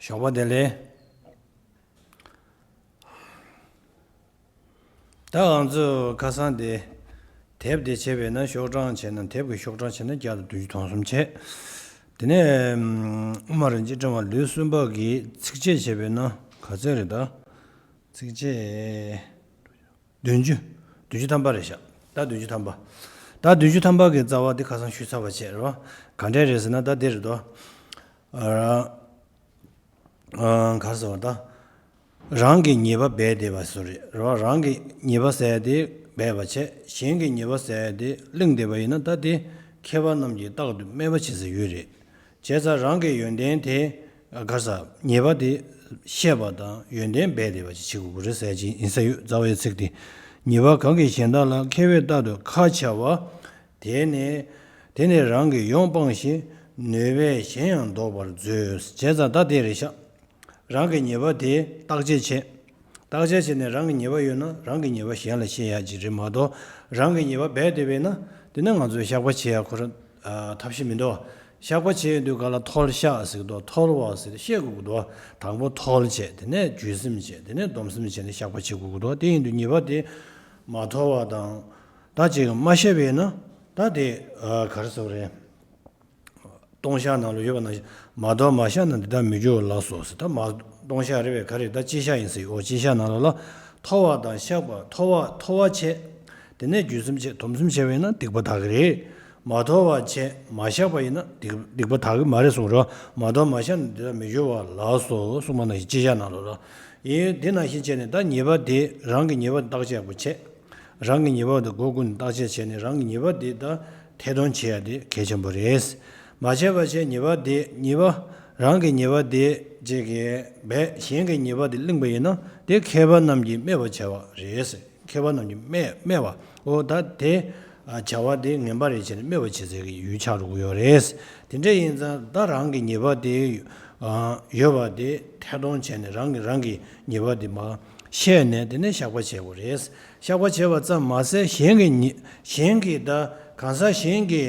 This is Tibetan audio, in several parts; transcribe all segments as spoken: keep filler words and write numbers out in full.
ཞོགས་པ་བདེ་ལེགས། ད་ང་ཚོས་ཁ་སང་དེ་དེབ་དེ་བྱས་པས་ན་ཤོག་གྲངས་བྱས་ན་དེབ་ཀྱི་ཤོག་གྲངས་བྱས་ན་བརྒྱ་དང་བདུན་ཅུ་དོན་གསུམ་བྱས། དེ་ནས་དབུ་མ་རིན་ཆེན་ཕྲེང་བ་ལེའུ་གསུམ་པ་གི་ཚིགས་བཅད་བྱས་པས་ན་ག་ཚོད་རེད་ད། ཚིགས་བཅད་བདུན་ཅུ། བདུན་ཅུ་ཐམ་པ་རེད་ཤག་ད་བདུན་ཅུ་ཐམ་པ། ད་བདུན་ཅུ་ཐམ་པ་གི་རྩ་བ་དེ་ཁ་སང་ཞུས་ཚར་བ་བྱས་རེད་བ། ག་འདྲས་རེད་ཟེར་ན་ད་དེ་རེད་དོ། ཨ། ཨ། ག་རེ་ཟེར་བ་ད། རང་གི་ཉེས་པ་སྦས་བསྡད་པ་སོགས་རེད་རེད་བ། རང་གི་ཉེས་པ་ཟེར་ཡ་དེ་སྦས་པ་བྱས། གཞན་གྱི་ཉེས་པ་ཟེར་ཡ་དེ་གླེང་བསྡད་པ་ཡིན་ན་ད་དེ་མཁས་པ་རྣམས་ཀྱིས་རྟག་ཏུ་སྨད་པ་བྱེད་སྲོལ་ཡོད་རེད། བྱས་ཙང་རང་གི་ཡོན་ཏན་དེ་ག་རེ་ཟེར་ཉེས་པ་དེ་བཤད་པ་དང་ཡོན་ཏན་སྦས་བསྡད་པ་ཅིག་བྱེད་དགོས་ཀྱི་རེད་ཟེར་གྱི་ཡིན་ས་ཡོད། རྩ་བའི་ཚིག་དེ། ཉེས་པ་གང་གིས་གཞན་དག་ལ། མཁས་པས་རྟག་ཏུ་ཁ་བྱ་བ། དེ་ནི། དེ་ནི་རང་གིས་ཡོངས་སྤངས་ཤིང་། ནུས་པས་གཞན་ཡང་བཟློག་པར་མཛོད། བྱས་ཙང་ད་དེ་རེད་ཤག་རང་གི་ཉེས་པ་དེ་བརྟག་དཔྱད་བྱེད། བརྟག་དཔྱད་བྱས་ནས་རང་གི་ཉེས་པ་ཡོད་ན་རང་གི་ཉེས་པ་གཞན་ལ་བཤད་ཡག་ཅིག་རེད་མ་གཏོགས། རང་གི་ཉེས་པ་སྦས་བསྡད་པས་ན་དེ་ནི་ང་ཚོས་བཤགས་པ་བྱེད་ཡག་ཁོ་རང་ཐབས་ཤེས་མི་འདུག་བཤགས་པ་བྱེད་ཡོང་དུས་ག་ལ་མཐོལ་བཤགས་ཟེར་གི་འདུག་མཐོལ་བ་ཟེར་བཤད་དགོས་ཀྱི་འདུག་དང་པོ་མཐོལ་བྱས། དེ་ནས་འཇུ་སེམས་བྱས། དེ་ནས་སྡོམ་སེམས་བྱས་ནས་བཤགས་པ་བྱེད་དགོས་ཀྱི་འདུག་དེ་ཡིན་དུས་ཉེས་པ་དེ་མ་མཐོལ་བ་དང་། ད་ཅིག་མ་བཤད་པས་ན་ད་དེ་ག་རེ་ཟེར་བ་རེད། ལྟུང་བཤགས་ནང་ལ་ཡོད་པ་ནང་བཞིན། མ་མཐོལ་མ་བཤགས་ན་འདི་དག་མི་འགྱུར་བ་ལགས་སོ་ཟེར། ད་མ་ལྟུང་བཤགས་རེད་པས། ག་རེ་ད་སྤྱི་བཤགས་ཡིན་ཟེར། འོ་སྤྱི་བཤགས་ནང་ལ་ལ་མཐོལ་བ་དང་བཤགས་པ། མཐོལ་བ་མཐོལ་བ་བྱས། དེ་ནས་འཇུ་སེམས་བྱས། སྡོམ་སེམས་བྱས་པས་ན་སྡིག་པ་དག་གི་རེད། མ་མཐོལ་བ་བྱས་མ་བཤགས་པ་ཡིན་ན་སྡིག་སྡིག་པ་དག་གི་མ་རེད་གསུངས་རེད། མ་མཐོལ་མ་བཤགས་ན་འདི་དག་མི་འགྱུར་བ་ལགས་སོ་གསུངས་པ་ནང་བཞིན་སྤྱི་བཤགས་ནང་ལ་ལ་ཡིན། འདི་ནང་བཞིན་བྱས་ནས་ད་ཉེས་པ་དེ་རང་གི་ཉེས་པ་བརྟག་དཔྱད་པོ་བྱས། རང་གི་ཉེས་པ་དེ་སྒོ་ཀུན་ནས་བརྟག་དཔྱད་བྱས་ནས་རང་གི་ཉེས་པ་དེ་ད་ཐེར་འདོན་བྱེད་ཡ་དེ་གལ་ཆེན་པོ་རེད། མ་བྱས་པ་བྱས་ཉེས་པ་དེ་ཉེས་པ་རང་གི་ཉེས་པ་དེ་བྱེད་ཀྱི་བས་གཞན་གྱི་ཉེས་པ་དེ་གླེང་པ་ཡིན་ན་དེ་མཁས་པ་རྣམས་ཀྱིས་སྨད་པར་བྱ་བ་རེད། མཁས་པ་རྣམས་ཀྱིས་སྨད་སྨད་པ། འོ་ད་དེ་བྱ་བ་དེ་ངན་པ་རེད་བྱས་ནས་སྨད་པ་བྱེད་སའི་གི་ཡུལ་ཆགས་འགྲོ་གི་ཡོད་རེད། དེ་འདྲ་ཡིན་ཙང་ད་རང་གི་ཉེས་པ་དེ་ཡོད་པ་དེ་ཐེར་འདོན་བྱས་ནས་རང་གི་རང་གི་ཉེས་པ་དེ་མར་བཤད་ནས་དེ་ནས་བཤགས་པ་བྱེད་དགོས་རེད། བཤགས་པ་བྱས་པ་ཙམ་མ་ཟད་གཞན་གྱི་ཉེ་གཞན་གྱི་ད་གང་ཟག་གཞན་གྱི་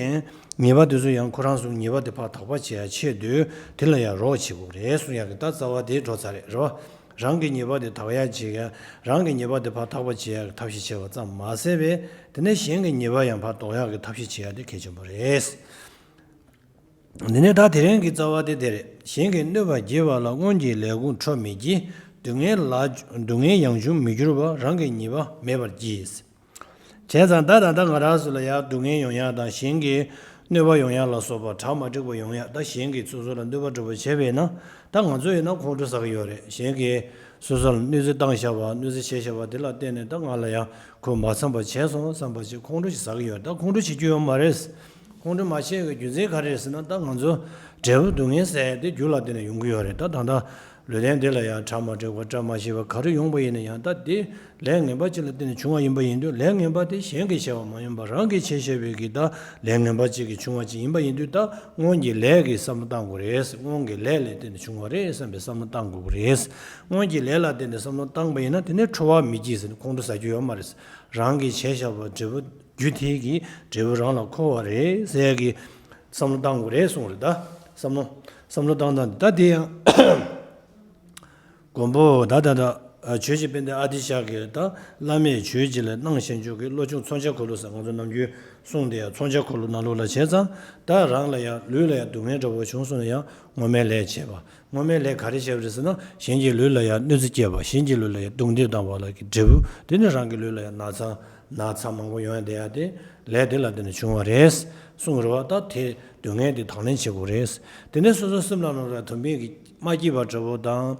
ཉེས་པ་དེ་ཚོ་ཡང་ཁོ་རང་ཚོ་ཉེས་པ་དེ་ཕར་དག་པ་བྱེད་ཡ་ཆེད་དུ་དེ་ལ་ཡང་རོགས་བྱེད་དགོས་རེད་གསུང་ཡ་གི་ད་རྩ་བ་དེ་འགྲོ་ཚར་རེད་རོ། རང་གི་ཉེས་པ་དེ་དག་ཡ་བྱེད་ཡ། རང་གི་ཉེས་པ་དེ་ཕར་དག་པ་བྱེད་ཡ་གི་ཐབས་ཤེས་བྱས་པ་ཙམ་མ་ཟད་པས་དེ་ནས་གཞན་གྱི་ཉེས་པ་ཡང་ཕར་ཟློག་ཡ་གི་ཐབས་ཤེས་བྱེད་ཡ་དེ་གལ་ཆེན་པོ་རེད། འདི་ནས་ད་དེ་རིང་གི་རྩ་བ་དེ་དེ་རེད། གཞན་གྱིས་གནོད་པ་བགྱིས་པ་ལ། སྔོན་གྱི་ལས་ཀུན་འཕྲོ་མི་བགྱིད། སྡུག་བསྔལ་ལ་སྡུག་བསྔལ་ཡང་འབྱུང་མི་འགྱུར་བ། རང་གི་ཉེས་པ་མེད་པར་བགྱི། བྱས་ཙང་ད་ད་ལྟ་ང་རང་ཚོ་ལ་ཡང་སྡུག་བསྔལ་ཡོང་ཡ་དང་གཞན་གྱིས་གནོད་པ་ཡོང་ཡ་ལ་སོགས་པ་གྲ་མ་འགྲིག་པ་ཡོང་ཡ། ད་གཞན་གྱིས་སོ་སོ་ལ་གནོད་པ་འགྲོ་བ་བྱས་པས་ན་ད་ང་ཚོ་ཡིན་ན་ཁོང་ཁྲོ་ཟ་གི་ཡོད་རེད། གཞན་གྱིས་སོ་སོ་ལ་གནོད་འཚེ་བཏང་བཞག་པ་གནོད་འཚེ་བྱས་བཞག་པ་དེ་ལ་བརྟེན་ནས་ད་ང་ལ་ཡང་ཁོས་མ་འཚམས་པ་བྱས་སོང་བསམ་པ་ཅིག་ཁོང་ཁྲོ་ཞིག་ཟ་གི་ཡོད་རེད། ད་ཁོང་ཁྲོ་བྱེད་རྒྱུ་ཡོད་མ་རེད། ཁོང་ཁྲོ་མ་བྱེད་ཀྱི་རྒྱུ་མཚན་ག་རེ་རེད་ཟེར་ན་ད་ང་ཚོ་འབྲས་བུ་སྡུག་བསྔལ་ཟེར་ཡ་དེ་རྒྱུ་ལ་བརྟེན་ནས་ཡོང་གི་ཡོད་རེད། ད་ད་ལྟ་ལུས་རྟེན་འདི་ལ་ཡང་གྲ་མ་འགྲིག་པ་བཀྲ་མ་ཤིས་པ་ག་རེ་ཡོང་པ་ཡིན་ན་ཡང་ད་དེ་ལས་ངན་པ་ཅིག་ལ་བརྟེན་ནས་བྱུང་བ་ཡིན་པ་ཡིན་དུས་ལས་ངན་པ་དེ་གཞན་གྱིས་བྱས་པ་མ་ཡིན་པར་རང་གིས་བྱས་བཞག་པའི་གི་ད་ལས་ངན་པ་ཅིག་གིས་བྱུང་བ་ཅིག་ཡིན་པ་ཡིན་དུས་ད་སྔོན་གྱི་ལས་ཀྱི་བསམ་བློ་བཏང་དགོས་རེད། སྔོན་གྱི་ལས་ལ་བརྟེན་ནས་བྱུང་བ་རེད་བསམ་པའི་བསམ་བློ་བཏང་དགོས་ཀྱི་རེད། སྔོན་གྱི་ལས་ལ་བརྟེན་ནས་བསམ་བློ་བཏང་པ་ཡིན་ན་དེ་ནས་ཁྲོ་བ་མི་སྐྱེ་ཟེར་ནས་ཁོང་ཁྲོ་ཟ་རྒྱུ་ཡོད་མ་རེད། རང་གིས་བྱས་བཞག་པ་འབྲས་བུ་རྒྱུ་དེ་གིས་འབྲས་བུ་རང་ལ་འཁོར་བ་རེད་ཟེར་གི་བསམ་བློ་བཏང་དགོས་རེད་གསུངས་རེད། ད་བསམ་བློ་བསམ་བློ་བཏང་སྟངས་འདི་ད་དེ་ཡང་མགོན་པོ་ད་ད་ད་ཆོས་རྗེ་དཔལ་ལྡན་ཨ་ཏི་ཤ་གིས་ད་བླ་མས་ཆོས་རྗེ་ལ་གནང་བཞིན་འཇུག་གི་བློ་ཆུང་མཚོན་ཆ་འཁོར་ལོ་ཟེར་ང་ཚོ་ནམ་རྒྱུན་གསུངས་དེ་ཡང་མཚོན་ཆ་འཁོར་ལོ་ནང་ལོགས་ལ་བྱས་ཙང་ད་རང་ལ་ཡང་ལུས་ལ་ཡང་སྡུག་བསྔལ་འདྲ་བོ་བྱུང་སོང་ན་ཡང་སྔོན་མའི་ལས་བྱས་པ། སྔོན་མའི་ལས་ག་རེ་བྱས་པ་རེད་ཟེར་ན་གཞན་གྱི་ལུས་ལ་ཡང་གནོད་འཚེ་བསྐྱལ་བ། གཞན་གྱི་ལུས་ལ་ཡང་རྡུང་རྡེག་བཏང་བ་ལ་གི་འབྲས་བུ་དེ་ནི་རང་གི་ལུས་ལ་ཡང་ན་ཚ་ན་ཚ་མང་པོ་ཡོང་ཡ་དེ་ཡ་དེ་ལས་དེ་ལ་བརྟེན་ནས་བྱུང་བ་རེད་གསུངས་རེད་བ། ད་དེ་སྡུག་བསྔལ་དེ་དང་ལེན་བྱེད་དགོས་རེད། དེ་ནས་སོ་སོ་སེམས་ལ་ནོར་བ་དུ་མའི་གི་མ་སྐྱིད་པ་འདྲ་བོ་དང་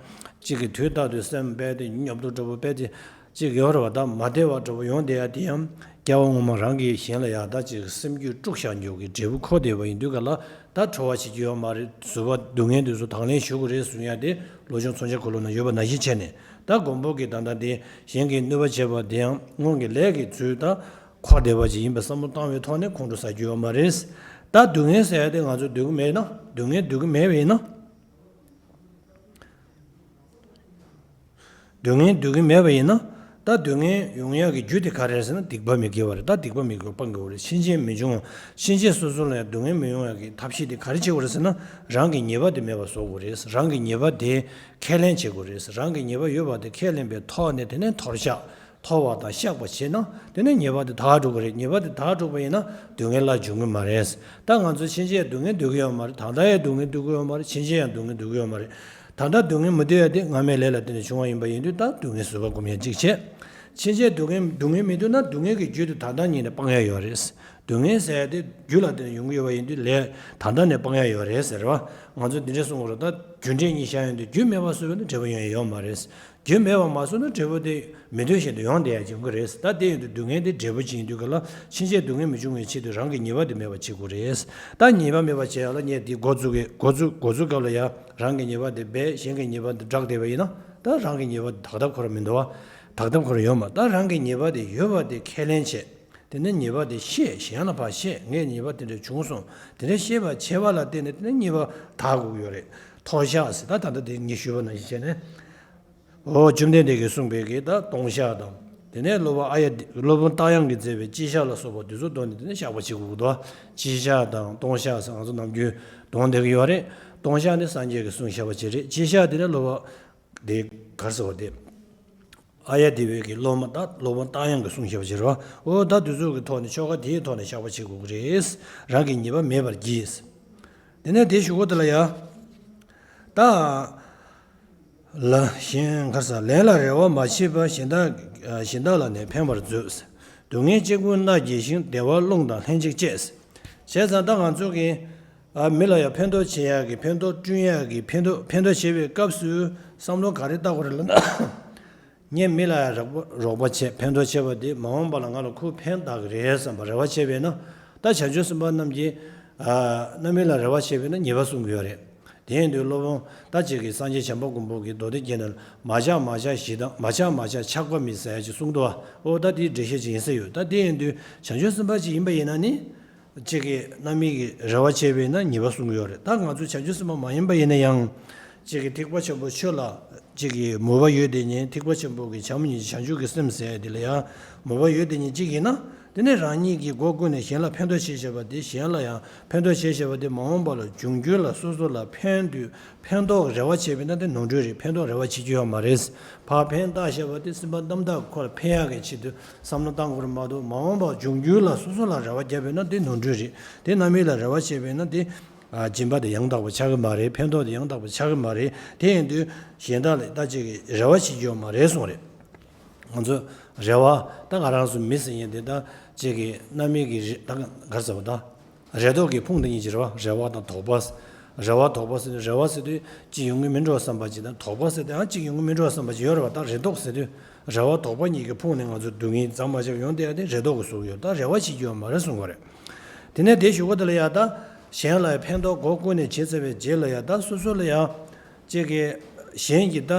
གཅིག་གི་དུས་རྟག་ཏུ་སེམས་རྦད་དེ་ཉོབ་ཏོ་འདྲ་བོ་རྦད་དེ་གཅིག་ཡོད་རེད་བ། ད་མ་བདེ་བ་འདྲ་བོ་ཡོང་བསྡད་ཡ་དེ་ཡང་སྐྱེ་བ་སྔོན་མ་རང་གིས་གཞན་ལ་ཡ་ད་ཅིག་སེམས་རྒྱུད་དཀྲུགས་བཞག་འཇོག་གི་འབྲས་བུ་འཁོར་བསྡད་པ་ཡིན་དུས་ག་ལ་ད་ཁྲོ་བ་བྱེད་རྒྱུ་ཡོད་མ་རེད། གཟུགས་པོ་སྡུག་བསྔལ་དེ་ཚོ་དང་ལེན་ཞུ་དགོས་རེད་གསུང་ཡ་དེ་བློ་སྦྱོང་མཚོན་ཆ་འཁོར་ལོ་ན་ཡོད་པ་ནང་བཞིན་བྱས་ནས་ད་མགོན་པོ་གིས་ད་ལྟ་དེ་གཞན་གྱིས་གནོད་པ་བྱས་པ་དེ་ཡང་སྔོན་གྱི་ལས་ཀྱི་ཚུལ་ད་འཁོར་བསྡད་པ་ཅིག་ཡིན་པའི་བསམ་བློ་བཏང་བའི་ཐོག་ནས་ཁོང་ཁྲོ་ཟ་རྒྱུ་ཡོད་མ་རེད། ད་སྡུག་བསྔལ་ཟེར་ཡ་དེ་ང་ཚོ་འདོད་ཀྱི་མེད་ན་སྡུག་བསྔལ་འདོད་ཀྱི་མེད་པ་ཡིན་ན། སྡུག་བསྔལ་འདོད་ཀྱི་མེད་པ་ཡིན་ན། ད་སྡུག་བསྔལ་ཡོང་ཡག་གི་རྒྱུ་དེ་ག་རེ་རེད་ཟེར་ན། སྡིག་པ་མི་དགེ་བ་རེད། ད་སྡིག་པ་མི་དགེ་བ་སྤང་དགོས་རེད། ཕྱིན་ཆད་མི་འབྱུང་། ཕྱིན་ཆད་སོ་སོ་ལ་ཡང་སྡུག་བསྔལ་མི་ཡོང་ཡག་གི་ཐབས་ཤེས་དེ་ག་རེ་བྱེད་དགོས་རེད་ཟེར་ན། རང་གི་ཉེས་པ་དེ་མེད་པ་བཟོ་དགོས་རེད། རང་གི་ཉེས་པ་དེ་ཁས་ལེན་བྱེད་དགོས་རེད། རང་གི་ཉེས་པ་ཡོད་པ་དེ་ཁས་ལེན་པའི་ཐོག་ནས་དེ་ནས་འཐོར་བཤགས། འཐོར་བ་དང་བཤགས་པ་བྱས་ན་དེ་ནས་ཉེས་པ་དེ་དག་འགྲོ་གི་རེད། ཉེས་པ་དེ་དག་འགྲོ་བ་ཡིན་ན་སྡུག་བསྔལ་སླར་འབྱུང་གི་མ་རེད། ད་ང་ཚོ་ཕྱིན་ཆད་སྡུག་བསྔལ་འདོད་ཀྱི་ཡོད་མ་རེད། ད་ལྟ་ཡང་སྡུག་བསྔལ་འདོད་ཀྱི་ཡོད་མ་རེད། ཕྱིན་ཆད་ཡང་སྡུག་བསྔལ་འདོད་ཀྱི་ཡོད་མ་རེད། ད་ལྟ་སྡུག་བསྔལ་མི་འདོད་ཡ་དེ་སྔ་མའི་ལས་ལ་བརྟེན་ནས་བྱུང་བ་ཡིན་པ་ཡིན་དུས། ད་སྡུག་བསྔལ་བཟོད་པ་སྒོམ་ཡ་གཅིག་བྱས། ཕྱིན་ཆད་སྡུག་བསྔལ་སྡུག་བསྔལ་མི་འདོད་ན་སྡུག་བསྔལ་གྱི་རྒྱུ་དེ་ད་ལྟ་ཉིད་ནས་སྤང་ཡ་ཡོད་རེད། སྡུག་བསྔལ་ཟེར་ཡ་དེ་རྒྱུ་ལ་བརྟེན་ནས་ཡོང་གི་ཡོད་པ་ཡིན་དུས་ལས་ད་ལྟ་ནས་སྤང་ཡ་ཡོད་རེད་ཟེར་བ། ང་ཚོས་འདི་འདྲ་གསུང་དགོས་རེད། ད་རྒྱུ་འབྲས་གཉིས་བཞག་ཡོང་དུས་རྒྱུ་མེད་པ་བཟོས་པ་ན་འབྲས་བུ་ཡོང་ཡ་ཡོད་མ་རེད། རྒྱུ་མེད་པ་མ་བཟོས་ན་འབྲས་བུ་དེ་མི་འདོད་བཞིན་དུ་ཡོང་བསྡད་ཡ་ཡོང་གི་རེད། ད་དེ་ཡིན་དུས་སྡུག་བསྔལ་དེ་འབྲས་བུ་ཅིག་ཡིན་དུས་ག་ལ་ཕྱིན་ཆད་སྡུག་བསྔལ་མི་འབྱུང་བའི་ཆེད་དུ་རང་གི་ཉེས་པ་དེ་མེད་པ་བྱེད་དགོས་རེད། ད་ཉེས་པ་མེད་པ་བྱེད་ཡ་ལ་ངས་དེ་འགོ་བཙུགས་གི་འགོ་བཙུགས་འགོ་བཙུགས་སྐབས་ལ་ཡ་རང་གི་ཉེས་པ་དེ་སྦས། གཞན་གྱི་ཉེས་པ་དེ་བསྒྲགས་བསྡད་པ་ཡིན་ན། ད་རང་གི་ཉེས་པ་དེ་དག་ཐབས་ཁོ་རང་མི་འདུག་བ། དག་ཐབས་ཁོ་རང་ཡོད་མ། ད་རང་གི་ཉེས་པ་དེ་ཡོད་པ་དེ་ཁས་ལེན་བྱས། དེ་ནས་ཉེས་པ་དེ་ཤེས། གཞན་ལ་ཕར་བཤད། ངས་ཉེས་པ་དེ་འདྲ་བྱུང་སོང་། དེ་འདྲ་ཤེས་པ་བྱས་པ་ལ་བརྟེན་ནས་དེ་ནས་ཉེས་པ་དག་དགོས་ཀྱི་ཡོད་རེད། འཐོར་བཤགས་ཟེར། ད་ད་ལྟ་དེ་ངས་ཞུས་པ་ནང་བཞིན་བྱས་ནས། འོ་བཅོམ་ལྡན་འདས་ཀྱིས་གསུངས་པའི་གི་ད་ལྟུང་བཤགས་དང་། དེ་ནས་སློབ་དཔོན་ཨཱརྱ། སློབ་དཔོན་རྟ་དབྱངས་ཀྱིས་མཛད་པའི་སྤྱད་བཤགས་ལ་སོགས་པ་དེ་ཚོ་དོན་ནི་དེ་ནས་བཤགས་པ་བྱེད་དགོས་ཀྱི་འདུག་སྤྱད་བཤགས་དང་ལྟུང་བཤགས་ཟེར་ང་ཚོ་ནམ་རྒྱུན་འདོན་བསྡད་ཀྱི་ཡོད་རེད། ལྟུང་བཤགས་ནི་སངས་རྒྱས་ཀྱིས་གསུངས་བཞག་པ་ཅིག་རེད། སྤྱད་བཤགས་དེ་ནི་སློབ་དཔོན་དེ་གར་ཟེར་བ་དེ། ཨཱརྱ་དེ་བས་ཀྱི་སློབ་མ་ད་སློབ་དཔོན་རྟ་དབྱངས་ཀྱིས་གསུངས་བཞག་པ་ཅིག་རེད་བ། འོ་ད་དེ་ཚོ་གི་ཐོག་ནས་ཆོ་ག་དེའི་ཐོག་ནས་བཤགས་པ་བྱེད་དགོས་ཀྱི་རེད། རང་གི་ཉེས་པ་མེད་པར་གྱིས། དེ་ནས་དེ་གཞུག་གུ་དེ་ལ་ཡ། ད། ལ་གཞན་གར་ས་ལན་ལ་རེ་བ་མ་བྱེད་པར་གཞན་དག་གཞན་དག་ལ་ནི་ཕན་པར་མཛོད། སྡུག་བསྔལ་གཅིག་པུ་མནར་བགྱིད་ཅིང་། བདེ་བ་རླུང་དང་ལྷན་ཅིག་སྤྱད། བྱས་ཙང་ད་ང་ཚོ་གིས་ཨ་མི་ལ་ཡང་ཕན་ཐོགས་བྱེད་ཡག་གི་ཕན་ཐོགས་བསྐྲུན་ཡག་གི་ཕན་ཐོགས་ཕན་ཐོགས་བྱེད་པའི་སྐབས་སུ་བསམ་བློ་ག་རེ་བཏང་དགོས་རེད་ལབ་ན། ངས་མི་ལ་ཡང་རོགས་པ་རོགས་པ་བྱས་ཕན་ཐོགས་བྱས་པ་དེ་མ་འོངས་པ་ལ་ང་ལ་ཁོས་ཕན་བཏགས་ཀྱི་རེད་བསམ་པ་རེ་བ་བྱས་པས་ན། ད་བྱང་ཆུབ་སེམས་དཔའ་རྣམས་ཀྱིས་ཨ་རྣམ་སྨིན་ལ་རེ་བ་བྱས་པས་ན་ཉེས་པ་སྲུང་གི་ཡོད་རེད། དེ་ཡིན་དུས་སློབ་དཔོན་ད་ཅིག་གིས་སངས་རྒྱས་བྱམས་པ་མགོན་པོ་གིས་མདོ་སྡེ་རྒྱན་ནང་མ་ཆགས་མ་ཆགས་ཞི་དང་། མ་ཆགས་མ་ཆགས་ཆགས་པ་མེད་ཟེར་ཡ་ཅིག་གསུངས་འདུག་བ། ཨོ་ད་དེའི་འགྲེལ་བཤད་ཅིག་ཡིན་ས་ཡོད། ད་དེ་ཡིན་དུས་བྱང་ཆུབ་སེམས་དཔའ་ཅིག་ཡིན་པ་ཡིན་ན་ནི། གཅིག་གིས་རྣམ་སྨིན་གྱི་རེ་བ་བྱས་པས་ན་ཉེས་པ་སྲུང་གི་ཡོད་རེད། ད་ང་ཚོ་བྱང་ཆུབ་སེམས་དཔའ་མ་ཡིན་པ་ཡིན་ན་ཡང་། གཅིག་གིས་ཐེག་པ་ཆེན་པོ་ཆོས་ལ་གཅིག་གིས་མོས་པ་ཡོད་དེ་ཉིད་ཐེག་པ་ཆེན་པོ་གི་བྱམས་སྙིང་རྗེ་བྱང་ཆུབ་ཀྱི་སེམས་ཟེར་ཡ་དེ་ལ་ཡང་མོས་པ་ཡོད་དེ་ཉིད་གཅིག་ཡིན་ན། དེ་ནས་རང་ཉིད་ཀྱིས་སྒོ་ཀུན་ནས་གཞན་ལ་ཕན་ཐོགས་བྱེད་བྱེད་པ་དེ་གཞན་ལ་ཡང་ཕན་ཐོགས་བྱེད་བྱེད་པ་དེ་མ་འོངས་པ་ལ་འབྱུང་འགྱུར་ལ་སོ་སོ་ལ་ཕན་དུས་ཕན་ཐོགས་རེ་བ་བྱས་པས་ན་དེ་ནོར་འཁྲུལ་རེད། ཕན་ཐོགས་རེ་བ་བྱེད་རྒྱུ་ཡོད་མ་རེད། ཕར་ཕན་བཏགས་བྱས་པ་དེ་སེམས་པ་རྣམ་དག་ཁོ་ལ་ཕན་ཡག་གི་ཆེད་དུ། བསམ་བློ་བཏང་དགོས་རེད་མ་གཏོགས་མ་འོངས་པར་འབྱུང་འགྱུར་ལ་སོ་སོ་ལ་རེ་བ་བརྒྱབ་པས་ན་དེ་ནོར་འཁྲུལ་རེད། དེ་རྣམ་སྨིན་ལ་རེ་བ་བྱས་པས་ན་དེ་ཨ་སྦྱིན་པ་དེ་ཡང་དག་པ་ཆགས་ཀྱི་མ་རེད། ཕན་ཐོགས་དེ་ཡང་དག་པ་ཆགས་ཀྱི་མ་རེད། དེ་ཡིན་དུས་གཞན་དག་ལ་ད་ཅིག་གི་རེ་བ་བྱེད་རྒྱུ་ཡོད་མ་རེད་གསུངས་རེད། ང་ཚོ་རེ་བ་ད་ང་རང་ཚོ་མི་ཟེར་མཁན་དེ་ད་ཅིག་གི་རྣམ་སྨིན་གྱི་རེ་ད་ག་རེ་ཟེར་བ་ད། རེ་དོགས་ཀྱི་ཕུང་དེ་གཉིས་ཀྱི་རེ་བ། རེ་བ་དང་དོགས་པ། རེ་བ་དོགས་པ་ཟེར་དུས་རེ་བ་ཟེར་དུས་གཅིག་ཡོང་གི་མིན་འགྲོ་བསམ་པ་ཅིག་དང་དོགས་པ་ཟེར་དུས་ཡང་གཅིག་ཡོང་གི་མིན་འགྲོ་བསམ་པ་ཅིག་ཡོད་རེད་བ། ད་རེ་དོགས་ཟེར་དུས་རེ་བ་དོགས་པ་གཉིས་ཀྱི་ཕུང་ནས་ང་ཚོ་སྡུག་བསྔལ་ཟ་མ་བྱས་ཡོང་བསྡད་ཡ་དེ་རེ་དོགས་ཀྱི་གཟུགས་ཡོད། ད་རེ་བ་བྱེད་རྒྱུ་ཡོད་མ་རེད་གསུང་གི་རེད། དེ་ནས་དེ་གཞུག་གུ་དེ་ལ་ཡ་ད་གཞན་ལ་ཡ་ཕན་ཐོགས་སྒོ་ཀུན་ནས་བྱས་ཚར་བའི་རྗེས་ལ་ཡ་ད་སོ་སོ་ལ་ཡ་གཅིག་གི་གཞན་གྱིས་ད་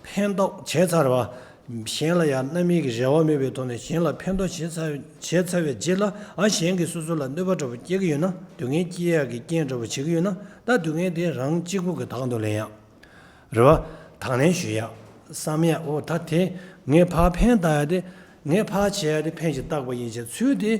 ཕན་ཐོགས་བྱས་ཚར་བ། གཞན་ལ་ཡང་རྣམ་སྨིན་གྱི་རེ་བ་མེད་པའི་ཐོག་ནས་གཞན་ལ་ཕན་ཐོགས་བྱས་ཚར་བྱས་ཚར་བའི་རྗེས་ལ་ཨ་གཞན་གྱིས་སོ་སོ་ལ་གནོད་པ་འདྲ་པོ་སྐྱེལ་གྱི་ཡོད་ན། སྡུག་བསྔལ་སྐྱེལ་ཡག་གི་རྐྱེན་འདྲ་པོ་བྱེད་ཀྱི་ཡོད་ན། ད་སྡུག་བསྔལ་དེ་རང་གཅིག་པུ་གིས་དག་འདུག་ལེན་ཡག་རེད་བ། དང་ལེན་ཞུ་ཡག་བསམ་ཡག་འོ་ད་དེ་ངས་ཕར་ཕན་བཏགས་ཡག་དེ། ངས་ཕར་བྱས་ཡག་དེ་ཕན་ཞིག་བཏགས་པ་ཡིན་ཞེས་ཚུལ་དེ།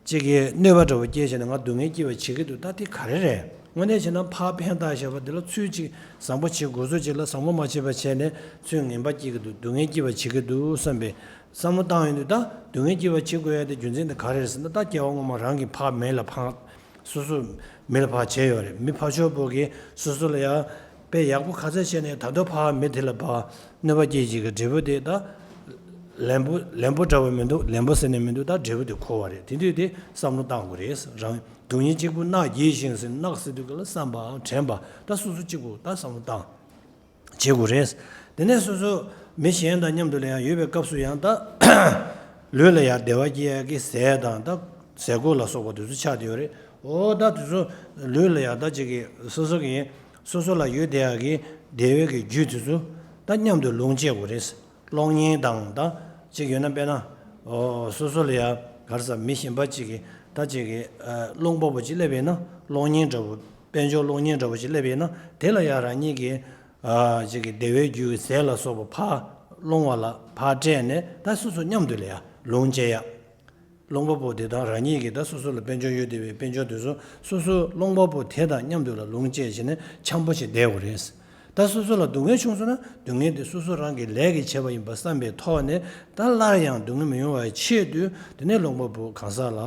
གཅིག་གིས་གནོད་པ་འདྲ་པོ་སྐྱེལ་བྱས་ནས་ང་སྡུག་བསྔལ་སྐྱེལ་བ་བྱེད་ཀྱི་འདུག་ད་དེ་ག་རེ་རེད། དངོས་གནས་བྱས་ན་ཕར་ཕན་བཏགས་བཞག་པ་དེ་ལ་ཚུལ་གཅིག་བཟང་པོ་བྱེད་དགོས་བཟོ་གཅིག་ལ་བཟང་པོ་མ་བྱས་པ་བྱས་ནས་ཚུལ་ངན་པ་སྐྱེལ་གྱི་འདུག་སྡུག་བསྔལ་སྐྱེལ་བ་བྱེད་ཀྱི་འདུག་བསམ་པའི་བསམ་བློ་བཏང་ཡོང་དུས་ད་སྡུག་བསྔལ་སྐྱེལ་བ་བྱེད་དགོས་ཡ་དེ་རྒྱུ་མཚན་དེ་ག་རེ་རེད་ཟེར་ན། ད་སྐྱེ་བ་སྔོན་མ་རང་གིས་ཕར་མི་ལ་ཕར་སོ་སོ་མི་ལ་ཕར་བྱས་ཡོད་རེད། མི་ཕར་ཕྱོགས་པོ་གིས་སོ་སོ་ལ་ཡ་དཔེ་ཡག་པོ་ག་ཚོད་བྱས་ནས་ད་དུང་ཕར་མི་དེ་ལ་ཕར་གནོད་པ་སྐྱེལ་བྱེད་ཀྱི་འབྲས་བུ་དེ་ད་ལན་པོ་ལན་པོ་འདྲ་བོ་མི་འདུག་ལན་པོ་ཟེར་ནས་མི་འདུག་ད་འབྲས་བུ་དེ་འཁོར་བ་རེད། དེ་དུས་དེ་བསམ་བློ་བཏང་དགོས་རེད། རང་སྡུག་བསྔལ་གཅིག་པུ་མནར་བགྱིད་ཅིང་ཟེར། མནར་ཟེར་དུས་ག་ལ་བསམ་པའམ་དྲན་པ་ད་སོ་སོ་གཅིག་པུ་ད་བསམ་བློ་བཏང་། བྱེད་དགོས་རེད། དེ་ནས་སོ་སོ་མི་གཞན་དང་མཉམ་དུ་ལ་ཡང་ཡོད་པའི་སྐབས་སུ་ཡང་ད་ལུས་ལ་ཡང་བདེ་བ་སྐྱེ་ཡག་གི་ཟས་དང་ད་ཟས་གོས་ལ་སོགས་པ་དེ་ཚོ་ཆགས་བསྡད་ཡོད་རེད། འོ་ད་དེ་ཚོ་ལུས་ལ་ཡང་ད་ཅིག་གི་སོ་སོ་གི་སོ་སོ་ལ་ཡོད་བསྡད་ཡག་གི་བདེ་བའི་གི་རྒྱུ་དེ་ཚོ་ད་མཉམ་དུ་ལོངས་སྤྱད་དགོས་རེད། གློག་བརྙན་དང་ད་ཅིག་ཡོད་ན་དཔེར་ན་འོ་སོ་སོ་ལ་ཡང་ག་རེ་ཟ་མི་གཞན་པ་ཅིག་གི་ད་ཅིག་གི་ཨ་རླུང་པོ་པོ་ཅིག་སླེབས་པས་ན་གློག་བརྙན་འདྲ་བོ་དཔལ་འབྱོར་གློག་བརྙན་འདྲ་བོ་ཅིག་སླེབས་པས་ན་དེ་ལ་ཡང་རང་ཉིད་ཀྱི་ཨ་ཅིག་གི་བདེ་བའི་རྒྱུ་གི་ཟས་ལ་སོགས་པ་ཕར་ སློང་བ་ལ་ཕར་སྤྲད་ནས་ད་སོ་སོ་མཉམ་དུ་ལ་ཡ་ལུང་བཅད་ཡ། སློང་པ་པོ་དེ་དང་རང་ཉིད་ཀྱིས་ད་སོ་སོ་ལ་དཔལ་འབྱོར་ཡོད་བསྡད་པའི་དཔལ་འབྱོར་དེ་ཚོ་སོ་སོའི་སློང་པ་པོ་དེ་དང་མཉམ་དུ་ལ་ལུང་བཅད་བྱས་ནས་འཆམ་པོ་བྱས་བསྡད་དགོས་རེད། ད་སོ་སོ་ལ་སྡུག་བསྔལ་བྱུང་སོང་ན་སྡུག་བསྔལ་དེ་སོ་སོ་རང་གི་ལས་ཀྱིས་བྱས་པ་ཡིན་པ་བསམ་པའི་ཐོག་ནས་ད་སླར་ཡང་སྡུག་བསྔལ་མི་ཡོང་བའི་ཆེད་དུ་དེ་ནས་སློང་པ་པོ་གང་ཟག་ལ་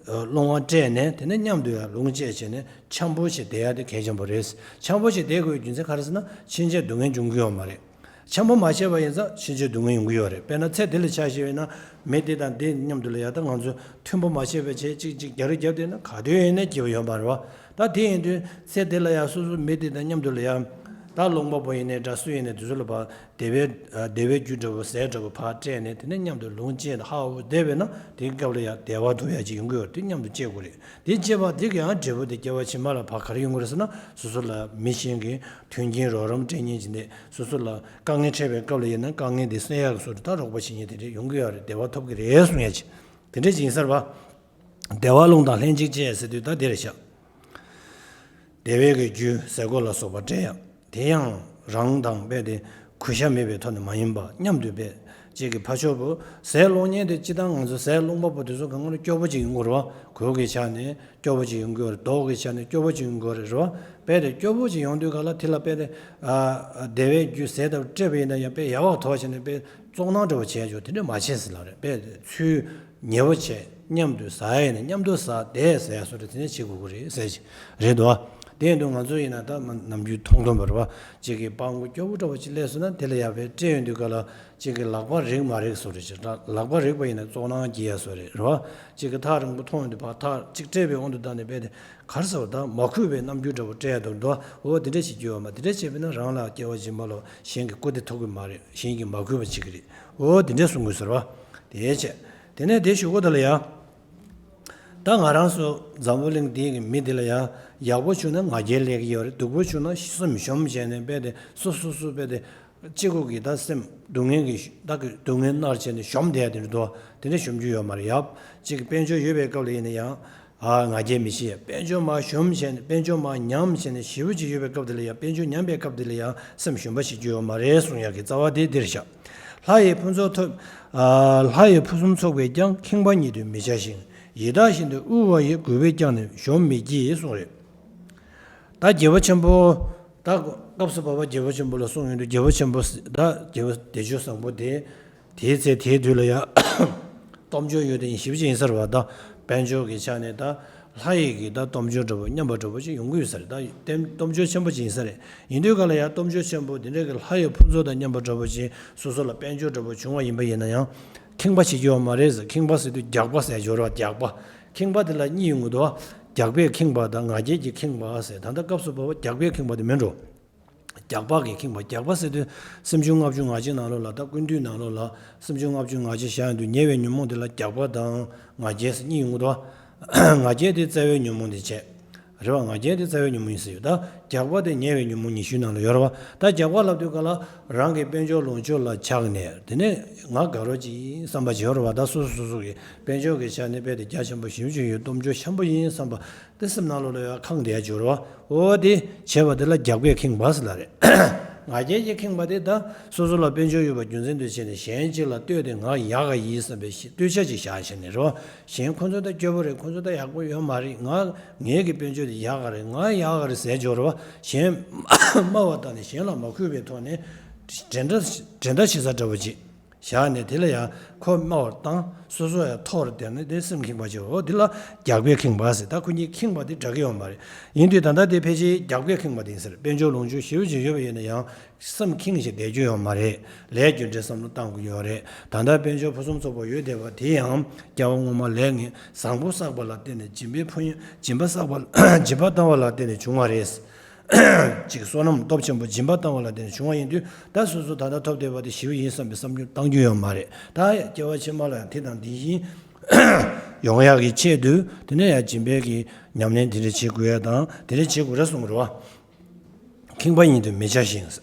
སློང་བ་སྤྲད་ནས་དེ་ནས་མཉམ་དུ་ཡང་ལུང་བཅད་བྱས་ནས་འཆམ་པོ་བྱས་བསྡད་ཡ་དེ་གལ་ཆེན་པོ་རེད། འཆམ་པོ་བྱས་བསྡད་དགོས་པའི་རྒྱུ་མཚན་ག་རེ་ཟེར་ན་ཕྱིན་ཆད་སྡུག་བསྔལ་འབྱུང་གི་ཡོད་མ་རེད། འཆམ་པོ་མ་བྱས་པ་ཡིན་ཙང་ཕྱིན་ཆད་སྡུག་བསྔལ་ཡོང་གི་ཡོད་རེད། དཔེར་ན་ཚེ་འདི་ལ་ཆ་བཞག་པ་ཡིན་ན་མི་འདི་དང་འདི་མཉམ་དུ་ལ་ཡ་ད་ང་ཚོ་མཐུན་པོ་མ་བྱས་པའི་ཆེད་གཅིག་གཅིག་རྒྱག་རེས་རྒྱབ་བསྡད་ན་ག་དུས་ཡིན་ནའི་སྐྱིད་པོ་ཡོད་མ་རེད་བ། ད་དེ་ཡིན་དུས་ཚེ་འདི་ལ་ཡ་སོ་སོ་མི་འདི་དང་མཉམ་དུ་ལ་ཡ་ད་སློང་པ་པོ་ཡིན་ནའི་འདྲ་སུ་ཡིན་ནའི་དེ་ཚོ་ལ་བ་བདེ་བའི་བདེ་བའི་རྒྱུ་འདྲ་བོ་ཟས་འདྲ་བོ་ཕར་སྤྲད་ནས་དེ་ནས་མཉམ་དུ་ལུང་བཅད་ནས་ཧ་འུ་བསྡད་པས་ན་དེའི་སྐབས་ལ་ཡ་བདེ་བ་ཐོབ་ཡ་ཅིག་ཡོང་གི་ཡོད་རེད། དེ་མཉམ་དུ་སྤྱད་དགོས་རེད། དེ་སྤྱད་པ་དེ་གི་ཡང་འབྲས་བུ་དེ་སྐྱེ་བ་ཕྱི་མ་ལ་ཕར་ག་རེ་ཡོང་གི་རེད་ཟེར་ན་སོ་སོ་ལ་མི་གཞན་གྱི་མཐུན་རྐྱེན་རོགས་རམ་སྤྲད་མཁན་ཅིག་འདེད། སོ་སོ་ལ་དཀའ་ངལ་འཕྲད་པའི་སྐབས་ལ་ཡིན་ན་དཀའ་ངལ་འདི་སེལ་ཡག་གི་སོ་སོ་ད་རོགས་པ་བྱེད་མཁན་དེ་འདྲས་ཡོང་གི་ཡོད་རེད། བདེ་བ་ཐོབ་ཀྱི་རེད་གསུང་ཡ་ཅིག་དེ་འདྲས་ཅིག་ཡིན་ས་རེད་བ། བདེ་བ་རླུང་དང་ལྷན་ཅིག་སྤྱད་ཟེར་དུས་ད་དེ་རེད་ཤག་བདེ་བའི་གི་རྒྱུ་ཟས་གོས་ལ་སོགས་པ་སྤྲད་ཡ། དེ་ཡང་རང་དང་རྦད་དེ་གུས་ཞབས་མེད་པའི་ཐོག་ནས་མ་ཡིན་པ་མཉམ་དུ་རྦད་ཅིག་གི་ཕ་ཕྱོགས་པོ་ཟས་སློང་མཁན་དེ་སྤྱིར་བཏང་ང་ཚོ་ཟས་སློང་པ་པོ་དེ་ཚོ་གང་ག་ལ་སྐྱོ་པོ་ཅིག་ཡོང་གི་རེད་བ། གོས་ཀྱི་ཆ་ནས་སྐྱོ་པོ་ཅིག་ཡོང་གི་ཡོད་རེད། མདོག་གི་ཆ་ནས་སྐྱོ་པོ་ཅིག་ཡོང་གི་ཡོད་རེད་རེད་བ། རྦད་དེ་སྐྱོ་པོ་ཅིག་ཡོང་དུས་ག་ལ་དེ་ལ་རྦད་དེ་ཨ་བདེ་བའི་རྒྱུ་ཟས་དང་སྤྲད་པ་ཡིན་ན་ཡང་དཔེ་ཡག་པོ་ཐོག་བྱས་ནས་དཔེ་བཙོག་སྣང་འདྲ་བོ་བྱས་ཆོག་དེ་འདྲ་མ་བྱེད་ཟེར་ལབ་རེད། དཔེ་ཚུལ་ཉེ་བོ་བྱས་མཉམ་དུ་ཟ་ཡས་ནས་མཉམ་དུ་ཟ་བསྡད་ཟ་ཡ་སོགས་དེ་ཚོ་བྱེད་དགོས་ཀྱི་རེད་ཟེར་གྱི་རེད་དོ། དེ་ཡིན་དུས་ང་ཚོ་ཡིན་ན་ད་མ་ནམ་རྒྱུན་མཐོང་མཐོང་བ་རེད་བ། གཅིག་གིས་སྤྲང་པོ་སྐྱོ་པོ་འདྲ་བོ་ཅིག་སླེབས་སོང་ན་དེ་ལ་ཡ་དཔེ་སྤྲད་ཡོང་དུས་ག་ལ་གཅིག་གིས་ལག་པ་རེག་མ་རེག་བཟོ་འདྲ་ཅིག་ལག་པ་རེག་པ་ཡིན་ན་བཙོག་སྣང་སྐྱེ་ཡ་བཟོ་རེད་རེད་བ། གཅིག་གིས་ཐག་རིང་པོ་མཐོང་ཡོང་དུས་ཕར་ཐག་གཅིག་སྤྲད་པའི་དབང་དུ་བཏང་ནས་དཔེ་དེ་ག་རེ་ཟེར་བ་ད་མ་གུས་པའི་རྣམ་འགྱུར་འདྲ་བོ་སྤྲད་ཡ་འདུག་འདུག་འོ་དེ་འདྲ་ཞིག་བརྗོད་པ་མ་དེ་འདྲ་བྱས་པས་ན་རང་ལ་སྐྱེ་བ་སྦྱིན་པ་ལོ་གཞན་གྱི་སྐུར་འདེབས་ཐོབ་ཀྱི་མ་རེད། གཞན་གྱིས་མ་གུས་པ་བྱེད་ཀྱི་རེད། འོ་དེ་འདྲ་གསུང་དགོས་ཟེར་བ། དེ་བྱས། དེ་ནས་དེ་ཞུ་གོ་ད་ལ་ཡ། ད་ང་རང་ཚོ་འཛམ་བུ་གླིང་འདིའི་གི་མི་འདི་ལ་ཡ་ཡག་པོ་བྱུང་ན་ང་རྒྱལ་སླེབས་ཀྱི་ཡོད་རེད། སྡུག་པོ་བྱུང་ན་སེམས་ཞོམ་བྱས་ནས་རྦད་དེ་སོ་སོ་སོ་རྦད་དེ་གཅིག་པོ་གི་ད་སེམས་སྡུག་བསྔལ་གྱི་ད་གི་སྡུག་བསྔལ་མནར་བྱས་ནས་ཞོམ་བསྡད་ཡ་དེ་འདྲ་འདུག་དེ་འདྲ་ཞོམ་རྒྱུ་ཡོད་མ་རེད། ཡབ་གཅིག་གི་དཔལ་འབྱོར་ཡོད་པའི་སྐབས་ལ་ཡིན་ན་ཡང་ཨ་ང་རྒྱལ་མི་བྱེད། དཔལ་འབྱོར་མར་ཞོམ་བྱས་ནས་དཔལ་འབྱོར་མར་ཉམས་བྱས་ནས་ཞེ་པོ་ཅིག་ཡོད་པའི་སྐབས་དེ་ལ་ཡང་དཔལ་འབྱོར་ཉམས་པའི་སྐབས་དེ་ལ་ཡང་སེམས་ཞོམ་པ་བྱེད་རྒྱུ་ཡོད་མ་རེད་གསུང་ཡག་གི་རྩ་བ་དེ་འདིར་བཞག་ལྷ་ཡི་ཕུན་ཚོགས་ཐོབ། ཨ་ལྷ་ཡི་ཕུན་སུམ་ཚོགས་པས་ཀྱང་ཁེངས་པ་ཉིད་དུ་མི་བྱ་ཞིང་། ཡི་དྭགས་བཞིན་དུ་དབུལ་བ་ཡི་རྒུད་པས་ཀྱང་ནི་གཞོམ་མི་བགྱིད་གསུངས་རེད། ད་རྒྱལ་པོ་ཆེན་པོ་ད་སྐབས་སུ་བབ་པ་རྒྱལ་པོ་ཆེན་པོ་ལ་གསུངས་ཡོང་དུས་རྒྱལ་པོ་ཆེན་པོ་ད་རྒྱལ་པོ་བདེ་སྤྱོད་བཟང་པོ་དེ་དེའི་ཚེ་དེའི་དུས་ལ་ཡང་སྟོབས་འབྱོར་ཡོད་དེ་ཡིན་ཞེ་པོ་ཅིག་ཡིན་ས་རེད་བ། ད་དཔལ་འབྱོར་གྱི་ཆ་ནས་ད་ལྷ་ཡི་གི་ད་སྟོབས་འབྱོར་འདྲ་པོ་མཉམ་པ་འདྲ་པོ་ཅིག་ཡོང་གི་ཡོད་ས་རེད། ད་སྟོབས་འབྱོར་ཆེན་པོ་ཅིག་ཡིན་ས་རེད། ཡིན་དུས་ག་ལ་ཡང་སྟོབས་འབྱོར་ཆེན་པོ་དེ་འདྲ་གི་ལྷ་ཡི་ཕུན་ཚོགས་དང་མཉམ་པ་འདྲ་པོ་ཅིག་སོ་སོ་ལ་དཔལ་འབྱོར་འདྲ་པོ་བྱུང་བ་ཡིན་པ་ཡིན་ན་ཡང་ཁེངས་པ་བྱེད་རྒྱུ་ཡོད་མ་རེད་ཟེར། ཁེངས་པ་ཟེར་དུས་རྒྱགས་པ་ཟེར་སྦྱོར་བ་རྒྱགས་པ། ཁེངས་པ་དེ་ལ་གཉིས་ཡོང་གི་འདུག་རྒྱགས་པས་ཁེངས་པ་དང་ང་རྒྱལ་གྱིས་ཁེངས་པ་ཟེར། ད་ལྟ་སྐབས་སུ་བབ་པ་རྒྱགས་པས་ཁེངས་པ་དེ་མིན་འགྲོ། རྒྱགས་པ་གིས་ཁེངས་པ། རྒྱགས་པ་ཟེར་དུས་སེམས་བྱུང་ལྔ་བཅུ་ང་གཅིག་ནང་ལོགས་ལ་ད་ཀུན་བཏུས་ནང་ལོགས་ལ་སེམས་བྱུང་ལྔ་བཅུ་ང་གཅིག་བཞག་ཡོང་དུས་ཉེ་བའི་ཉོན་མོངས་དེ་ལ་རྒྱགས་པ་དང་ང་རྒྱལ་ཟེར་གཉིས་ཡོང་གི་འདུག་ང་རྒྱལ་དེ་རྩ་བའི་ཉོན་མོངས་དེ་བྱས། རེད་བ། ང་རྒྱལ་དེ་རྩ་བའི་ཉོན་མོངས་ཡིན་ཟེར་ཡོད། ད་རྒྱགས་པ་དེ་ཉེ་བའི་ཉོན་མོངས་ཉི་ཤུའི་ནང་ལ་ཡོད་རེད་བ། ད་རྒྱགས་པ་ལབ་དུས་ག་ལ་རང་གི་དཔལ་འབྱོར་ལོངས་སྤྱོད་ལ་ཆགས་ནས་དེ་ནས་ང་དགའ་རོགས་ཅིག་ཡིན་བསམ་པ་ཅིག་ཡོད་རེད་བ། ད་སོ་སོ་སོ་སོ་གི་དཔལ་འབྱོར་གྱི་ཆ་ནས་དཔེ་དེ་རྒྱ་ཆེན་པོ་ཞེ་པོ་ཅིག་ཡོད། སྟོབས་འབྱོར་ཆེན་པོ་ཡིན་བསམ་པ་དེ་སེམས་ནང་ལོགས་ལ་ཡང་ཁེངས་བསྡད་ཡ་ཅིག་ཡོད་རེད་བ། འོ་དེ་བྱས་པ་དེ་ལ་རྒྱགས་པས་ཁེངས་པ་ཟེར་ལབ་རེད། ང་རྒྱལ་གྱིས་ཁེངས་པ་དེ་ད་སོ་སོ་ལ་དཔལ་འབྱོར་ཡོད་པ་རྒྱུ་མཚན་དུ་བྱས་ནས་གཞན་གཅིག་ལ་ལྟོས་ཏེ་ང་ཡག་ག་ཡིན་བསམ་པའི་ལྟོས་ཆ་ཅིག་བཞག་བྱས་ནས་རེད་བ། གཞན་ཁོ་ཚོ་ད་སྐྱོ་པོ་རེད། ཁོ་ཚོ་ད་ཡག་པོ་ཡོད་མ་རེད། ང་ངའི་གི་དཔལ་འབྱོར་དེ་ཡག་ག་རེད། ང་ཡག་ག་རེད་ཟེར་འཇོག་རེད་བ། གཞན་དམའ་བ་བཏང་ནས་གཞན་ལ་མ་གུས་པའི་ཐོག་ནས་འགྲན་ཟླ་འགྲན་ཟླ་བྱེད་ས་འདྲ་པོ་ཅིག་བཞག་ནས་དེ་ལ་ཡང་ཁོ་དམའ་བར་བཏང་། སོ་སོ་ཡང་མཐོ་རུ་བསྡད་ནས་དེ་སེམས་ཁེངས་པ་ཅིག་འོ་དེ་ལ་རྒྱགས་པས་ཁེངས་པ་ཟེར། ད་ཁོ་གཉིས་ཁེངས་པ་དེ་འདྲ་གི་ཡོད་མ་རེད། ཡིན་དུས་ད་ལྟ་དེ་ཕལ་ཆེར་རྒྱགས་པས་ཁེངས་པ་དེ་ཡིན་ཟེར། དཔལ་འབྱོར་ལོངས་སྤྱོད་ཞེ་པོ་ཅིག་ཡོད་པ་ཡིན་ན་ཡང་། སེམས་ཁེངས་བྱས་བསྡད་རྒྱུ་ཡོད་མ་རེད། ལས་རྒྱུ་འབྲས་བསམ་བློ་བཏང་དགོས་ཡོད་རེད། ད་ལྟ་དཔལ་འབྱོར་ཕུན་སུམ་ཚོགས་པ་ཡོད་བསྡད་པ་དེ་ཡང་སྐྱེ་བ་སྔོན་མ་ལས་ངན་བཟང་པོ་བསགས་པ་ལ་བརྟེན་ནས་སྦྱིན་པའི་ཕན་ཡོན་སྦྱིན་པ་བསགས་པ་སྦྱིན་པ་བཏང་བ་ལ་བརྟེན་ནས་བྱུང་བ་རེད། གཅིག་བསོད་ནམས་སྟོབས་ཆེན་པོ་སྦྱིན་པ་བཏང་བ་ལ་བརྟེན་ནས་བྱུང་བ་ཡིན་དུས་ད་སོ་སོ་ད་ལྟ་ཐོབ་བསྡད་པ་དེ་ཞེ་པོ་ཡིན་བསམ་པའི་བསམ་བློ་བཏང་རྒྱུ་ཡོད་མ་རེད། ད་སྐྱེ་བ་ཕྱི་མ་ལ་ཡང་དེ་དང་དེ་བཞིན་ཡོང་ཡག་གི་ཆེད་དུ་དེ་ནས་ཡང་སྦྱིན་པའི་གི་ཉམས་ལེན་དེ་འདྲ་བྱེད་དགོས་ཡ་དང་དེ་འདྲ་བྱེད་དགོས་རེད་གསུངས་རེད་བ། ཁེངས་པ་ཉིད་དུ་མི་བྱ་ཞིང་།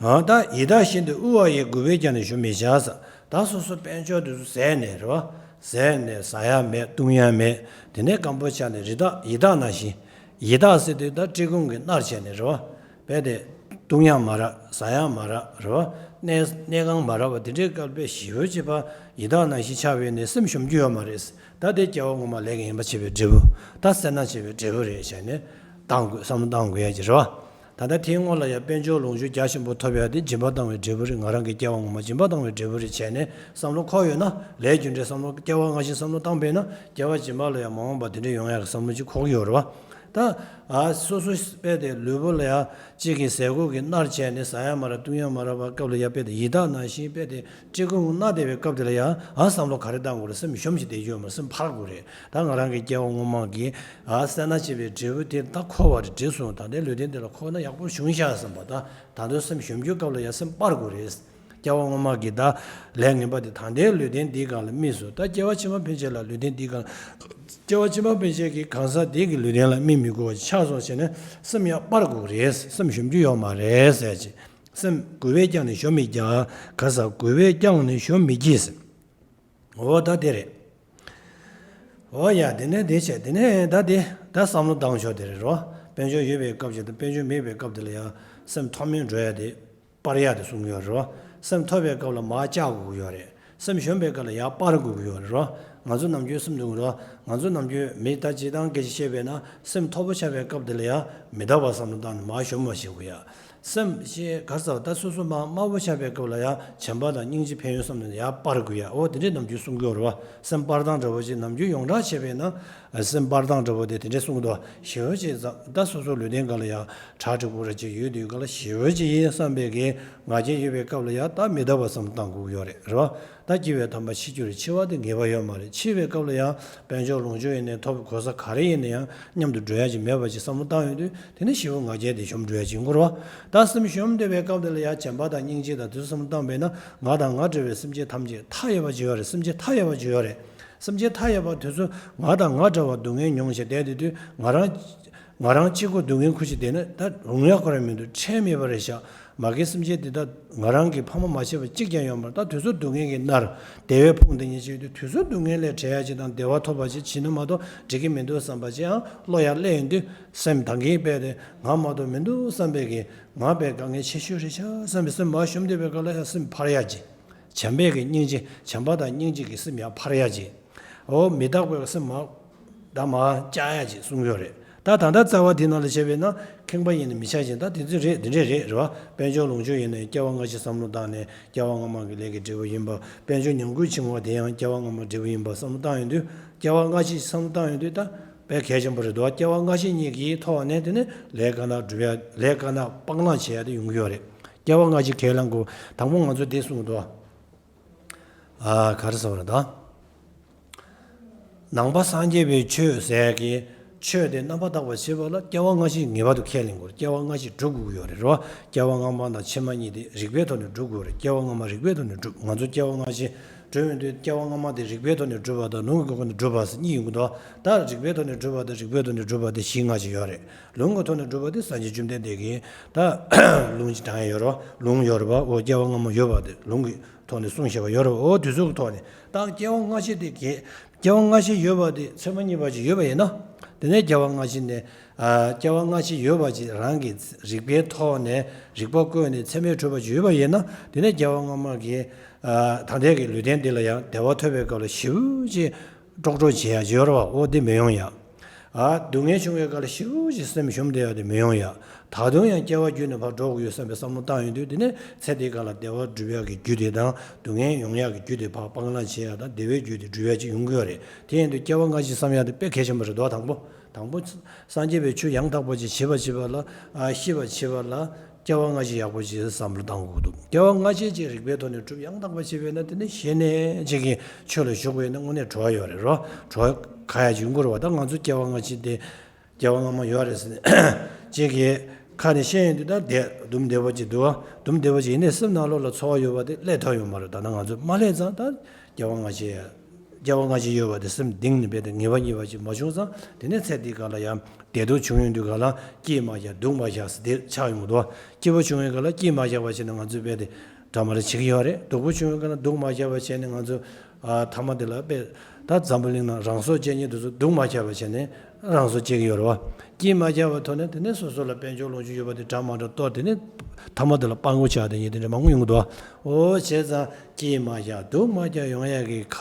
ཨ་ད་ཡི་དྭགས་བཞིན་དུ་དབུལ་བ་ཡི་རྒུད་པས་ཀྱང་ནི་གཞོམ་མི་བྱ་ཟེར། ད་སོ་སོ་དཔལ་འབྱོར་དེ་ཚོ་ཟད་ནས་རེད་བ། ཟད་ནས་ཟ་ཡ་མེད་བཏུང་ཡ་མེད། དེ་ནས་སྐམ་པོ་ཆགས་ནས་རི་དྭགས་ཡི་དྭགས་ནང་བཞིན། ཡི་དྭགས་ཟེར་དུས་ད་བཀྲེས་སྐོམ་གྱིས་མནར་བྱས་ནས་རེད་བ། རྦད་དེ་ བཏུང་ཡང་མ་རག་ཟ་ཡང་མ་རག་རེད་བ། གནས་གནས་ཁང་མ་རག་པ་དེ་འདྲའི་སྐབས་དཔེ་ཞེ་པོ་ཅིག་ཕར་ཡི་དྭགས་ནང་བཞིན་ཆགས་པ་ཡིན་ནའི་སེམས་ཞོམ་རྒྱུ་ཡོད་མ་རེད། ད་དེ་སྐྱེ་བ་སྔོན་མ་ལས་ངན་པ་བྱས་པའི་འབྲས་བུ། ད་སེར་སྣ་བྱས་པའི་འབྲས་བུ་རེད་བྱས་ནས་བཏང་དགོས། བསམ་བློ་བཏང་དགོས་ཡ་ཅིག་རེད་བ། ད་ལྟ་དེའི་སྔོན་ལ་ཡང་དཔལ་འབྱོར་ལོངས་སྤྱོད་རྒྱ་ཆེན་པོ་ཐོབ་ཡ་དེ་སྦྱིན་པ་བཏང་བའི་འབྲས་བུ་རེད། ང་རང་གི་སྐྱེ་བ་སྔོན་མ་སྦྱིན་པ་བཏང་བའི་འབྲས་བུ་རེད་བྱས་ནས་བསམ་བློ་འཁོར་ཡོད་ན། ལས་རྒྱུ་འབྲས་བསམ་བློ། སྐྱེ་བ་སྔ་ཕྱི་བསམ་བློ་བཏང་པས་ན་སྐྱེ་བ་རྗེས་མ་ལ་ཡང་མ་འོངས་པ་དེ་འདྲ་ཡོང་ཡ་གི་བསམ་བློ་ཅིག་འཁོར་གྱི་ཡོད་རེད་བ། ད་ཨ་སོ་སོ་དཔེ་དེ་ལུས་པོ་ལ་ཡང་གཅིག་གིས་ཟས་གོས་ཀྱིས་མནར་བྱས་ནས་ཟ་ཡ་མ་རག་བཏུང་ཡ་མ་རག་པ་སྐབས་ལ་ཡང་དཔེ་དེ་ཡི་དྭགས་ནང་བཞིན་དཔེ་དེ་བཀྲེས་སྐོམ་མནར་བསྡད་པའི་སྐབས་དེ་ལ་ཡང་ཨ་བསམ་བློ་ག་རེ་བཏང་དགོས་རེད། སེམས་ཞོམ་ཞིག་བསྡད་རྒྱུ་ཡོད་མ་རེད། སེམས་འཕར་དགོས་རེད། ད་ང་རང་གི་སྐྱེ་བ་སྔོན་མ་གི་ཨ་སེར་སྣ་བྱས་པའི་འབྲས་བུ་དེ་ད་འཁོར་བ་རེད་འགྲིག་སོང་། ད་ལྟའི་ལུས་རྟེན་འདི་ལ་འཁོར་ན་ཡག་པོ་བྱུང་ཤག་བསམ་པ། ད་ད་དུང་སེམས་ཞོམ་རྒྱུའི་སྐབས་ལ་ཡང་སེམས་སྤར་དགོས་རེད། སྐྱེ་བ་སྔོན་མ་གི་ད་ལས་ངན་པ་དེ་ད་ལྟའི་ལུས་རྟེན་འདིའི་སྒང་ལ་སྨིན་སོང་། ད་སྐྱེ་བ་ཕྱི་མ་ཕན་ཆད་ལ་ལུས་རྟེན་འདིའི་སྒང་། སྐྱེ་བ་ཕྱི་མ་ཕན་ཆད་ཀྱི་གང་ཟག་དེ་གི་ལུས་རྟེན་ལ་སྨིན་མི་དགོས་པ་ཆགས་སོང་བྱས་ནས་སེམས་ཡང་སྤར་དགོས་རེད། སེམས་ཞོམ་རྒྱུ་ཡོད་མ་རེད་ཟེར་ཅིག་སེམས་འགུལ་བས་ཀྱང་ནི་ཞོམ་མི་རྒྱག་ག་ས་འགུལ་བས་ཀྱང་ནི་ཞོམ་མི་གྱིས། འོ་ད་དེ་རེད། འོ་ཡ། དེ་ནས་དེ་བྱས། དེ་ནས་ད་དེ་ད་བསམ་བློ་བཏང་ཕྱོགས་དེ་རེད་རོ། དཔལ་འབྱོར་ཡོད་པའི་སྐབས་ཀྱི་དང་དཔལ་འབྱོར་མེད་པའི་སྐབས་དེ་ལ་ཡང་སེམས་མཐོ་དམན་འགྲོ་ཡ་དེ་སྤར་ཡ་དེ་གསུང་གི་ཡོད་རེད་རོ། སེམས་མཐོ་བའི་སྐབས་ལ་མར་བཅག་དགོས་ཀྱི་ཡོད་རེད། སེམས་ཞོམ་པའི་སྐབས་ལ་ཡར་སྤར་དགོས་ཀྱི་ཡོད་རེད་རོ། ང་ཚོ་ནམ་རྒྱུན་སེམས་སྡུག་རོ། ང་ཚོ་ནམ་རྒྱུན་མི་ད་སྤྱིར་བཏང་སྐད་ཆ་བཤད་པས་ན་སེམས་མཐོ་པོ་ཆགས་པའི་སྐབས་དེ་ལ་ཡང་མི་རྟག་པ་བསམ་བློ་བཏང་ནས་མར་ཞོམ་པ་ཞིག་དགོས་ཡ། སེམས་ཞེས་གར་ཟ་བ་ད་སོ་སོ་མ་དམའ་བོ་ཆགས་པའི་སྐབས་ལ་ཡང་བྱམས་པ་དང་སྙིང་རྗེ་ཕན་ཡོན་བསམ་ནས་ཡར་སྤར་དགོས་ཡ། འོ་དེ་འདྲའི་ནམ་རྒྱུན་གསུང་གི་ཡོད་རེད་བ། སེམས་སྤར་སྟངས་འདྲ་བོ་ཞིག་ནམ་རྒྱུན་ཡོངས་གྲགས་བྱས་པས་ན། སེམས་སྤར་སྟངས་འདྲ་བོ་དེ་དེ་འདྲའི་གསུང་གི་འདུག་ཞེ་པོ་ཅིག་ཙམ་ད་སོ་སོ་ལུས་རྟེན་སྒང་ལ་ཡང་གྲ་འགྲིག་པོ་ར་ཅིག་ཡོད་དུས་སྒང་ལ་ཞེ་པོ་ཅིག་ཡིན་བསམ་པའི་གི་ང་རྒྱལ་ཡོད་པའི་སྐབས་ལ་ཡང་ད་མི་རྟག་པ་བསམ་བློ་བཏང་དགོས་ཀྱི་ཡོད་རེད། རེད་བ། ད་སྐྱེ་བའི་དམ་པ་འཆི་རྒྱུ་རེད། འཆི་བ་དེ་ངེས་པ་ཡོད་མ་རེད། འཆི་བའི་སྐབས་ལ་ཡང་དཔལ་འབྱོར་ལོངས་སྤྱོད་ཡིན་ནའི་ཐོབ་གོ་ས་ག་རེ་ཡིན་ན་ཡང་མཉམ་དུ་འགྲོ་ཡ་ཅིག་མེད་པ་ཅིག་བསམ་བློ་བཏང་ཡོང་དུས་དེ་ནས་ཞེ་པོ་ང་རྒྱལ་དེ་ཞོམ་འགྲོ་ཡ་ཅིག་ཡོང་གི་རེད་བ། ད་སེམས་ཞོམ་བསྡད་པའི་སྐབས་དེ་ལ་ཡང་བྱམས་པ་དང་སྙིང་རྗེ་དང་དེ་ཚོ་བསམ་བློ་བཏང་པས་ན་ང་དང་ང་འདྲ་བའི་སེམས་ཅན་ཐམས་ཅད་མཐའ་ཡས་པ་ཅིག་ཡོད་རེད། སེམས་ཅན་མཐའ་ཡས་པ་ཅིག་ཡོད་རེད། སེམས་ཅན་མཐའ་ཡས་པ་དེ་ཚོ་ང་དང་ང་འདྲ་བ་སྡུག་བསྔལ་མྱོང་བྱས་བསྡད་དེ་དུས་ང་རང་ང་རང་གཅིག་པོ་སྡུག་བསྔལ་ཁུར་བྱས་བསྡད་ན་ད་རུང་ཡག་ཁོ་རང་མི་འདུག་ཁྲེལ་མེད་པ་རེད་ཤག་མ་གི་སེམས་ཅན་དེ་དག་ང་རང་གི་ཕ་མ་མ་བྱས་པ་གཅིག་ཀྱང་ཡོད་མ་རེད། ད་དུས་ཚོད་སྡུག་བསྔལ་གྱིས་མནར། བདེ་བའི་ཕུང་དེ་ཉིད་ཅིག་དུས་ཚོད་སྡུག་བསྔལ་ལས་བྲལ་ཡ་ཅིག་དང་བདེ་བ་ཐོབ་པ་ཅིག་བྱིན་ན་མ་གཏོགས་འགྲིག་གི་མི་འདུག་བསམ་པ་ཅིག་ཡང་བློ་ཡར་སླེབས་ཡོང་དུས་སེམས་ད་གིན་དཔེ་དེ་ང་མ་གཏོགས་མི་འདུག་བསམ་པའི་གི་ང་དཔེ་དཀའ་ངལ་ཆེ་ཤོས་རེད་ཤག་བསམ་པའི་སེམས་མར་ཞོམ་བསྡད་པའི་སྐབས་ལ་ཡང་སེམས་འཕར་ཡ་ཅིག་བྱམས་པའི་གི་སྙིང་རྗེ་བྱམས་པ་དང་སྙིང་རྗེ་གི་སེམས་ཡར་འཕར་ཡ་ཅིག་འོ་མི་རྟག་པའི་སེམས་མར་ད་མར་བཅག་ཡ་ཅིག་གསུང་གི་ཡོད་རེད། ད་ད་ལྟ་རྩ་བ་དེ་ནང་ལ་བྱས་པས་ན་ཁེངས་པ་ཡིན་ན་མི་ཆགས་ཤིང་ད་དེ་ཚོ་རེད་འདི་འདྲས་རེད་རེད་བ། དཔལ་འབྱོར་ལོངས་སྤྱོད་ཡིན་ནའི་སྐྱེ་བ་སྔ་ཕྱི་བསམ་བློ་བཏང་ནས་སྐྱེ་བ་སྔ་མ་གི་ལས་ཀྱི་འབྲས་བུ་ཡིན་པ། དཔལ་འབྱོར་ཉམས་རྒུད་ཕྱིན་པ་དེ་ཡང་སྐྱེ་བ་སྔ་མ་འབྲས་བུ་ཡིན་པ་བསམ་བློ་བཏང་ཡོང་དུས་སྐྱེ་བ་སྔ་ཕྱི་བསམ་བློ་བཏང་ཡོང་དུས་ད་དཔེ་གལ་ཆེན་པོ་རེད་འདུག་སྐྱེ་བ་སྔ་ཕྱི་གཉིས་ཀྱི་ཐོག་ནས་དེ་ནས་ལས་དཀར་ནག་སྒྲུབ་ཡ་ལས་དཀར་ནག་སྤང་བླང་བྱེད་ཡ་དེ་ཡོང་གི་ཡོད་རེད། སྐྱེ་བ་སྔ་ཕྱི་ཁས་བླངས་དགོས། དང་པོ་ང་ཚོ་དེ་གསུངས་འདུག་ཨ་ག་རེ་ཟེར་བ་རེད་ད། ནང་པ་སངས་རྒྱས་པའི་ཆོས་ཟེར་གྱི་ཆོས་དེ་རྣམ་པར་དག་པར་བྱེད་པ་ལ་སྐྱེ་བ་སྔ་ཕྱི་ངེས་པར་དུ་ཁས་ལེན་དགོས་རེད། སྐྱེ་བ་སྔ་ཕྱི་སྒྲུབ་དགོས་ཡོད་རེད་རོ། སྐྱེ་བ་སྔ་མ་དང་ཕྱི་མ་གཉིས་དེ་རིགས་པའི་ཐོག་ནས་སྒྲུབ་དགོས་རེད། སྐྱེ་བ་སྔ་མ་རིགས་པའི་ཐོག་ནས་སྒྲུབ། ང་ཚོ་སྐྱེ་བ་སྔ་ཕྱི་སྒྲུབ་ཡོང་དུས་སྐྱེ་བ་སྔ་མ་དེ་རིགས་པའི་ཐོག་ནས་སྒྲུབ་པ་དང་ལུང་གི་སྒོ་ནས་སྒྲུབ་པ་ཟེར་གཉིས་ཡོང་གི་འདུག་ད་རིགས་པའི་ཐོག་ནས་སྒྲུབ་པ་དང་རིགས་པའི་ཐོག་ནས་སྒྲུབ་པ་དེ་གཞི་ལྔ་ཅིག་ཡོད་རེད། ལུང་གི་ཐོག་ནས་སྒྲུབ་པ་དེ་སངས་རྒྱས་བཅོམ་ལྡན་འདས་ཀྱིས་ད་ལུང་ཅིག་དྲངས་ཡ་ཡོད་རེད་བ། ལུང་ཡོད་རེད་བ། འོ་སྐྱེ་བ་སྔ་མ་ཡོད་པ་དེ་ལུང་གི་ཐོག་ནས་གསུངས་བཞག་པ་ཡོད་རེད། འོ་དུས་ཚོད་ཀྱི་ཐོག་ནས་ད་སྐྱེ་བ་སྔ་ཕྱི་དེ་གས་སྐྱེ་བ་སྔ་ཕྱི་ཡོད་པ་དེ་ཚད་མ་གཉིས་པ་ཅིག་ཡོད་པ་ཡིན་ན། དེ་ནས་སྐྱེ་བ་སྔ་ཕྱི་ནས་ཨ་སྐྱེ་བ་སྔ་ཕྱི་ཡོད་པ་ཅིག་རང་གི་རིགས་པའི་ཐོག་ནས་རིགས་པ་བཀོད་ནས་ཚད་མས་གྲུབ་པ་ཅིག་ཡོད་པ་ཡིན་ན། དེ་ནས་སྐྱེ་བ་སྔ་མ་གི་ཨ་ད་ལྟའི་གི་ལུས་རྟེན་འདི་ལ་ཡང་བདེ་བ་ཐོབ་པའི་སྐབས་ལ་ཞེ་པོ་ཅིག་ཀྲོག་ཀྲོག་བྱེད་ཡ་ཅིག་ཡོད་རེད་བ། འོ་དེ་མི་ཡོང་ཡ། ཨ་སྡུག་བསྔལ་བྱུང་བའི་སྐབས་ལ་ཞེ་པོ་ཅིག་སེམས་ཞུམ་བསྡད་ཡ་དེ་མི་ཡོང་ཡ། ད་དུང་ཡང་སྐྱེ་བ་བརྒྱུད་ནས་ཕར་འགྲོ་དགོས་ཡོད་བསམ་པའི་བསམ་བློ་བཏང་ཡོང་དུས། དེ་ནས་ཚེ་འདིའི་སྒང་ལ་བདེ་བ་སྒྲུབ་ཡག་གི་རྒྱུ་དེ་དང་སྡུག་བསྔལ་ཡོང་ཡག་གི་རྒྱུ་དེ་ཕར་སྤང་བླང་བྱེད་ཡག་དང་བདེ་བའི་རྒྱུ་དེ་སྒྲུབ་ཡག་ཅིག་ཡོང་གི་ཡོད་རེད། དེ་ཡིན་དུས་སྐྱེ་བ་སྔ་ཕྱི་བསམ་ཡག་དེ་དཔེ་གལ་ཆེན་པོ་རེད་དོ། དང་པོ་དང་པོ་སངས་རྒྱས་པའི་ཆོས་ཡང་དག་པ་ཅིག་བྱེད་པ་བྱེད་པ་ལ་ཨ་ཤེས་པ་བྱེད་པ་ལ་སྐྱེ་བ་སྔ་ཕྱི་ཡག་པོ་ཅིག་བསམ་བློ་བཏང་དགོས་འདུག་སྐྱེ་བ་སྔ་ཕྱི་ཅིག་རིགས་པའི་ཐོག་ནས་སྒྲུབ་ཡང་དག་པ་བྱེད་པས་ན། དེ་ནི་ཞེ་ནས་ཅིག་གི་ཆོས་ལ་ཞུགས་པས་ན་དངོས་གནས་གྲོལ་བ་ཡོད་རེད་རོ། གྲོལ་ག་ཡ་ཅིག་ཡོང་གི་རེད་བ། ད་ང་ཚོ་སྐྱེ་བ་སྔ་ཕྱི་དེ། སྐྱེ་བ་སྔ་མ་ཡོད་རེད་ཟེར་ནས་ཅིག་གིས་ཁ་ནས་བཤད་ཡོང་དུས་ད་བདེ་སྡུག་བདེ་བོ་ཅིག་འདུག་བ། སྡུག་བདེ་བོ་ཅིག་ཡིན་ནའི་སེམས་ནང་ལོགས་ལ་ཚོར་བ་ཡོད་པ་དེ་སླེབས་ཐུབ་ཡོད་མ་རེད། ད་ནང་ང་ཚོ་མ་སླེབས་ཙང་ད་སྐྱེ་བ་སྔ་ཕྱི་སྐྱེ་བ་སྔ་ཕྱི་ཡོད་པ་དེ་སེམས་གཏིང་ནས་རྦད་དེ་ངེས་པ་རྙེད་པ་ཅིག་མ་བྱུང་ཙང་དེ་ནས་ཚེ་འདིའི་སྒང་ལ་ཡང་བདེ་སྡུག་བྱུང་ཡོང་དུས་སྒང་ལ་སྐྱིད་མ་བཞག་སྡུག་མ་བཞག་ཟེར་དེ་ཆགས་ཡོང་གི་འདུག་བ། སྐྱིད་པོ་བྱུང་བའི་སྒང་ལ་སྐྱིད་མ་བཞག་པ་བྱས་ནས་ང་ཚོས་རྦད་དེ་འདྲ་མ་འདྲ་བྱེད་ཀྱི་ཡོད་རེད། སྡུག་པོ་བྱུང་བའི་སྒང་ལ་སྡུག་མ་བཞག་པ་བྱས་ནས་ང་ཚོས། ཨ་ཐ་མ་དེ་ལ་དཔེ། ད་འཛམ་བུ་གླིང་ན་རང་སྲོག་བཅད་མཁན་དེ་ཚོ་སྡུག་མ་ཁྱབ་པ་བྱས་ནས་རང་སྲོག་བཅད་ཀྱི་ཡོད་རེད་བ། སྐྱིད་མ་ཁྱབ་པའི་ཐོག་ནས་དེ་ནས་སོ་སོ་ལ་དཔལ་འབྱོར་ལོངས་སྤྱོད་ཡོད་པ་དེ་འདྲ་མ་འདྲ་གཏོར། དེ་ནས་ཐ་མ་དེ་ལ་སྤྲང་པོ་ཆགས་བསྡད་མཁན་དེ་འདྲ་མང་པོ་ཡོང་གི་འདུག་བ། འོ་བྱས་ཙང་སྐྱིད་མ་ཁྱབ་སྡུག་མ་ཁྱབ་ཡོང་ཡག་གི་ག་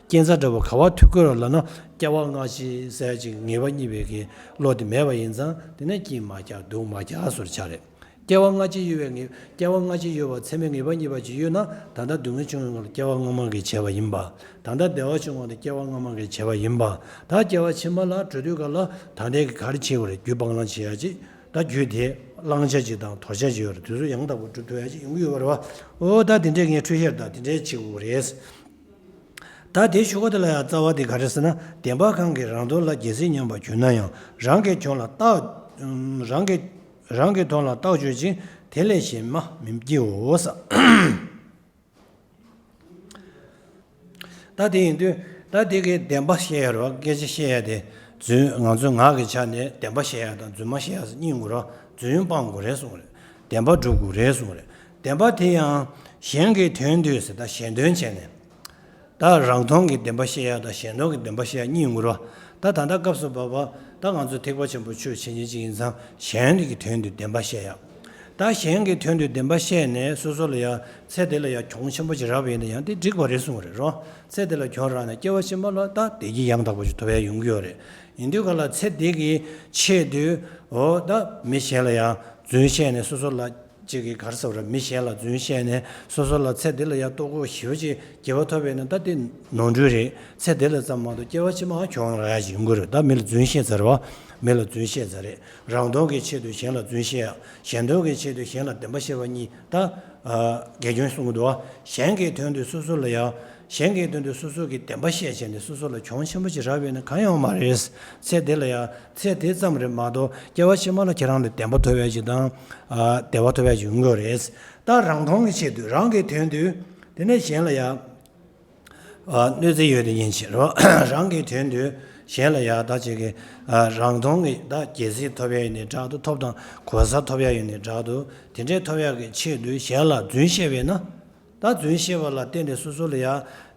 རྐྱེན་རྩ་འདྲ་པོ་ག་པར་ཐུག་གི་རེད་ལབ་ན། སྐྱེ་བ་སྔ་ཕྱི་ཟེར་ཅིག་ངེས་པ་རྙེད་པའི་གི་བློ་དེ་མེད་པ་ཡིན་ཙང་དེ་ནས་སྐྱིད་མ་ཁྱབ་སྡུག་མ་ཁྱབ་བཟོ་འདྲ་ཆགས་རེད། སྐྱེ་བ་སྔ་ཕྱི་ཡོད་པའི་ངེས། སྐྱེ་བ་སྔ་ཕྱི་ཡོད་པ་ཚད་མས་ངེས་པ་རྙེད་པ་ཅིག་ཡོད་ན། ད་ལྟ་སྡུག་བསྔལ་བྱུང་བའི་སྔོན་ལ་སྐྱེ་བ་སྔ་མ་གིས་བྱས་པ་ཡིན་པ། ད་ལྟ་བདེ་བ་བྱུང་བ་དེ་སྐྱེ་བ་སྔ་མ་གིས་བྱས་པ་ཡིན་པ། ད་སྐྱེ་བ་ཕྱི་མ་ལ་འགྲོ་དུས་སྐབས་ལ་ད་ལྟའི་གི་ག་རེ་བྱེད་དགོས་རེད། རྒྱུ་སྤང་བླང་བྱེད་ཡ་ཅིག་ད་རྒྱུ་དེ་བླང་བྱ་ཅིག་དང་དོར་བྱ་ཅིག་ཡོད་རེད། དེ་ཚོ་ཡང་དག་པར་སྒྲུབ་ཐུབ་ཡ་ཅིག་ཡོང་གི་ཡོད་པ་རེད་བ། འོ་ད་དེ་འདྲའི་ངས་འཕྲོས་བཤད་དང་དེ་འདྲའི་བྱེད་དགོས་རེད། ད་དེའི་གཞུག་གུ་དེ་ལ་ཡང་རྩ་བ་དེ་ག་རེ་ཟེར་ན། བདེན་པ་གང་གིས་རང་དོན་ལ་རྒྱལ་སྲིད་ཉམས་པར་གྱུར་ན་ཡང་། རང་གི་དོན་ལ་བརྟག་རང་གི་རང་གི་དོན་ལ་བརྟག་དཔྱོད་ཅིང་། དེ་ལས་གཞན་མ་མི་སྐྱེའོ་ཟེར། ད་དེ་ཡིན་དུས་ད་དེ་གི་བདེན་པ་བཤད་ཡ་རེད་བ། སྐད་ཆ་བཤད་ཡ་དེ་རྫུན། ང་ཚོའི་ངག་གི་ཆ་ནས་བདེན་པ་བཤད་ཡ་དང་རྫུན་མ་བཤད་ཡ་ཟེར་གཉིས་ཡོང་གི་རེད་བ། རྫུན་སྤང་དགོས་རེད་གསུངས་རེད། བདེན་པ་སྒྲུབ་དགོས་རེད་གསུངས་རེད། བདེན་པ་དེ་ཡང་གཞན་གྱི་དོན་དུ་ཟེར། ད་གཞན་དོན་བྱས་ནས། ད་རང་དོན་གྱི་བདེན་པ་བཤད་ཡ་དང་གཞན་དོན་གྱི་བདེན་པ་བཤད་ཡ་གཉིས་ཡོང་གི་རེད་བ། ད་ད་ལྟ་སྐབས་སུ་བབ་པ་ད་ང་ཚོ་ཐེག་པ་ཆེན་པོ་ཆོས་བྱེད་མཁན་ཅིག་ཡིན་ཙང་གཞན་གྱི་དོན་དུ་བདེན་པ་བཤད་ཡ། ད་གཞན་གྱི་དོན་དུ་བདེན་པ་བཤད་ནས་སོ་སོ་ལ་ཡ་ཚེ་འདི་ལ་ཡ་གྱོང་ཆེན་པོ་ཅིག་རག་པ་ཡིན་ན་ཡང་དེ་འགྲིག་པ་རེད་གསུངས་པ་རེད་རོ། ཚེ་འདི་ལ་གྱོང་རག་ནས་སྐྱེ་བ་ཕྱི་མ་ལ་ད་བདེ་སྐྱིད་ཡང་དག་པ་ཞིག་ཐོབ་ཡ་ཡོང་གི་ཡོད་རེད། ཡིན་དུས་ག་ལ་ཚེ་འདི་གི་ཆེད་དུ་འོ་ད་མི་གཞན་ལ་ཡ་རྫུན་བཤད་ནས་སོ་སོ་ལ་ཅིག་གིས་ག་རེ་ཟེར་བ་རེད། མི་གཞན་ལ་རྫུན་བཤད་ནས་སོ་སོ་ལ་ཚེ་འདི་ལ་ཡ་ལྟོ་གོས་ཞེ་པོ་ཅིག་དགེ་བ་ཐོབ་པས་ན་ད་དེ་ནོར་འཁྲུལ་རེད། ཚེ་འདི་ལ་ཙམ་མ་གཏོགས་སྐྱེ་བ་ཕྱི་མ་གྱོང་རག་ཡ་ཞིག་ཡོང་གི་རེད། ད་མི་ལ་རྫུན་བཤད་ཚར་བ། མི་ལ་རྫུན་བཤད་ཚར་རེད། རང་དོན་གྱི་ཆེད་དུ་གཞན་ལ་རྫུན་བཤད་ཡ། གཞན་དོན་གྱི་ཆེད་དུ་གཞན་ལ་བདེན་པ་བཤད་པ་གཉིས་ད་དགེ་སྦྱོང་གསུང་གི་འདུག་བ། གཞན་གྱི་དོན་དུ་སོ་སོ་ལ་ཡ། གཞན་གྱི་དོན་དུ་སོ་སོ་གིས་བདེན་པ་བཤད་བྱས་ནས་སོ་སོ་ལ་གྱོང་ཆེན་པོ་ཅིག་རག་པས་ན་གང་ཡོང་མ་རེད། ཚེ་འདི་ལ་ཡ། ཚེ་དེ་ཙམ་རེད་མ་གཏོགས་སྐྱེ་བ་ཕྱི་མ་ལ་ཁྱེད་རང་ལ་བདེན་པ་ཐོབ་ཡ་ཅིག་དང་། ཨ་བདེ་བ་ཐོབ་ཡ་ཅིག་ཡོང་གི་རེད། ད་རང་དོན་གྱི་ཆེད་དུ་རང་གི་དོན་དུ། དེ་ནས་གཞན་ལ་ཡ། ཨ་གནོད་འཚེ་ཡོད་དེ་ཡིན་ཕྱིར་རོ། རང་གི་དོན་དུ་གཞན་ལ་ཡ་ད་ཅིག་གི་ཨ་རང་དོན་གྱི་ད་རྒྱལ་སྲིད་ཐོབ་ཡ་ཡིན་ནའི་འདྲ་འདུག་ཐོབ་དང་གོ་ས་ཐོབ་ཡ་ཡིན་ནའི་འདྲ་འདུག་དེ་འདྲའི་ཐོབ་ཡ་གི་ཆེད་དུ་གཞན་ལ་རྫུན་བཤད་པས་ན། ད་རྫུན་བཤད་པ་ལ་བརྟེན་ནས་སོ་སོ་ལ་ཡ་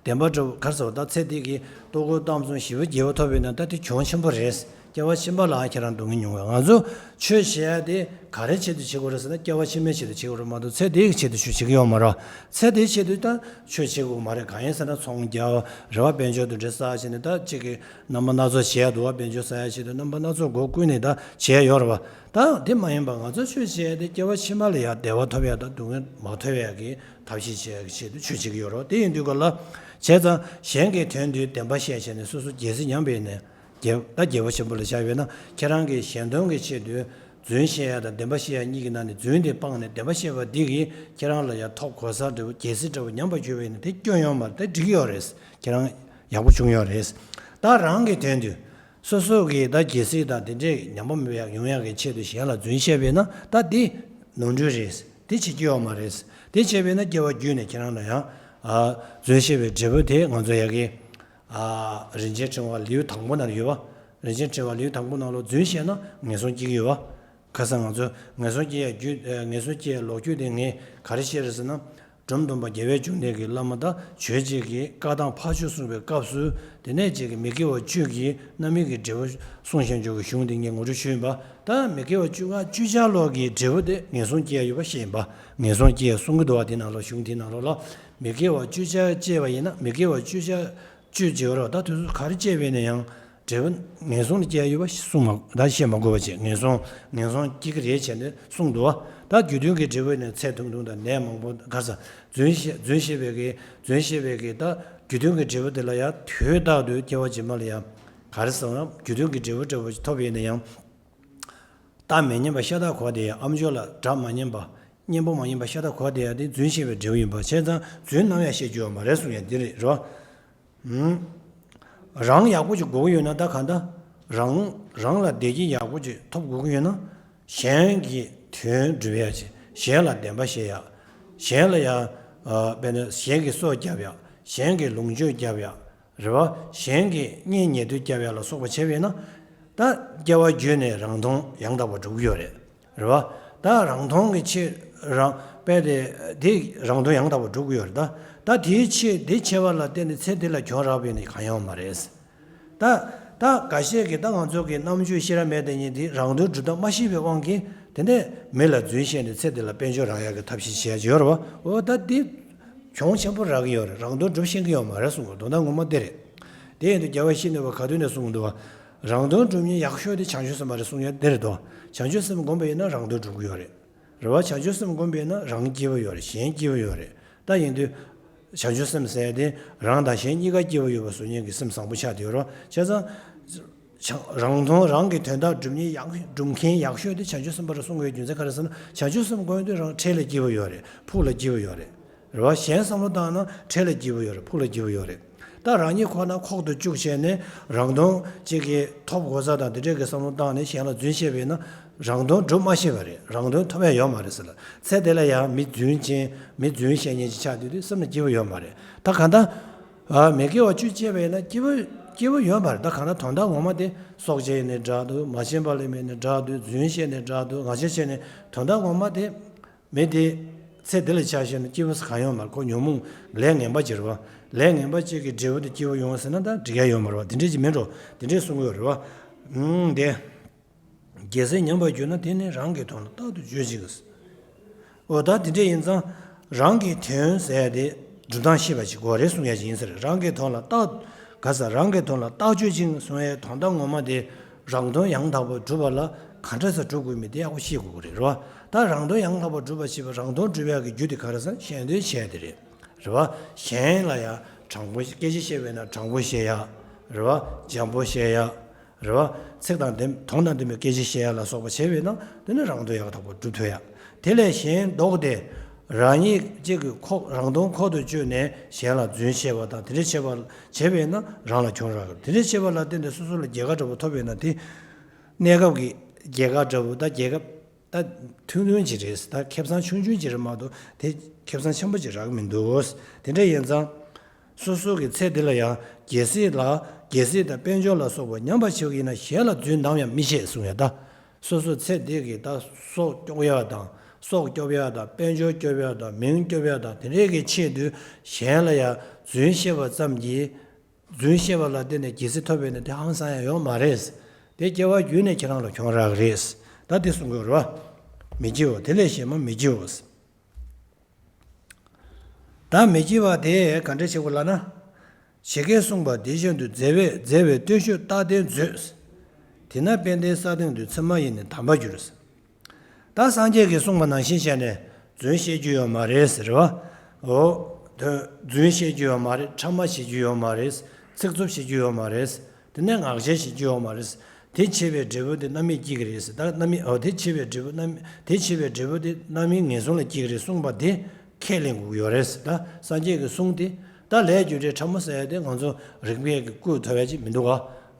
བདེན་པ་འདྲ་བོ་ག་རེ་ཟེར་བ། ད་ཚེ་འདི་གི་ལྟོ་གོས་གཏམ་གསུམ་ཞེ་པོ་དགེ་བ་ཐོབ་པས་ན་ད་དེ་གྱོང་ཆེན་པོ་རེད། སྐྱེ་བ་ཕྱི་མ་ལའང་ཁྱེད་རང་སྡུག་བསྔལ་མྱོང་བས། ང་ཚོ་ཆོས་བྱེད་ཡ་དེ་ག་རེ་ཆེད་དུ་བྱེད་དགོས་རེད་ཟེར་ན་སྐྱེ་བ་ཕྱི་མའི་ཆེད་དུ་བྱེད་དགོས་རེད་མ་གཏོགས་ཚེ་འདིའི་ཆེད་དུ་ཆོས་བྱེད་ཀྱི་ཡོད་མ་རེད། ཚེ་འདིའི་ཆེད་དུ་ད་ཆོས་བྱེད་དགོས་མ་རེད། གང་ཡིན་ཟེར་ན་ཚོང་རྒྱག་རེད་བ། དཔལ་འབྱོར་དེ་འདྲ་བསགས་བྱས་ནས་ད་ཅིག་གི་རྣམ་པ་སྣ་ཚོགས་བྱེད་ཡ་འདུག་བ། དཔལ་འབྱོར་བསགས་ཡ་ཆེད་དུ་རྣམ་པ་སྣ་ཚོགས་སྒོ་ཀུན་ནས་ད་བྱེད་ཡ་ཡོད་རེད་བ། ད་དེ་མ་ཡིན་པ་ང་ཚོ་ཆོས་བྱེད་ཡ་དེ་སྐྱེ་བ་ཕྱི་མ་ལ་ཡ་བདེ་བ་ཐོབ་ཡ་དང་སྡུག་བསྔལ་མ་ཐོབ་ཡ་གི་ཐབས་ཤེས་བྱེད་ཡ་གི་ཆེད་དུ་ཆོས་བྱེད་ཀྱི་ཡོད་རེད་བ། དེ་ཡིན་དུས་ག་ལ་བྱས་ཙང་གཞན་གྱི་དོན་དུ་བདེན་པ་བཤད་བྱས་ནས་སོ་སོ་རྒྱལ་སྲིད་ཉམས་པས་ནས། རྒྱལ་ད་རྒྱལ་པོ་ཆེན་པོ་ལ་བཞག་ཡོད་ན་ཁྱེད་རང་གིས་གཞན་དོན་གྱི་ཆེད་དུ་རྫུན་བཤད་ཡ་དང་བདེན་པ་བཤད་ཡ་གཉིས་ཀྱི་ནང་ནས་རྫུན་དེ་སྤངས་ནས་བདེན་པ་བཤད་པ་འདི་གིས་ཁྱེད་རང་ལ་ཡ་ཐོབ་གོ་ས་འདྲ་བོ་རྒྱལ་སྲིད་འདྲ་བོ་ཉམས་པར་གྱུར་པ་ཡིན་ན་དེ་སྐྱོན་ཡོད་མ་རེད། དེ་འགྲིག་གི་ཡོད་རེད། ཁྱེད་རང་ཡག་པོ་བྱུང་ཡོད་རེད། ད་རང་གི་དོན་དུ་སོ་སོ་གིས་ད་རྒྱལ་སྲིད་དང་དེ་འདྲས་ཉམས་པ་མེད་པ་ཡོང་ཡག་གི་ཆེད་དུ་གཞན་ལ་རྫུན་བཤད་པས་ན་ད་དེ་ནོར་འཁྲུལ་རེད། དེ་བྱེད་རྒྱུ་ཡོད་མ་རེད། དེ་བྱས་པས་ན་སྐྱེ་བ་རྒྱུད་ནས་ཁྱེད་རང་ལ་ཡང་ཨ་རྫུན་བཤད་པའི་འབྲས་བུ་དེ་ང་ཚོ་ཡ་གི་ཨ་རིན་ཆེན་ཕྲེང་བ་ལེའུ་དང་པོ་ནང་ཡོད་པ། རིན་ཆེན་ཕྲེང་བ་ལེའུ་དང་པོ་ནང་ལ་རྫུན་བཤད་ན་ངན་སོང་སྐྱེ་གི་ཡོད་པ། ཁ་སང་ང་ཚོ་ངན་སོང་སྐྱེ་ཡ་རྒྱུ་ཨ་ངན་སོང་སྐྱེ་ཡ་ལོ་རྒྱུས་དེ་ངས་ག་རེ་བཤད་རེད་ཟེར་ན། འབྲོམ་སྟོན་པ་རྒྱལ་བའི་འབྱུང་གནས་ཀྱི་བླ་མ་དང་ཆོས་རྗེ་གིས་བཀའ་ཐང་ཕ་ཆོས་གསུངས་པའི་སྐབས་སུ་དེ་ནས་རྗེ་གིས་མི་དགེ་བ་བཅུ་གི་རྣམ་སྨིན་གྱི་འབྲས་བུ་གསུངས་བཞིན་འཇོག་གི་གཞུང་དེ་ངས་ངོ་སྤྲོད་ཞུས་ཡིན་པ། ད་མི་དགེ་བ་བཅུ་ཁག་བཅུ་ཆ་ལོག་གི་འབྲས་བུ་དེ་ངན་སོང་སྐྱེ་ཡ་ཡོད་པ་བཤད་ཡིན་པ། ངན་སོང་སྐྱེ་ཡ་གསུང་གི་འདུག་བ། དེ་ནང་ལོགས་གཞུང་དེ་ནང་ལོགས་ལ་མི་དགེ་བ་བཅུ་ཆ་བཅད་པ་ཡིན་ན་མི་དགེ་བ་བཅུ་ཆ་བཅུ་བྱེད་རོགས། ད་དུས་ཚོད་ག་རེ་བཅད་པས་ན་ཡང་འབྲས་བུ་ངན་སོང་ལ་སྐྱེ་ཡ་ཡོད་པ་གསུང་མ་ད་བཤད་མ་དགོས་པ་བྱས། ངན་སོང་ངན་སོང་སྐྱེ་གི་རེད་བྱས་ནས་གསུངས་འདུག་བ། ད་རྒྱུ་མཐུན་གྱི་འབྲས་བུ་ནས་ཚེ་ཐུང་ཐུང་དང་ནད་མང་པོ་ག་ས་རྫུན་བཤད་རྫུན་བཤད་པའི་གི་རྫུན་བཤད་པའི་གི་ད་རྒྱུ་མཐུན་གྱི་འབྲས་བུ་དེ་ལ་ཡང་དུས་རྟག་ཏུ་སྐྱེ་བ་རྗེས་མ་ལ་ཡང་ག་རེ་ཟེར་ན་རྒྱུ་མཐུན་གྱི་འབྲས་བུ་འདྲ་བོ་ཐོབ་ཡིན་ན་ཡང་། རྟ་མི་སྙན་པ་ཤ་སྟག་གོ་བསྡད་ཡ། ཨ་མཆོག་ལ་སྒྲ་མ་སྙན་པ་སྙན་པོ་མ་སྙན་པ་ཤ་སྟག་གོ་བསྡད་ཡ་དེ་རྫུན་བཤད་པའི་འབྲས་བུ་ཡིན་པ་བྱས་ཙང་རྫུན་ནམ་ཡང་བཤད་རྒྱུ་ཡོད་མ་རེད་གསུངས་ཡ་འདི་རེད་རོ། ཧུམ། རང་ཡག་པོ་ཅིག་དགོས་ཀྱི་ཡོད་ན་ད་ག་འདྲ། རང་རང་ལ་བདེ་སྐྱིད་ཡག་པོ་ཅིག་ཐོབ་དགོས་ཀྱི་ཡོད་ན། གཞན་གྱི་དོན་སྒྲུབ་ཡ་ཅིག་གཞན་ལ་བདེན་པ་བཤད་ཡ། གཞན་ལ་ཡ། ཨ་དཔེར་ན་གཞན་གྱི་སྲོག་བསྐྱབ་ཡ། གཞན་གྱི་ལོངས་སྤྱོད་བསྐྱབ་ཡ། རེད་བ། གཞན་གྱི་གཉེན་ཉེ་དུ་བསྐྱབ་ཡ་ལ་སོགས་པ་བྱས་པས་ན། ད་སྐྱེ་བ་རྒྱུད་ནས་རང་དོན་ཡང་དག་པར་སྒྲུབ་ཀྱི་ཡོད་རེད། རེད་བ། ད་རང་དོན་གྱི་ཆེད་རང་ དཔེ་དེ་དེ་རང་དོན་ཡང་དག་པར་སྒྲུབ་ཀྱི་ཡོད་རེད་ད། ད་དེའི་ཆེད་དེ་ཆེ་བ་ལ་བརྟེན་ནས་ཚེ་འདི་ལ་གྱོང་རག་པ་ཡིན་ན་གང་ཡང་མ་རེད། ད་ད་འགའ་ཤས་ཀྱིས་ད་ང་ཚོ་གི་རྣམ་དཔྱོད་ཤེས་རབ་མེད་དེ་ཉིད་དེ་རང་དོན་སྒྲུབ་སྟངས་མ་ཤེས་པའི་དབང་གིས་དེ་འདྲས་མི་ལ་རྫུན་བཤད་ནས་ཚེ་འདི་ལ་དཔལ་འབྱོར་རག་ཡག་གི་ཐབས་ཤེས་བྱས་ཡོད་རེད་བ། འོ་ད་འདི་གྱོང་ཆེན་པོ་རག་གི་ཡོད་རེད། རང་དོན་སྒྲུབ་ཤེས་ཀྱི་ཡོད་མ་རེད་གསུང་གི། དོན་དག་ངོ་མ་འདི་རེད། དེ་ཡིན་དུས་རྒྱལ་བ་ཡིད་བཞིན་ནོར་བུ་ག་དུས་ནས་གསུང་གི་འདུག་བ། རང་དོན་སྒྲུབ་མཁན་ཡག་ཤོས་དེ་བྱང་ཆུབ་སེམས་དཔའ་རེད་གསུང་ཡ་འདི་རེད་དོ། བྱང་ཆུབ་སེམས་སྒོམ་པ་ཡིན་ན་རང་དོན་སྒྲུབ་ཀྱི་ཡོད་རེད། རེད་བ། བྱང་ཆུབ་སེམས་སྒོམ་པས་ན་རང་སྐྱིད་པོ་ཡོད་རེད། གཞན་སྐྱིད་པོ་ཡོད་རེད། ད་ཡིན་དུས་བྱང་ཆུབ་སེམས་ཟེར་ཏེ་རང་དང་གཞན་གཉིས་ཀ་སྐྱིད་པོ་ཡོད་པ་བཟོ་མཁན་གྱི་སེམས་བཟང་པོ་ཆགས་བསྡད་ཡོད་རེད་བ། བྱས་ཙང་། བྱང་རང་དོན་རང་གི་དོན་དག་སྒྲུབ་མཁན་ཡག་སྒྲུབ་མཁན་ཡག་ཤོས་དེ་བྱང་ཆུབ་སེམས་དཔའ་རེད་གསུང་བའི་རྒྱུ་མཚན་ག་རེ་ཟེར་ན། བྱང་ཆུབ་སེམས་སྒོམ་དུས་རང་འཕྲལ་ལ་སྐྱིད་པོ་ཡོད་རེད། ཕུགས་ལ་སྐྱིད་པོ་ཡོད་རེད། རེད་བ། གཞན་བསམ་བློ་བཏང་ན་འཕྲལ་ལ་སྐྱིད་པོ་ཡོད་རེད། ཕུགས་ལ་སྐྱིད་པོ་ཡོད་རེད། ད་རང་ཉིད་ཁོ་ན་ཁོག་ཏུ་བཅུག་བྱས་ནས་རང་དོན་གཅིག་གིས་ཐོབ་དགོས་ས་དང་དེ་འདྲས་ཀྱི་བསམ་བློ་བཏང་ནས་གཞན་ལ་རྫུན་བཤད་པས་ན་རང་དོན་སྒྲུབ་མ་ཤེས་པ་རེད། རང་དོན་ཐོབ་ཡ་ཡོད་མ་རེད་ཟེར་ལ། ཚེ་འདི་ལ་ཡང་མི་རྫུན་ཅན་མི་རྫུན་བཤད་མཁན་ཅིག་ཆགས་དུས་དུས་སེམས་ལ་སྐྱིད་པོ་ཡོད་མ་རེད། ད་གང་ལྟར། ཨ་མི་དགེ་བ་བཅུ་སྤྱད་པས་ན་སྐྱིད་པོ་སྐྱིད་པོ་ཡོད་མ་རེད། ད་གང་ལྟར་དོན་དག་ངོ་མ་དེ་སྲོག་བཅད་ནས་འདྲ་འདུག་མ་བྱིན་པ་ལས་མེད་ནས་འདྲ་འདུག་རྫུན་བཤད་ནས་འདྲ་འདུག་ངར་ཤ་བྱས་ནས་དོན་དག་ངོ་མ་དེ། མི་དེ་ཚེ་འདི་ལ་ཆ་བཞག་ན་སྐྱིད་པོ་ས་གང་ཡོད་མ་རེད། ཁོ་ཉོན་མོངས་ལས་ངན་པ་ཅིག་རེད་བ། ལས་ངན་པ་ཅིག་གི་འབྲས་བུ་དེ་སྐྱིད་པོ་ཡོང་ཟེར་ན་ད་འགྲིག་ཡ་ཡོད་མ་རེད་བ། དེ་འདྲས་ཅིག་མིན་འགྲོ། དེ་འདྲས་གསུང་གི་ཡོད་རེད་བ། ཨུམ་དེ། རྒྱལ་སྲས་ཉམས་པར་གྱུར་ན་དེ་ནི་རང་གི་དོན་ལ་རྟག་ཏུ་བརྗོད་ཅིག་འོ་ད་དེ་འདྲས་ཡིན་ཙང་། རང་གི་དོན་ཟེར་ཡ་དེ་སྒྲུབ་སྟངས་ཤེས་པ་ཅིག་དགོས་རེད་གསུང་ཡ་ཅིག་ཡིན་ཟེར། རང་གི་དོན་ལ་རྟག་ག་ས་རང་གི་དོན་ལ་རྟག་བརྗོད་ཅིག་གསུང་ཡའི་དོན་དག་ངོ་མ་དེ། རང་དོན་ཡང་དག་པར་སྒྲུབ་པ་ལ་ག་འདྲ་ས་སྒྲུབ་དགོས་མིན་དེ་ཡག་པོ་ཤེས་དགོས་ཀྱི་རེད་རོ། ད་རང་དོན་ཡང་དག་པར་སྒྲུབ་པ་ཞེས་པ་རང་དོན་སྒྲུབ་ཡག་གི་རྒྱུ་དེ་ག་རེ་ཟེར་ན་གཞན་དོན་བྱས་དེ་རེད། རེད་བ། གཞན་ལ་ཡང་དྲང་པོ་སྐད་ཆ་བཤད་པས་ན་དྲང་པོ་བཤད་ཡག་རེད་བ། འཇམ་པོ་བཤད་ཡག་རེད་བ། ཚིག་དང་ལྡན་དོན་དང་ལྡན་པའི་སྐད་ཆ་བཤད་ཡག་ལ་སོགས་པ་བྱས་པས་ན་དེ་ནི་རང་དོན་ཡག་དག་པར་སྒྲུབ་ཐུབ་ཡག་དེ་ལས་གཞན་ལྡོག་སྟེ། རང་ཉིད་གཅིག་གི་ཁོག་རང་དོན་ཁོག་ཏུ་བཅུག་ནས་གཞན་ལ་རྫུན་བཤད་པ་དང་དེ་འདྲ་བྱས་པ་བྱས་པས་ན་རང་ལ་གྱོང་རག་གི། དེ་འདྲ་བྱས་པ་ལ་བརྟེན་ཏེ་སོ་སོ་ལ་རྒྱལ་ཁ་འདྲ་པོ་ཐོབ་པས་ན་དེ། གནས་སྐབས་ཀྱི་རྒྱལ་ཁ་འདྲ་པོ་ད་རྒྱལ་ཁབ་ད་ཐུང་ཐུང་ཅིག་རེད། ད་ཁེ་བཟང་ཆུང་ཆུང་ཅིག་རེད་མ་གཏོགས་དེ་ཁེ་བཟང་ཆེན་པོ་ཅིག་རག་གི་མི་འདུག་དེ་འདྲ་ཡིན་ཙང་། སོ་སོ་གི་ཚེ་འདི་ལ་ཡང་རྒྱལ་སྲིད་ལ་རྒྱལ་སྲིད་དང་དཔལ་འབྱོར་ལ་སོགས་པ་ཉམས་པར་བྱེད་པ་ཡིན་ན་གཞན་ལ་རྫུན་གཏམ་ཡང་མི་བཤད་གསུང་ཡ་ད། སོ་སོ་ཚེ་འདི་གི་ད་སྲོག་སྐྱོབ་ཡ་དང་སྲོག་སྐྱོབ་ཡ་དང་དཔལ་འབྱོར་སྐྱོབ་ཡ་དང་མིང་སྐྱོབ་ཡ་དང་དེ་འདྲའི་གི་ཆེད་དུ་གཞན་ལ་ཡང་རྫུན་བཤད་པ་ཙམ་གྱིས། རྫུན་བཤད་པ་ལ་བརྟེན་ནས་རྒྱལ་སྲིད་ཐོབ་པས་ན་དེ་ཧང་སང་ཡང་ཡོད་མ་རེད། དེ་སྐྱེ་བ་རྒྱུད་ནས་ཁྱེད་རང་ལ་གྱོང་རག་གི་རེད། ད་དེ་གསུང་དགོས་རེད་བ། མི་སྐྱེ་བ་དེ་ལས་གཞན་མ་མི་སྐྱེ་བ། ད་མི་སྐྱེ་བ་དེ་ག་འདྲ་བྱེད་དགོས་ལབ་ན། ཇི་སྐད་གསུངས་པ་དེ་བཞིན་དུ་མཛད་པའི་མཛད་པའི་བརྟུལ་ཞུགས་རྟག་བརྟན་མཛོད། དེས་ན་དཔལ་ལྡན་ས་སྟེང་དུ་མཚན་མ་ཡིས་ནི་དམ་པར་གྱུར། ད་སངས་རྒྱས་ཀྱིས་གསུངས་པ་ནང་བཞིན་བྱས་ནས་རྫུན་བཤད་རྒྱུ་ཡོད་མ་རེད་ཟེར་བ། འོ། དོན་རྫུན་བཤད་རྒྱུ་ཡོད་མ་རེད། ཕྲ་མ་བྱེད་རྒྱུ་ཡོད་མ་རེད། ཚིག་རྩུབ་བྱེད་རྒྱུ་ཡོད་མ་རེད། དེ་ནས་ངག་འཁྱལ་བྱེད་རྒྱུ་ཡོད་མ་རེད། དེ་བྱས་པའི་འབྲས་བུ་དེ་རྣམ་སྨིན་སྐྱེ་གི་རེད་ཟེར། ད་རྣམ་སྨིན་འོ་དེ་བྱས་པའི་འབྲས་བུ་རྣམ་དེ་བྱས་པའི་འབྲས་བུ་དེ་རྣམ་སྨིན་ངན་སོང་ལ་སྐྱེ་གི་རེད་གསུངས་པ་དེ་ཁས་ལེན་དགོས་ཀྱི་ཡོད་རེད་ཟེར། ད་སངས་རྒྱས་ཀྱི་གསུང་དེ་ད་ལས་རྒྱུ་འབྲས་ཕྲ་མོ་ཟེར་ཡ་དེ་ང་ཚོ་རིག་པས་ཀྱི་བཀོད་ཐུབ་ཡ་ཅིག་མི་འདུག་ག་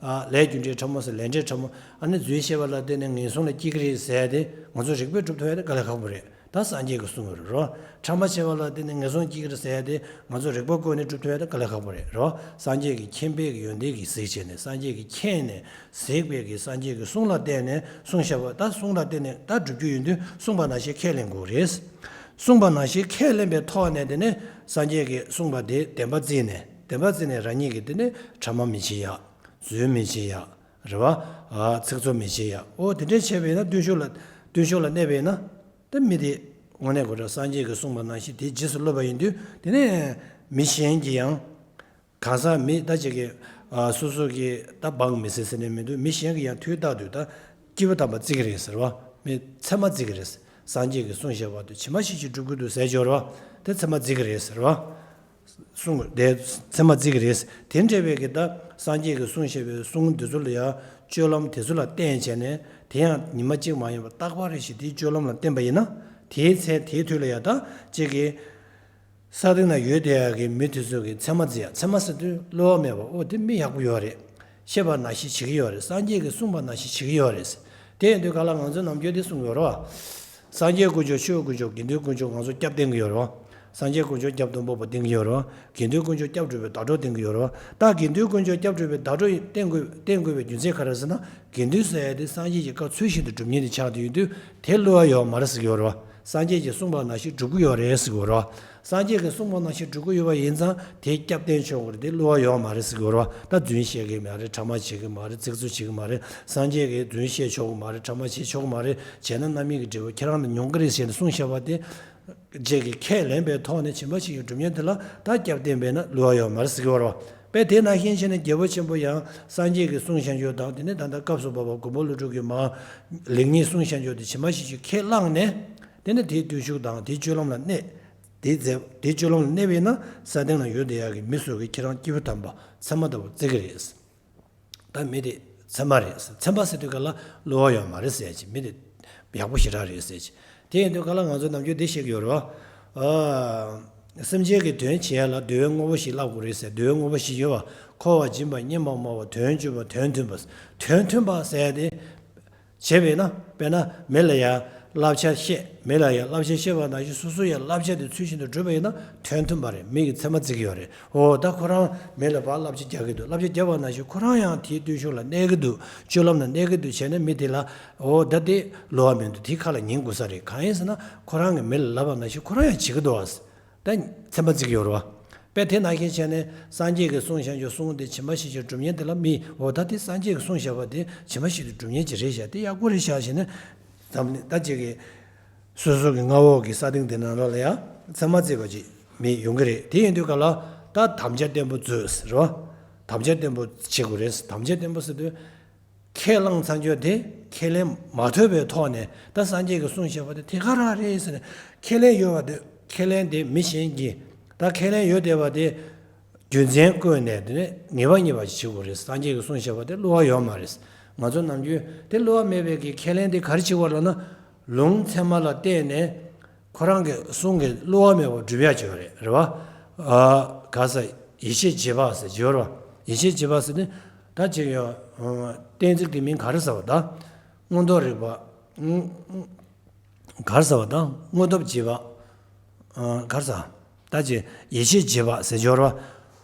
ཨ་ལས་རྒྱུ་འབྲས་ཕྲ་མོ་ཟེར་ལས་འབྲས་ཕྲ་མོ་ཨ་ནི་རྫུན་བཤད་པ་ལ་བརྟེན་ནས་ངན་སོང་ལ་སྐྱེ་གི་རེད་ཟེར་ཡ་དེ་ང་ཚོ་རིག་པས་སྒྲུབ་ཐུབ་ཡ་དེ་དཀའ་ལས་ཁག་པོ་རེད། ད་སངས་རྒྱས་ཀྱིས་གསུངས་ཡོད་རེད་རོ། ཕྲ་མ་བྱས་པ་ལ་བརྟེན་ནས་ངན་སོང་སྐྱེ་གི་རེད་ཟེར་ཡ་དེ་ང་ཚོ་རིག་པ་བཀོལ་ནས་སྒྲུབ་ཐུབ་ཡ་དེ་དཀའ་ལས་ཁག་པོ་རེད་རོ། སངས་རྒྱས་ཀྱི་མཁྱེན་པའི་གི་ཡོན་ཏན་གྱིས་གཟིགས་བྱས་ནས་སངས་རྒྱས་ཀྱི་མཁྱེན་ནས་གཟིགས་པའི་གི་སངས་རྒྱས་ཀྱི་གསུང་ལ་བརྟེན་ནས་གསུངས་བཞག་པ་ད་གསུང་ལ་བརྟེན་ནས་ད་སྒྲུབ་རྒྱུ་ཡིན་དུས་གསུངས་པ་ནང་བཞིན་ཁས་ལེན་དགོས་རེད། གསུངས་པ་ནང་བཞིན་ཁས་ལེན་པའི་ཐོག་ནས་དེ་ནས་སངས་རྒྱས་ཀྱིས་གསུངས་པ་དེ་བདེན་པ་བརྩིས་ནས་བདེན་པ་བརྩིས་ནས་རང་ཉིད་ཀྱིས་དེ་ནས་ཕྲ་མ་མི་བྱེད་ཡ། རྫུན་མི་བྱེད་ཡ། རེད་བ། ཨ་ཚིག་རྩུབ་མི་བྱེད་ཡ། ཨོ་དེ་འདྲས་བྱས་པས་ན་བརྟུལ་ཞུགས་ལ་བརྟུལ་ཞུགས་ལ་གནས་པས་ན། ད་མི་དེ་དངོས་གནས་ཁོ་རང་སངས་རྒྱས་ཀྱིས་གསུངས་པ་ནང་བཞིན་དེ་རྗེས་སུ་སློབ་པ་ཡིན་དུས་དེ་ནས་མི་གཞན་གྱིས་ཡང་གང་ཟག་མི་ད་ཅིག་གིས་ཨ་སོ་སོ་གིས་ད་འབངས་མི་སྲིད་ཟེར་ནས་མི་འདུག་མི་གཞན་གྱིས་ཡང་དུས་རྟག་ཏུ་ད་སྐྱིད་པོ་དམ་པ་བརྩི་གི་རེད་ཟེར་བ། མི་མཚན་མ་བརྩི་གི་རེད། སངས་རྒྱས་ཀྱིས་གསུངས་བཞག་པ་དུ་ཇི་མ་ཞིག་ཅིག་སྒྲུབ་ཀྱི་འདུག་ཟེར་སྦྱོར་བ་དེ་མཚན་མ་བརྩི་གི་རེད་ཟེར་བ། གསུང་དེ་མཚན་མ་བརྩི་གི་རེད། དེ་འདྲ་བའི་གི་ད་སངས་རྒྱས་ཀྱིས་གསུངས་བཞག་པའི་གསུང་འདི་ཚོ་ལ་ཡང་སྤྱོད་ལམ་དེ་ཚོ་ལ་བརྟེན་བྱས་ནས་དེ་ཡང་ཉི་མ་གཅིག་མ་ཡིན་པར་རྟག་པར་རེ་ཞིག་དེའི་སྤྱོད་ལམ་ལ་བརྟེན་པ་ཡིན་ན་དེའི་ཚེ་དེའི་དུས་ལ་ཡང་ད་གཅིག་གི་ས་སྟེང་ན་ཡོད་བསྡད་ཡག་གི་མི་དེ་ཚོ་གི་མཚན་མ་བརྩི་ཡ། མཚན་མ་ཟེར་དུས་བསླུ་བ་མེད་པ། ཨོ་དེ་མི་ཡག་པོ་ཡོད་རེད། བཤད་པ་ནང་བཞིན་བྱེད་ཀྱི་ཡོད་རེད། སངས་རྒྱས་ཀྱིས་གསུངས་པ་ནང་བཞིན་བྱེད་ཀྱི་ཡོད་རེད། དེ་ཡིན་དུས་ག་ལ་ང་ཚོ་ནམ་རྒྱུན་དེ་གསུང་གི་ཡོད་རེད་བ། སངས་རྒྱས་དཀོན་མཆོག་ཆོས་དཀོན་མཆོག་དགེ་འདུན་དཀོན་མཆོག་ང་ཚོ་སྐྱབས་བསྟེན་གྱི་ཡོད་རེད་བ། སངས་རྒྱས་དཀོན་མཆོག་སྐྱབས་སྡོང་པོ་པོ་བསྟེན་གྱི་ཡོད་རེད་བ། དགེ་འདུན་དཀོན་མཆོག་སྐྱབས་སྒྲུབ་པའི་བརྡ་སྤྲོད་བསྟེན་གྱི་ཡོད་རེད་བ། ད་དགེ་འདུན་དཀོན་མཆོག་སྐྱབས་སྒྲུབ་པའི་བརྡ་སྤྲོད་བསྟེན་དགོས་བསྟེན་དགོས་པའི་རྒྱུ་མཚན་ག་རེ་ཟེར་ན་དགེ་འདུན་ཟེར་ཡ་དེ་སངས་རྒྱས་ཀྱི་བཀའ་ཚུལ་བཞིན་དུ་སྒྲུབ་མཁན་དེ་ཆགས་བསྡད་ཡོད་དུས་དེ་བསླུ་བ་ཡོད་མ་རེད་ཟེར་གྱི་ཡོད་རེད་བ། སངས་རྒྱས་ཀྱིས་གསུངས་པ་ནང་བཞིན་སྒྲུབ་ཀྱི་ཡོད་རེད་ཟེར་གྱི་ཡོད་རེད་བ། སངས་རྒྱས་ཀྱིས་གསུངས་པ་ནང་བཞིན་སྒྲུབ་ཀྱི་ཡོད་པ་ཡིན་ཙང་དེ་སྐྱབས་བསྟེན་ཆོག་གི་རེད། དེ་བསླུ་བ་ཡོད་མ་རེད་ཟེར་གྱི་ཡོད་རེད་བ། ད་རྫུན་བཤད་ཀྱི་མ་རེད། ཕྲ་མ་བྱེད་ཀྱི་མ་རེད། ཚིག་རྩུབ་བྱེད་ཀྱི་མ་རེད། སངས་རྒྱས་ཀྱིས་རྫུན་བཤད་ཆོག་གི་མ་རེད། ཕྲ་མ་བྱེད་ཆོག་གི་མ་རེད། བྱས་ན་རྣམ་སྨིན་གྱི་འབྲས་བུ་ཁྱེད་རང་ལ་མྱོང་གི་རེད་ཟེར་ནས་གསུངས་བཞག་པ་དེ། རྗེས་ཀྱི་ཁས་ལེན་པའི་ཐོག་ནས་ཕྱིན་པ་ཞིག་གི་སྒྲུབ་བརྙན་དེ་ལ་ད་སྐྱབས་བསྟེན་པས་ན་བསླུ་བ་ཡོད་མ་རེད་ཟེར་གྱི་ཡོད་རེད་བ། དཔེ་དེ་ནང་བཞིན་བྱས་ནས་རྒྱལ་པོ་ཆེན་པོ་ཡང་སངས་རྒྱས་ཀྱིས་གསུངས་བཞག་ཡོད་དང་། དེ་ནས་ད་ལྟ་སྐབས་སུ་བབ་པ་མགོན་པོ་ཀླུ་སྒྲུབ་ཀྱིས་མར་ལེགས་ཉེས་གསུངས་བཞག་ཡོད་དེ་ཕྱིན་པ་ཞིག་གི་ཁས་བླངས་ནས། དེ་ནས་དེའི་བརྟུལ་ཞུགས་དང་དེའི་སྤྱོད་ལམ་ལ་གནས། དེའི་རྫས་དེའི་སྤྱོད་ལམ་ལ་གནས་པས་ན་ས་སྟེང་ན་ཡོད་བསྡད་ཡག་གི་མི་སོགས་ཀྱིས་ཁྱེད་རང་སྐྱེས་བུ་དམ་པ་ཚད་མ་ལྟ་བུར་བརྩི་གི་རེད། ད་མི་དེ་ཚད་མ་རེད། ཚད་མ་ཟེར་དུས་ག་ལ་བསླུ་བ་ཡོད་མ་རེད་ཟེར་གྱི། མི་དེ་ཡག་པོ་ཞེ་དྲག་རེད་ཟེར་གྱི། དེ་ཡིན་དུས་ག་ལ་ང་ཚོ་ནམ་རྒྱུན་འདི་བཤད་ཀྱི་ཡོད་རེད་བ། ཨ། སེམས་ཅན་གྱི་དོན་བྱེད་ཡ་ལ་འདོད་པའི་དངོས་པོ་ཞིག་བསླབ་དགོས་རེད་ཟེར། འདོད་པའི་དངོས་པོ་ཞིག་ཡོད་བ། མཁོ་བ་སྦྱིན་པ་སྙན་པ་སྨྲ་བ་དོན་བརྗོད་པ་དོན་མཐུན་པ། དོན་མཐུན་པ་ཟེར་ཡ་དེ། བྱས་པས་ན་དཔེར་ན་མི་ལ་ཡང་བསླབ་བྱ་བཤད། མི་ལ་ཡང་བསླབ་བྱ་བཤད་པ་ནང་བཞིན་སོ་སོ་ཡང་བསླབ་བྱ་དེ་ཚུལ་བཞིན་དུ་བསྒྲུབས་པ་ཡིན་ན་དོན་མཐུན་པ་རེད། མི་གི་ཚད་མ་བརྩི་གི་ཡོད་རེད། འོ་ད་ཁོ་རང་མི་ལ་ཕར་བསླབ་བྱ་རྒྱག་གི་འདུག་བསླབ་བྱ་བརྒྱབ་པ་ནང་བཞིན་ཁོ་རང་ཡང་དེའི་བརྟུལ་ཞུགས་ལ་གནས་ཀྱི་འདུག་སྤྱོད་ལམ་ལ་གནས་ཀྱི་འདུག་བྱས་ན་མི་དེ་ལ་འོ་ད་དེ་བསླུ་བ་མི་འདུག་དེའི་ཁ་ལ་ཉན་དགོས་ས་རེད། གང་ཡིན་ཟེར་ན་ཁོ་རང་གིས་མི་ལ་ལབ་པ་ནང་བཞིན་ཁོ་རང་ཡང་བྱེད་ཀྱི་འདུག་བ། ད་ཚད་མ་བརྩི་གི་ཡོད་རེད་བ། དཔེ་དེ་ནང་བཞིན་བྱས་ནས་སངས་རྒྱས་ཀྱིས་གསུངས་བཞག་རྒྱུ་གསུང་དེ་ཕྱིན་པ་ཞིག་གི་སྒྲུབ་བརྙན་དེ་ལ་མི་འོ་ད་དེ་སངས་རྒྱས་ཀྱིས་གསུངས་བཞག་པ་དེ་ཕྱིན་པ་ཞིག་གི་སྒྲུབ་བརྙན་ཅིག་རེད་བཞག་དེ་ཡག་པོ་རེད་བཞག་བྱས་ནས། འཛམ་གླིང་ད་ཅིག་གི་སོ་སོ་གི་མངའ་འོག་གི་ས་སྟེང་དེ་ནང་ལོགས་ལ་ཡང་ཚད་མ་བརྩི་བ་ཅིག་མི་ཡོང་གི་རེད། དེ་ཡིན་དུས་ག་ལ་ད་དམ་བཅའ་བརྟན་པོ་མཛོད་ཟེར་བ། དམ་བཅའ་བརྟན་པོ་བྱེད་དགོས་རེད། དམ་བཅའ་བརྟན་པོ་ཟེར་དུས། ཁས་བླངས་ཚར་རྒྱུ་དེ་ཁས་ལེན་མ་ཐོབ་པའི་ཐོག་ནས་ད་སངས་རྒྱས་ཀྱིས་གསུངས་བཞག་པ་དེ་དེ་ག་རང་རེད་ཟེར་ནས་ཁས་ལེན་ཡོད་པ་དེ། ཁས་ལེན་དེ་མི་གཞན་གྱིས་ད་ཁས་ལེན་ཡོད་བསྡད་པ་དེ་རྒྱུ་མཚན་བཀོད་ནས་དེ་ནས་ངེས་པ་རྙེད་པ་ཞིག་བྱེད་དགོས་རེད། སངས་རྒྱས་ཀྱིས་གསུངས་བཞག་པ་དེ་བསླུ་བ་ཡོད་མ་རེད། ང་ཚོ་ནམ་རྒྱུན་དེ་བསླུ་བ་མེད་པའི་གི་ཁས་ལེན་དེ་ག་རེ་བྱེད་དགོས་ལབ་ན། ལུང་ཚད་མ་ལ་བརྟེན་ནས་ཁོ་རང་གི་གསུང་གི་བསླུ་བ་མེད་པར་སྒྲུབ་ཡ་བྱེད་པ་རེད། རེད་བ། ཨ། ག་ས་ཡིད་ཆེས་བྱེད་པ་ཟེར་བྱེད་པ་རེད་བ། ཡིད་ཆེས་བྱེད་པ་ཟེར་ནི་ད་ཅིག་ཡང་གཏན་ཚིགས་དེ་མིང་ག་རེ་ཟེར་བ་ད། མངོན་རྟོགས་རིག་པ། ག་རེ་ཟེར་བ་ད་མངོན་སྟོབས་བྱེད་པ། ག་རེ་ཟེར། ད་ཅིག་ཡིད་ཆེས་བྱེད་པ་ཟེར་སྦྱོར་བ།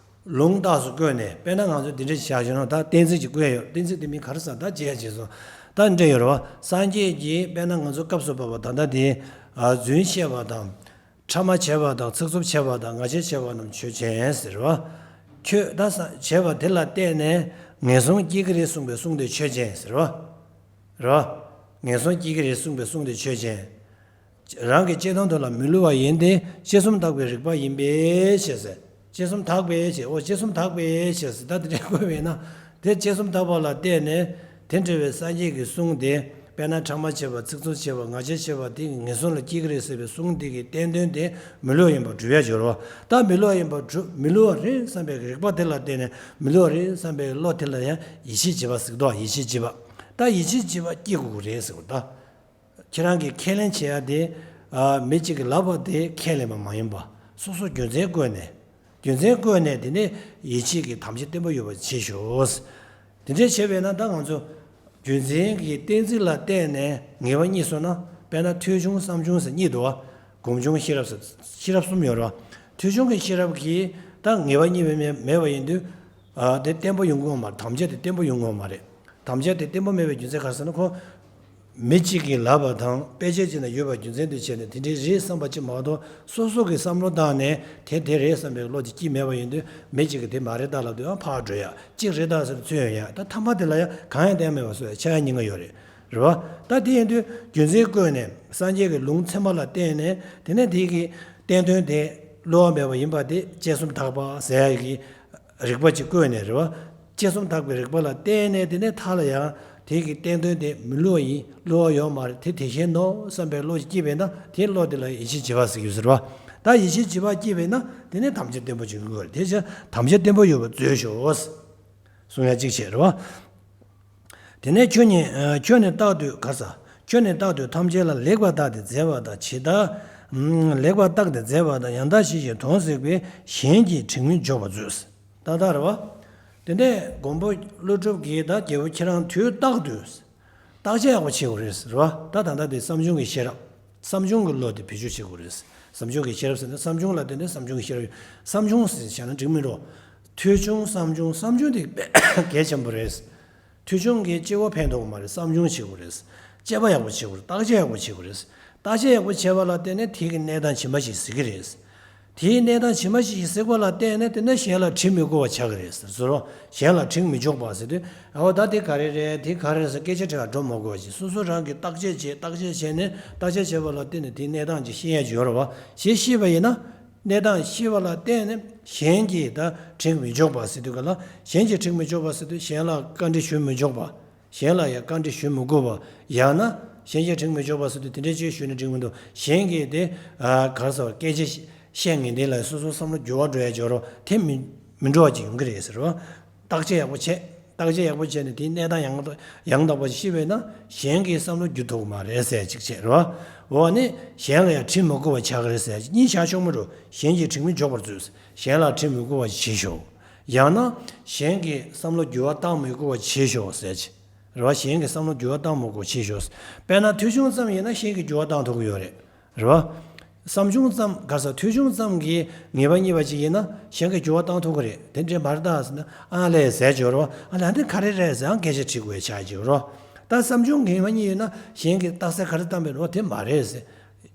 ལུང་རྟགས་སུ་བཀོད་ནས་དཔེར་ན་ང་ཚོ་འདི་འདྲ་བྱ་བཞིན་ནོ་ད་གཏན་ཚིགས་ཀྱི་བཀོད་ཡོད། གཏན་ཚིགས་དེ་མིན་ག་རེ་ཟེར་ད་བྱས་བྱས་སོ། ད་འདྲ་ཡོད་རེད་བ། སངས་རྒྱས་ཀྱིས་དཔེར་ན་ང་ཚོ་སྐབས་སུ་བབ་པ་ད་ལྟ་དེ་རྫུན་བཤད་པ་དང་། ཕྲ་མ་བྱས་པ་དང་ཚིག་རྩུབ་བྱས་པ་དང་ངག་འཁྱལ་བྱས་པ་རྣམས་ཆོས་ཅན་ཟེར་བ། ཁྱོད་ད་བྱས་པ་དེ་ལ་བརྟེན་ནས་ངན་སོང་སྐྱེ་གི་རེད་གསུངས་པའི་གསུང་དེ་ཆོས་ཅན་ཟེར་བ། རེད་བ། ངན་སོང་སྐྱེ་གི་རེད་གསུངས་པའི་གསུང་དེ་ཆོས་ཅན། རང་གི་བཅས་ལྟུང་དེ་ལ་མི་བསླུ་བ་ཡིན་ཏེ་དཔྱད་གསུམ་དག་པའི་རིགས་པ་ཡིན་པའི་ཕྱིར་ཟེར། དཔྱད་གསུམ་དག་པའི་ཕྱིར། འོ་དཔྱད་གསུམ་དག་པའི་ཕྱིར་ཟེར་ད་དེ་འདྲ་བཀོད་པས་ན། དེ་དཔྱད་གསུམ་དག་པ་ལ་བརྟེན་ནས་དེ་འདྲ་བའི་སངས་རྒྱས་ཀྱི་གསུང་དེ་དཔེར་ན་ཕྲ་མ་བྱས་པ་ཚིག་རྩུབ་བྱས་པ་ངག་འཁྱལ་བྱས་པ་དེ་ངན་སོང་ལ་སྐྱེ་གི་རེད་ཟེར་བའི་གསུང་དེ་གི་བསྟན་དོན་དེ་མི་བསླུ་བ་ཡིན་པར་སྒྲུབ་ཡ་སྦྱོར་བ། ད་མི་བསླུ་བ་ཡིན་པར་སྒྲུབ་མི་བསླུ་བ་རེད་བསམ་པའི་རིག་པ་དེ་ལ་བརྟེན་ནས་མི་བསླུ་བ་རེད་བསམ་པའི་བློ་དེ་ལ་ཡང་ཡིད་ཆེས་བྱེད་པ་ཟེར་གི་འདུག་ཡིད་ཆེས་བྱེད་པ། ད་ཡིད་ཆེས་བྱེད་པ་སྐྱེ་དགོས་ཀྱི་རེད་ཟེར་བ་ད། ཁྱེད་རང་གིས་ཁས་ལེན་བྱེད་ཡ་དེ། ཨ། མི་གཅིག་གིས་ལབ་པ་དེ་ཁས་ལེན་པ་མ་ཡིན་པ། སོ་སོ་རྒྱུ་མཚན་བཀོད་ནས། རྒྱུ་མཚན་བཀོད་ནས་དེ་ནས་ཡིད་ཆེས་ཀྱི་དམ་བཅའ་བརྟན་པོ་ཡོད་པ་བྱེད་ཤོག་དེ་འདྲས་བྱས་པས་ན་ད་ང་ཚོ་རྒྱུ་མཚན་གྱི་གཏན་ཚིགས་ལ་བརྟེན་ནས་ངེས་པ་རྙེད་སོང་ན། དཔེར་ན་ཐོས་བྱུང་བསམ་བྱུང་ཟེར་གཉིས་འདུག་བ། སྒོམ་བྱུང་ཤེས་རབ་ཟེར་ཤེས་རབ་གསུམ་ཡོད་རེད་བ། ཐོས་བྱུང་གི་ཤེས་རབ་ཀྱིས་ད་ངེས་པ་རྙེད་པ་མེད་པ་ཡིན་དུས། ཨ། དེ་བརྟན་པོ་ཡོང་གི་ཡོད་མ་རེད། དམ་བཅའ་དེ་བརྟན་པོ་ཡོང་གི་ཡོད་མ་རེད། དམ་བཅའ་དེ་བརྟན་པོ་མེད་པའི་རྒྱུ་མཚན་ག་རེ་ཟེར་ན་ཁོ། མི་གཅིག་གིས་ལབ་པ་དང་དཔེ་ཆ་གཅིག་ན་ཡོད་པའི་རྒྱུ་མཚན་དེ་བྱས་ནས་དེ་འདྲའི་རེད་བསམ་པ་གཅིག་མ་གཏོགས་སོ་སོ་གི་བསམ་བློ་བཏང་ནས་དེ་དེ་རེད་བསམ་པའི་བློ་དེ་སྐྱེས་མེད་པ་ཡིན་དུས་མི་གཅིག་གིས་དེ་མ་རེད་ད་ལབ་དུས་ཨ་ཕར་འགྲོ་ཡ། གཅིག་རེད་ད་ཟེར་ཚུར་ཡོང་ཡ། ད་ཐ་མ་དེ་ལ་ཡ་གང་ཡང་བསྟན་མེད་པ་བཟོ་ཡ་ཆགས་ཡ་ཉེན་ཁ་ཡོད་རེད། རེད་བ། ད་དེ་ཡིན་དུས་རྒྱུ་མཚན་བཀོད་ནས་སངས་རྒྱས་ཀྱི་ལུང་ཚད་མ་ལ་བརྟེན་ནས་དེ་ནས་དེ་གི་བསྟན་དོན་དེ་བསླུ་བ་མེད་པ་ཡིན་པ་དེ་དཔྱད་གསུམ་དག་པ་ཟེར་ཡ་གི་རིགས་པ་གཅིག་བཀོད་ནས་རེད་བ། དཔྱད་གསུམ་དག་པའི་རིགས་པ་ལ་བརྟེན་ནས་དེ་ནས་མཐའ་ལ་ཡང་དེ་གི་བསྟན་དོན་དེ་མི་བསླུ་བ་ཡིན། བསླུ་བ་ཡོད་མ་རེད། དེ་དེ་བཞིན་ནོ་བསམ་པའི་བློ་ཞིག་སྐྱེས་པས་ན་དེ་བློ་དེ་ལ་ཡིད་ཆེས་བྱེད་པ་ཟེར་གྱི་ཟེར་བ། ད་ཡིད་ཆེས་བྱེད་པ་སྐྱེས་པས་ན་དེ་ནས་དམ་བཅའ་བརྟན་པོ་བྱེད་དགོས་རེད། དེ་ཕྱིར་དམ་བཅའ་བརྟན་པོ་ཡོད་པར་མཛོད་ཤོག་གསུང་ཡ་གཅིག་བྱས་རེད་བ། དེ་ནས་ཁྱོད་ཉིད་ཁྱོད་ནི་རྟག་ཏུ་ག་རེ་ཟ། ཁྱོད་ནི་རྟག་ཏུ་ཐམས་ཅད་ལ་ལེགས་པར་བརྟགས་ཏེ་མཛད་པ་དང་ཇི་ལྟར། ལེགས་པར་བརྟགས་ཏེ་མཛད་པ་དང་ཡང་དག་ཞི་ཞིང་དོན་གཟིགས་པས་གཞན་གྱི་དྲི་ངན་འཇོག་པར་མཛོད། ཏག་ཏག་རེད་བ། དེ་ནས་མགོན་པོ་ཀླུ་སྒྲུབ་ཀྱིས་ད་རྒྱལ་པོ་ཁྱེད་རང་དུས་རྟག་ཏུ་བརྟག་དཔྱད་ཡག་པོ་བྱེད་དགོས་རེད་ཟེར་བ། ད་ད་ལྟ་དེ་བསམ་བྱུང་གི་ཤེས་རབ། བསམ་བྱུང་གི་བློ་དེ་བེད་སྤྱོད་བྱེད་དགོས་རེད། བསམ་བྱུང་གི་ཤེས་རབ་ཟེར་ན་བསམ་བྱུང་ལ་བརྟེན་ནས་བསམ་བྱུང་གི་ཤེས་རབ་ཡོད། བསམ་བྱུང་ཟེར་བྱས་ན་འགྲིག་མི་འགྲོ། ཐོས་བྱུང་བསམ་བྱུང་བསམ་བྱུང་དེ་གལ་ཆེན་པོ་རེད། ཐོས་བྱུང་གིས་སྐྱེ་བོ་ཕན་ཐོགས་མ་རེད། བསམ་བྱུང་བྱེད་དགོས་རེད། དཔྱད་པ་ཡག་པོ་བྱེད་དགོས་རེད། བརྟག་དཔྱད་ཡག་པོ་བྱེད་དགོས་རེད། བརྟག་དཔྱད་ཡག་པོ་བྱས་པ་ལ་བརྟེན་ནས་དེ་གི་གནས་སྟངས་ཇི་མ་ཞིག་གཟིགས་ཀྱི་རེད། དེའི་གནས་སྟངས་ཇི་མ་ཞིག་གཟིགས་པ་ལ་བརྟེན་ནས་དེ་ནས་གཞན་ལ་དྲི་མི་དགོས་པ་ཆགས་ཀྱི་རེད་ཟེར་རོ། གཞན་ལ་དྲི་མི་འཇོག་པ་ཟེར་དུས། འོ་ད་དེ་ག་རེ་རེད། དེ་ག་རེ་རེད་ཟེར་སྐད་ཆ་དྲི་བར་འགྲོ་མ་དགོས་པ་ཞིག་སོ་སོ་རང་གིས་བརྟག་དཔྱད་བྱས། བརྟག་དཔྱད་བྱས་ནས་བརྟག་དཔྱད་བྱས་པ་ལ་བརྟེན་ནས་དེའི་གནས་སྟངས་ཅིག་ཤེས་ཡ་ཅིག་ཡོད་རེད་བ། ཞེས་ཤེས་པ་ཡིན་ན། གནས་སྟངས་ཤེས་པ་ལ་བརྟེན་ནས་གཞན་གྱིས་ད་དྲི་མི་འཇོག་པ་ཟེར་དུས་ག་ལ། གཞན་གྱིས་དྲི་མི་འཇོག་པ་ཟེར་དུས་གཞན་ལ་བཀའ་འདྲི་ཞུ་མི་འཇོག་པ། གཞན་ལ་ཡང་བཀའ་འདྲི་ཞུ་མི་དགོས་པ། ཡང་ན་གཞན་གྱིས་དྲི་མི་འཇོག་པ་ཟེར་དུས་དེ་འདྲའི་ཅིག་ཞུས་ན་འགྲིག་མི་འདུག་གཞན་གྱིས་དེ་ག་རེ་ཟེར་བ། སྐད་ཆ་བཤད་ངེས་དེ་ལ་སོ་སོ་བསམ་བློ་འགྱུར་བ་འགྲོ་ཡ་ཅིག་ཡོད་རེད་བ། དེ་མི་མི་འགྲོ་བ་ཅིག་ཡོང་གི་རེད་ཟེར་བ། བརྟག་དཔྱད་ཡག་པོ་བྱས། བརྟག་དཔྱད་ཡག་པོ་བྱས་ནས་དེའི་གནས་སྟངས་ཡང་དག་ཡང་དག་པ་ཞིག་ཤེས་པས་ན་གཞན་གྱི་བསམ་བློ་འགྱུར་ཐུབ་ཀྱི་མ་རེད་ཟེར་ཅིག་བྱས་རེད་བ། འོ་ནི་གཞན་ལ་ཡང་དྲི་མི་དགོས་པ་ཆགས་ཀྱི་རེད་ཟེར་ཅིག་གཉིས་ཆ་ཆོག་མི་འགྲོ། གཞན་གྱིས་དྲི་མི་འཇོག་པར་མཛོད། གཞན་ལ་དྲི་མི་དགོས་པ་བྱེད་ཤོག་ཡང་ན་གཞན་གྱི་བསམ་བློ་འགྱུར་བ་བཏང་མི་དགོས་པ་བྱེད་ཤོག་ཟེར་ཅིག་རེད་བ། གཞན་གྱི་བསམ་བློ་འགྱུར་བ་བཏང་མི་དགོས་བྱེད་ཤོག་དཔེར་ན་ཐོས་བྱུང་ཙམ་ཡིན་ན་གཞན་གྱིས་འགྱུར་བ་བཏང་ཐུབ་ཀྱི་ཡོད་རེད། རེད་བ། བསམ་བྱུང་ཙམ་ག་ས་ཐོས་བྱུང་ཙམ་གྱིས་ངེས་པ་རྙེད་པ་ཅིག་ཡིན་ན་གཞན་གྱིས་འགྱུར་བ་བཏང་ཐུབ་ཀྱི་རེད། དེ་འདྲའི་མ་རེད་ད་ཟེར་ན་ཨ་ལས་ཟེར་འཇོག་རེད་བ། ཨ་ལས་འདི་ག་རེ་རེད་ཟེར་ཨང་སྐད་ཆ་དྲི་དགོས་ཆགས་ཀྱི་རེད་བ། ད་བསམ་བྱུང་ངེས་པ་རྙེད་ཡོད་ན་གཞན་གྱིས་རྟགས་གསལ་ག་རེ་བཏང་པའི་རེད་བ། དེ་མ་རེད་ཟེར།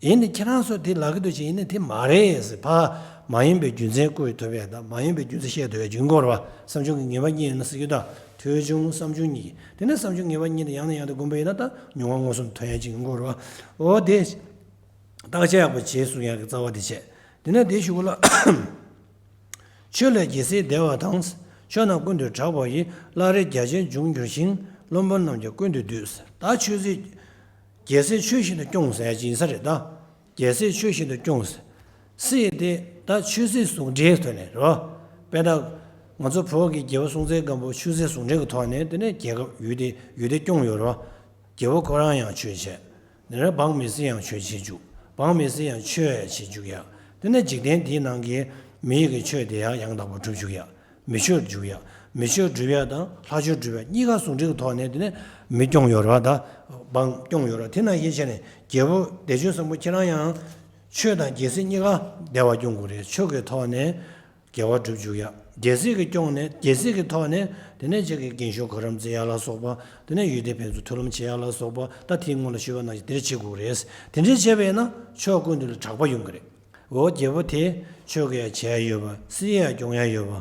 ཡིན་ནི་ཁྱེད་རང་ཚོ་དེ་ལབ་ཀྱི་འདུག་ཅེས་ཡིན་ནི་དེ་མ་རེད་ཟེར། ཕ་མ་ཡིན་པའི་རྒྱུ་མཚན་བཀོད་ཐུབ་ཡས་དང་མ་ཡིན་པའི་རྒྱུ་མཚན་བཤད་ཐུབ་ཡས་ཅིག་ཡིན་དགོས་རེད་བ། བསམ་བྱུང་གི་ངེས་པ་རྙེད་ཡོད་ན་ཟེར་རྒྱུ་དང་ཐོས་བྱུང་བསམ་བྱུང་གཉིས་དེ་ནས་བསམ་བྱུང་ངེས་པ་རྙེད་ནས་ཡང་ནས་ཡང་དུ་བསྒོམས་པ་ཡིན་ན་ད་མྱོང་བ་མངོན་སུམ་ཐོན་ཡས་ཅིག་ཡིན་དགོས་རེད་བ། འོ་དེ། བརྟག་དཔྱད་ཡག་པོ་བྱེད་གསུང་ཡག་གི་རྩ་བ་དེ་བྱས། དེ་ནས་དེའི་གཞུག་གུ་ལ། ཆོས་ལས་རྒྱལ་སྲས་བདེ་བ་དང་། ཕྱོགས་རྣམས་ཀུན་ཏུ་གྲགས་པ་ཡི། སླར་རེ་རྒྱ་ཆེན་འབྱུང་འགྱུར་ཞིང་། བློན་པོ་རྣམས་ཀྱང་ཀུན་ཏུ་འདུས། ད་ཆོས་སྲིད། རྒྱལ་སྲས་ཆོས་བཞིན་དུ་སྐྱོང་ཟེར་ཡ་ཅིག་ཡིན་ས་རེད་ད། རྒྱལ་སྲས་ཆོས་བཞིན་དུ་སྐྱོང་ཟེར། སྲིད་དེ་ད་ཆོས་སྲིད་ཟུང་འབྲེལ་ཐོག་ནས་རེད་བ། དཔེར་ན། ང་ཚོ་བོད་ཀྱི་རྒྱལ་པོ་སྲོང་བཙན་སྒམ་པོ་ཆོས་སྲིད་ཟུང་འབྲེལ་གྱི་ཐོག་ནས་དེ་ནས་རྒྱལ་ཁབ་ཡུལ་དེ་ཡུལ་དེ་སྐྱོང་ཡོད་རེད་བ། རྒྱལ་པོ་ཁོ་རང་ཡང་ཆོས་བྱས། དེ་ནས་འབངས་མི་སེར་ཡང་ཆོས་བྱེད་བཅུག་འབངས་མི་སེར་ཡང་ཆོས་བྱེད་བཅུག་ཡ། དེ་ནས་འཇིག་རྟེན་འདིའི་ནང་གི་མི་ཡི་གི་ཆོས་དེ་ཡང་ཡང་དག་པར་སྒྲུབ་བཅུག་ཡ། མི་ཆོས་སྒྲུབ་ཡ། མི་ཆོས་སྒྲུབ་ཡ་དང་ལྷ་ཆོས་སྒྲུབ་ཡ་གཉིས་ཀ་ཟུང་འབྲེལ་གྱི་ཐོག་ནས་དེ་ནས་མི་སྐྱོང་ཡོད་རེད་བ། ད་འབངས་སྐྱོང་ཡོད་རེད། དེ་ནང་བཞིན་བྱས་ནས་རྒྱལ་པོ་བདེ་སྤྱོད་བཟང་པོ་ཁྱེད་རང་ཡང་ཆོས་དང་རྒྱལ་སྲིད་གཉིས་ཀ་བདེ་བ་སྐྱོང་དགོས་རེད། ཆོས་ཀྱི་ཐོག་ནས། དགེ་བ་སྒྲུབ་བཅུག་ཡ། རྒྱལ་སྲིད་ཀྱི་སྐྱོང་ནས་རྒྱལ་སྲིད་ཀྱི་ཐོག་ནས་དེ་ནས་ཅིག་གི་རྒན་གཞོན་གོ་རིམ་བརྩི་ཡ་ལ་སོགས་པ། དེ་ནས་ཡུལ་སྡེ་ཕན་ཚུན་མཐུན་ལམ་བྱེད་ཡ་ལ་སོགས་པ། ད་དེའི་སྔོན་ལ་ཞུས་པ་ནང་བཞིན་དེ་འདྲ་བྱེད་དགོས་རེད། དེ་འདྲ་བྱས་པས་ན་ཕྱོགས་ཀུན་ཏུ་ལ་གྲགས་པ་ཡོང་གི་རེད། འོ་རྒྱལ་པོ་དེ་ཆོས་ཀྱི་ཡ་བྱེད་ཡ་ཡོད་པ། སྲིད་ཡ་སྐྱོང་ཡ་ཡོད་པ།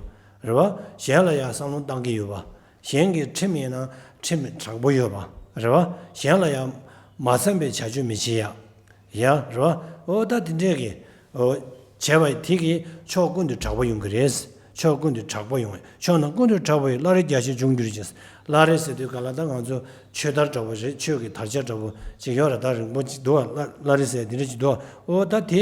རེད་བ། གཞན་ལ་ཡ་བསམ་བློ་བཏང་གི་ཡོད་པ། གཞན་གྱི་ཁྲིམས་ཡིན་ན་ཁྲིམས་དྲང་པོ་ཡོད་པ། རེད་བ། གཞན་ལ་ཡ་མ་འཚམ་པའི་བྱ་སྤྱོད་མི་བྱེད་ཡ། ཡ། རེད་བ། འོ་ད་དེ་འདྲས་ཀྱི། འོ། བྱས་པ་དེ་གིས་ཕྱོགས་ཀུན་ཏུ་གྲགས་པ་ཡོང་གི་རེད། ཕྱོགས་ཀུན་ཏུ་གྲགས་པ་ཡོང་བས་ཕྱོགས་རྣམས་ཀུན་ཏུ་གྲགས་པ་ཡི། སླར་རེ་རྒྱ་ཆེན་འབྱུང་འགྱུར་ཞིང་། སླར་རེ་ཟེར་དུས་ག་ལ་ད་ང་ཚོ་ཆོས་དར་འདྲ་པོ་རེད། ཆོས་ཀྱི་དར་ཆ་འདྲ་པོ་ཅིག་ཡོད་རེད། ད་རིང་པོ་ཅིག་འདུག་བ། སླར་སླར་རེ་ཟེར་དེ་འདྲ་ཅིག་འདུག་བ། འོ་ད་དེ།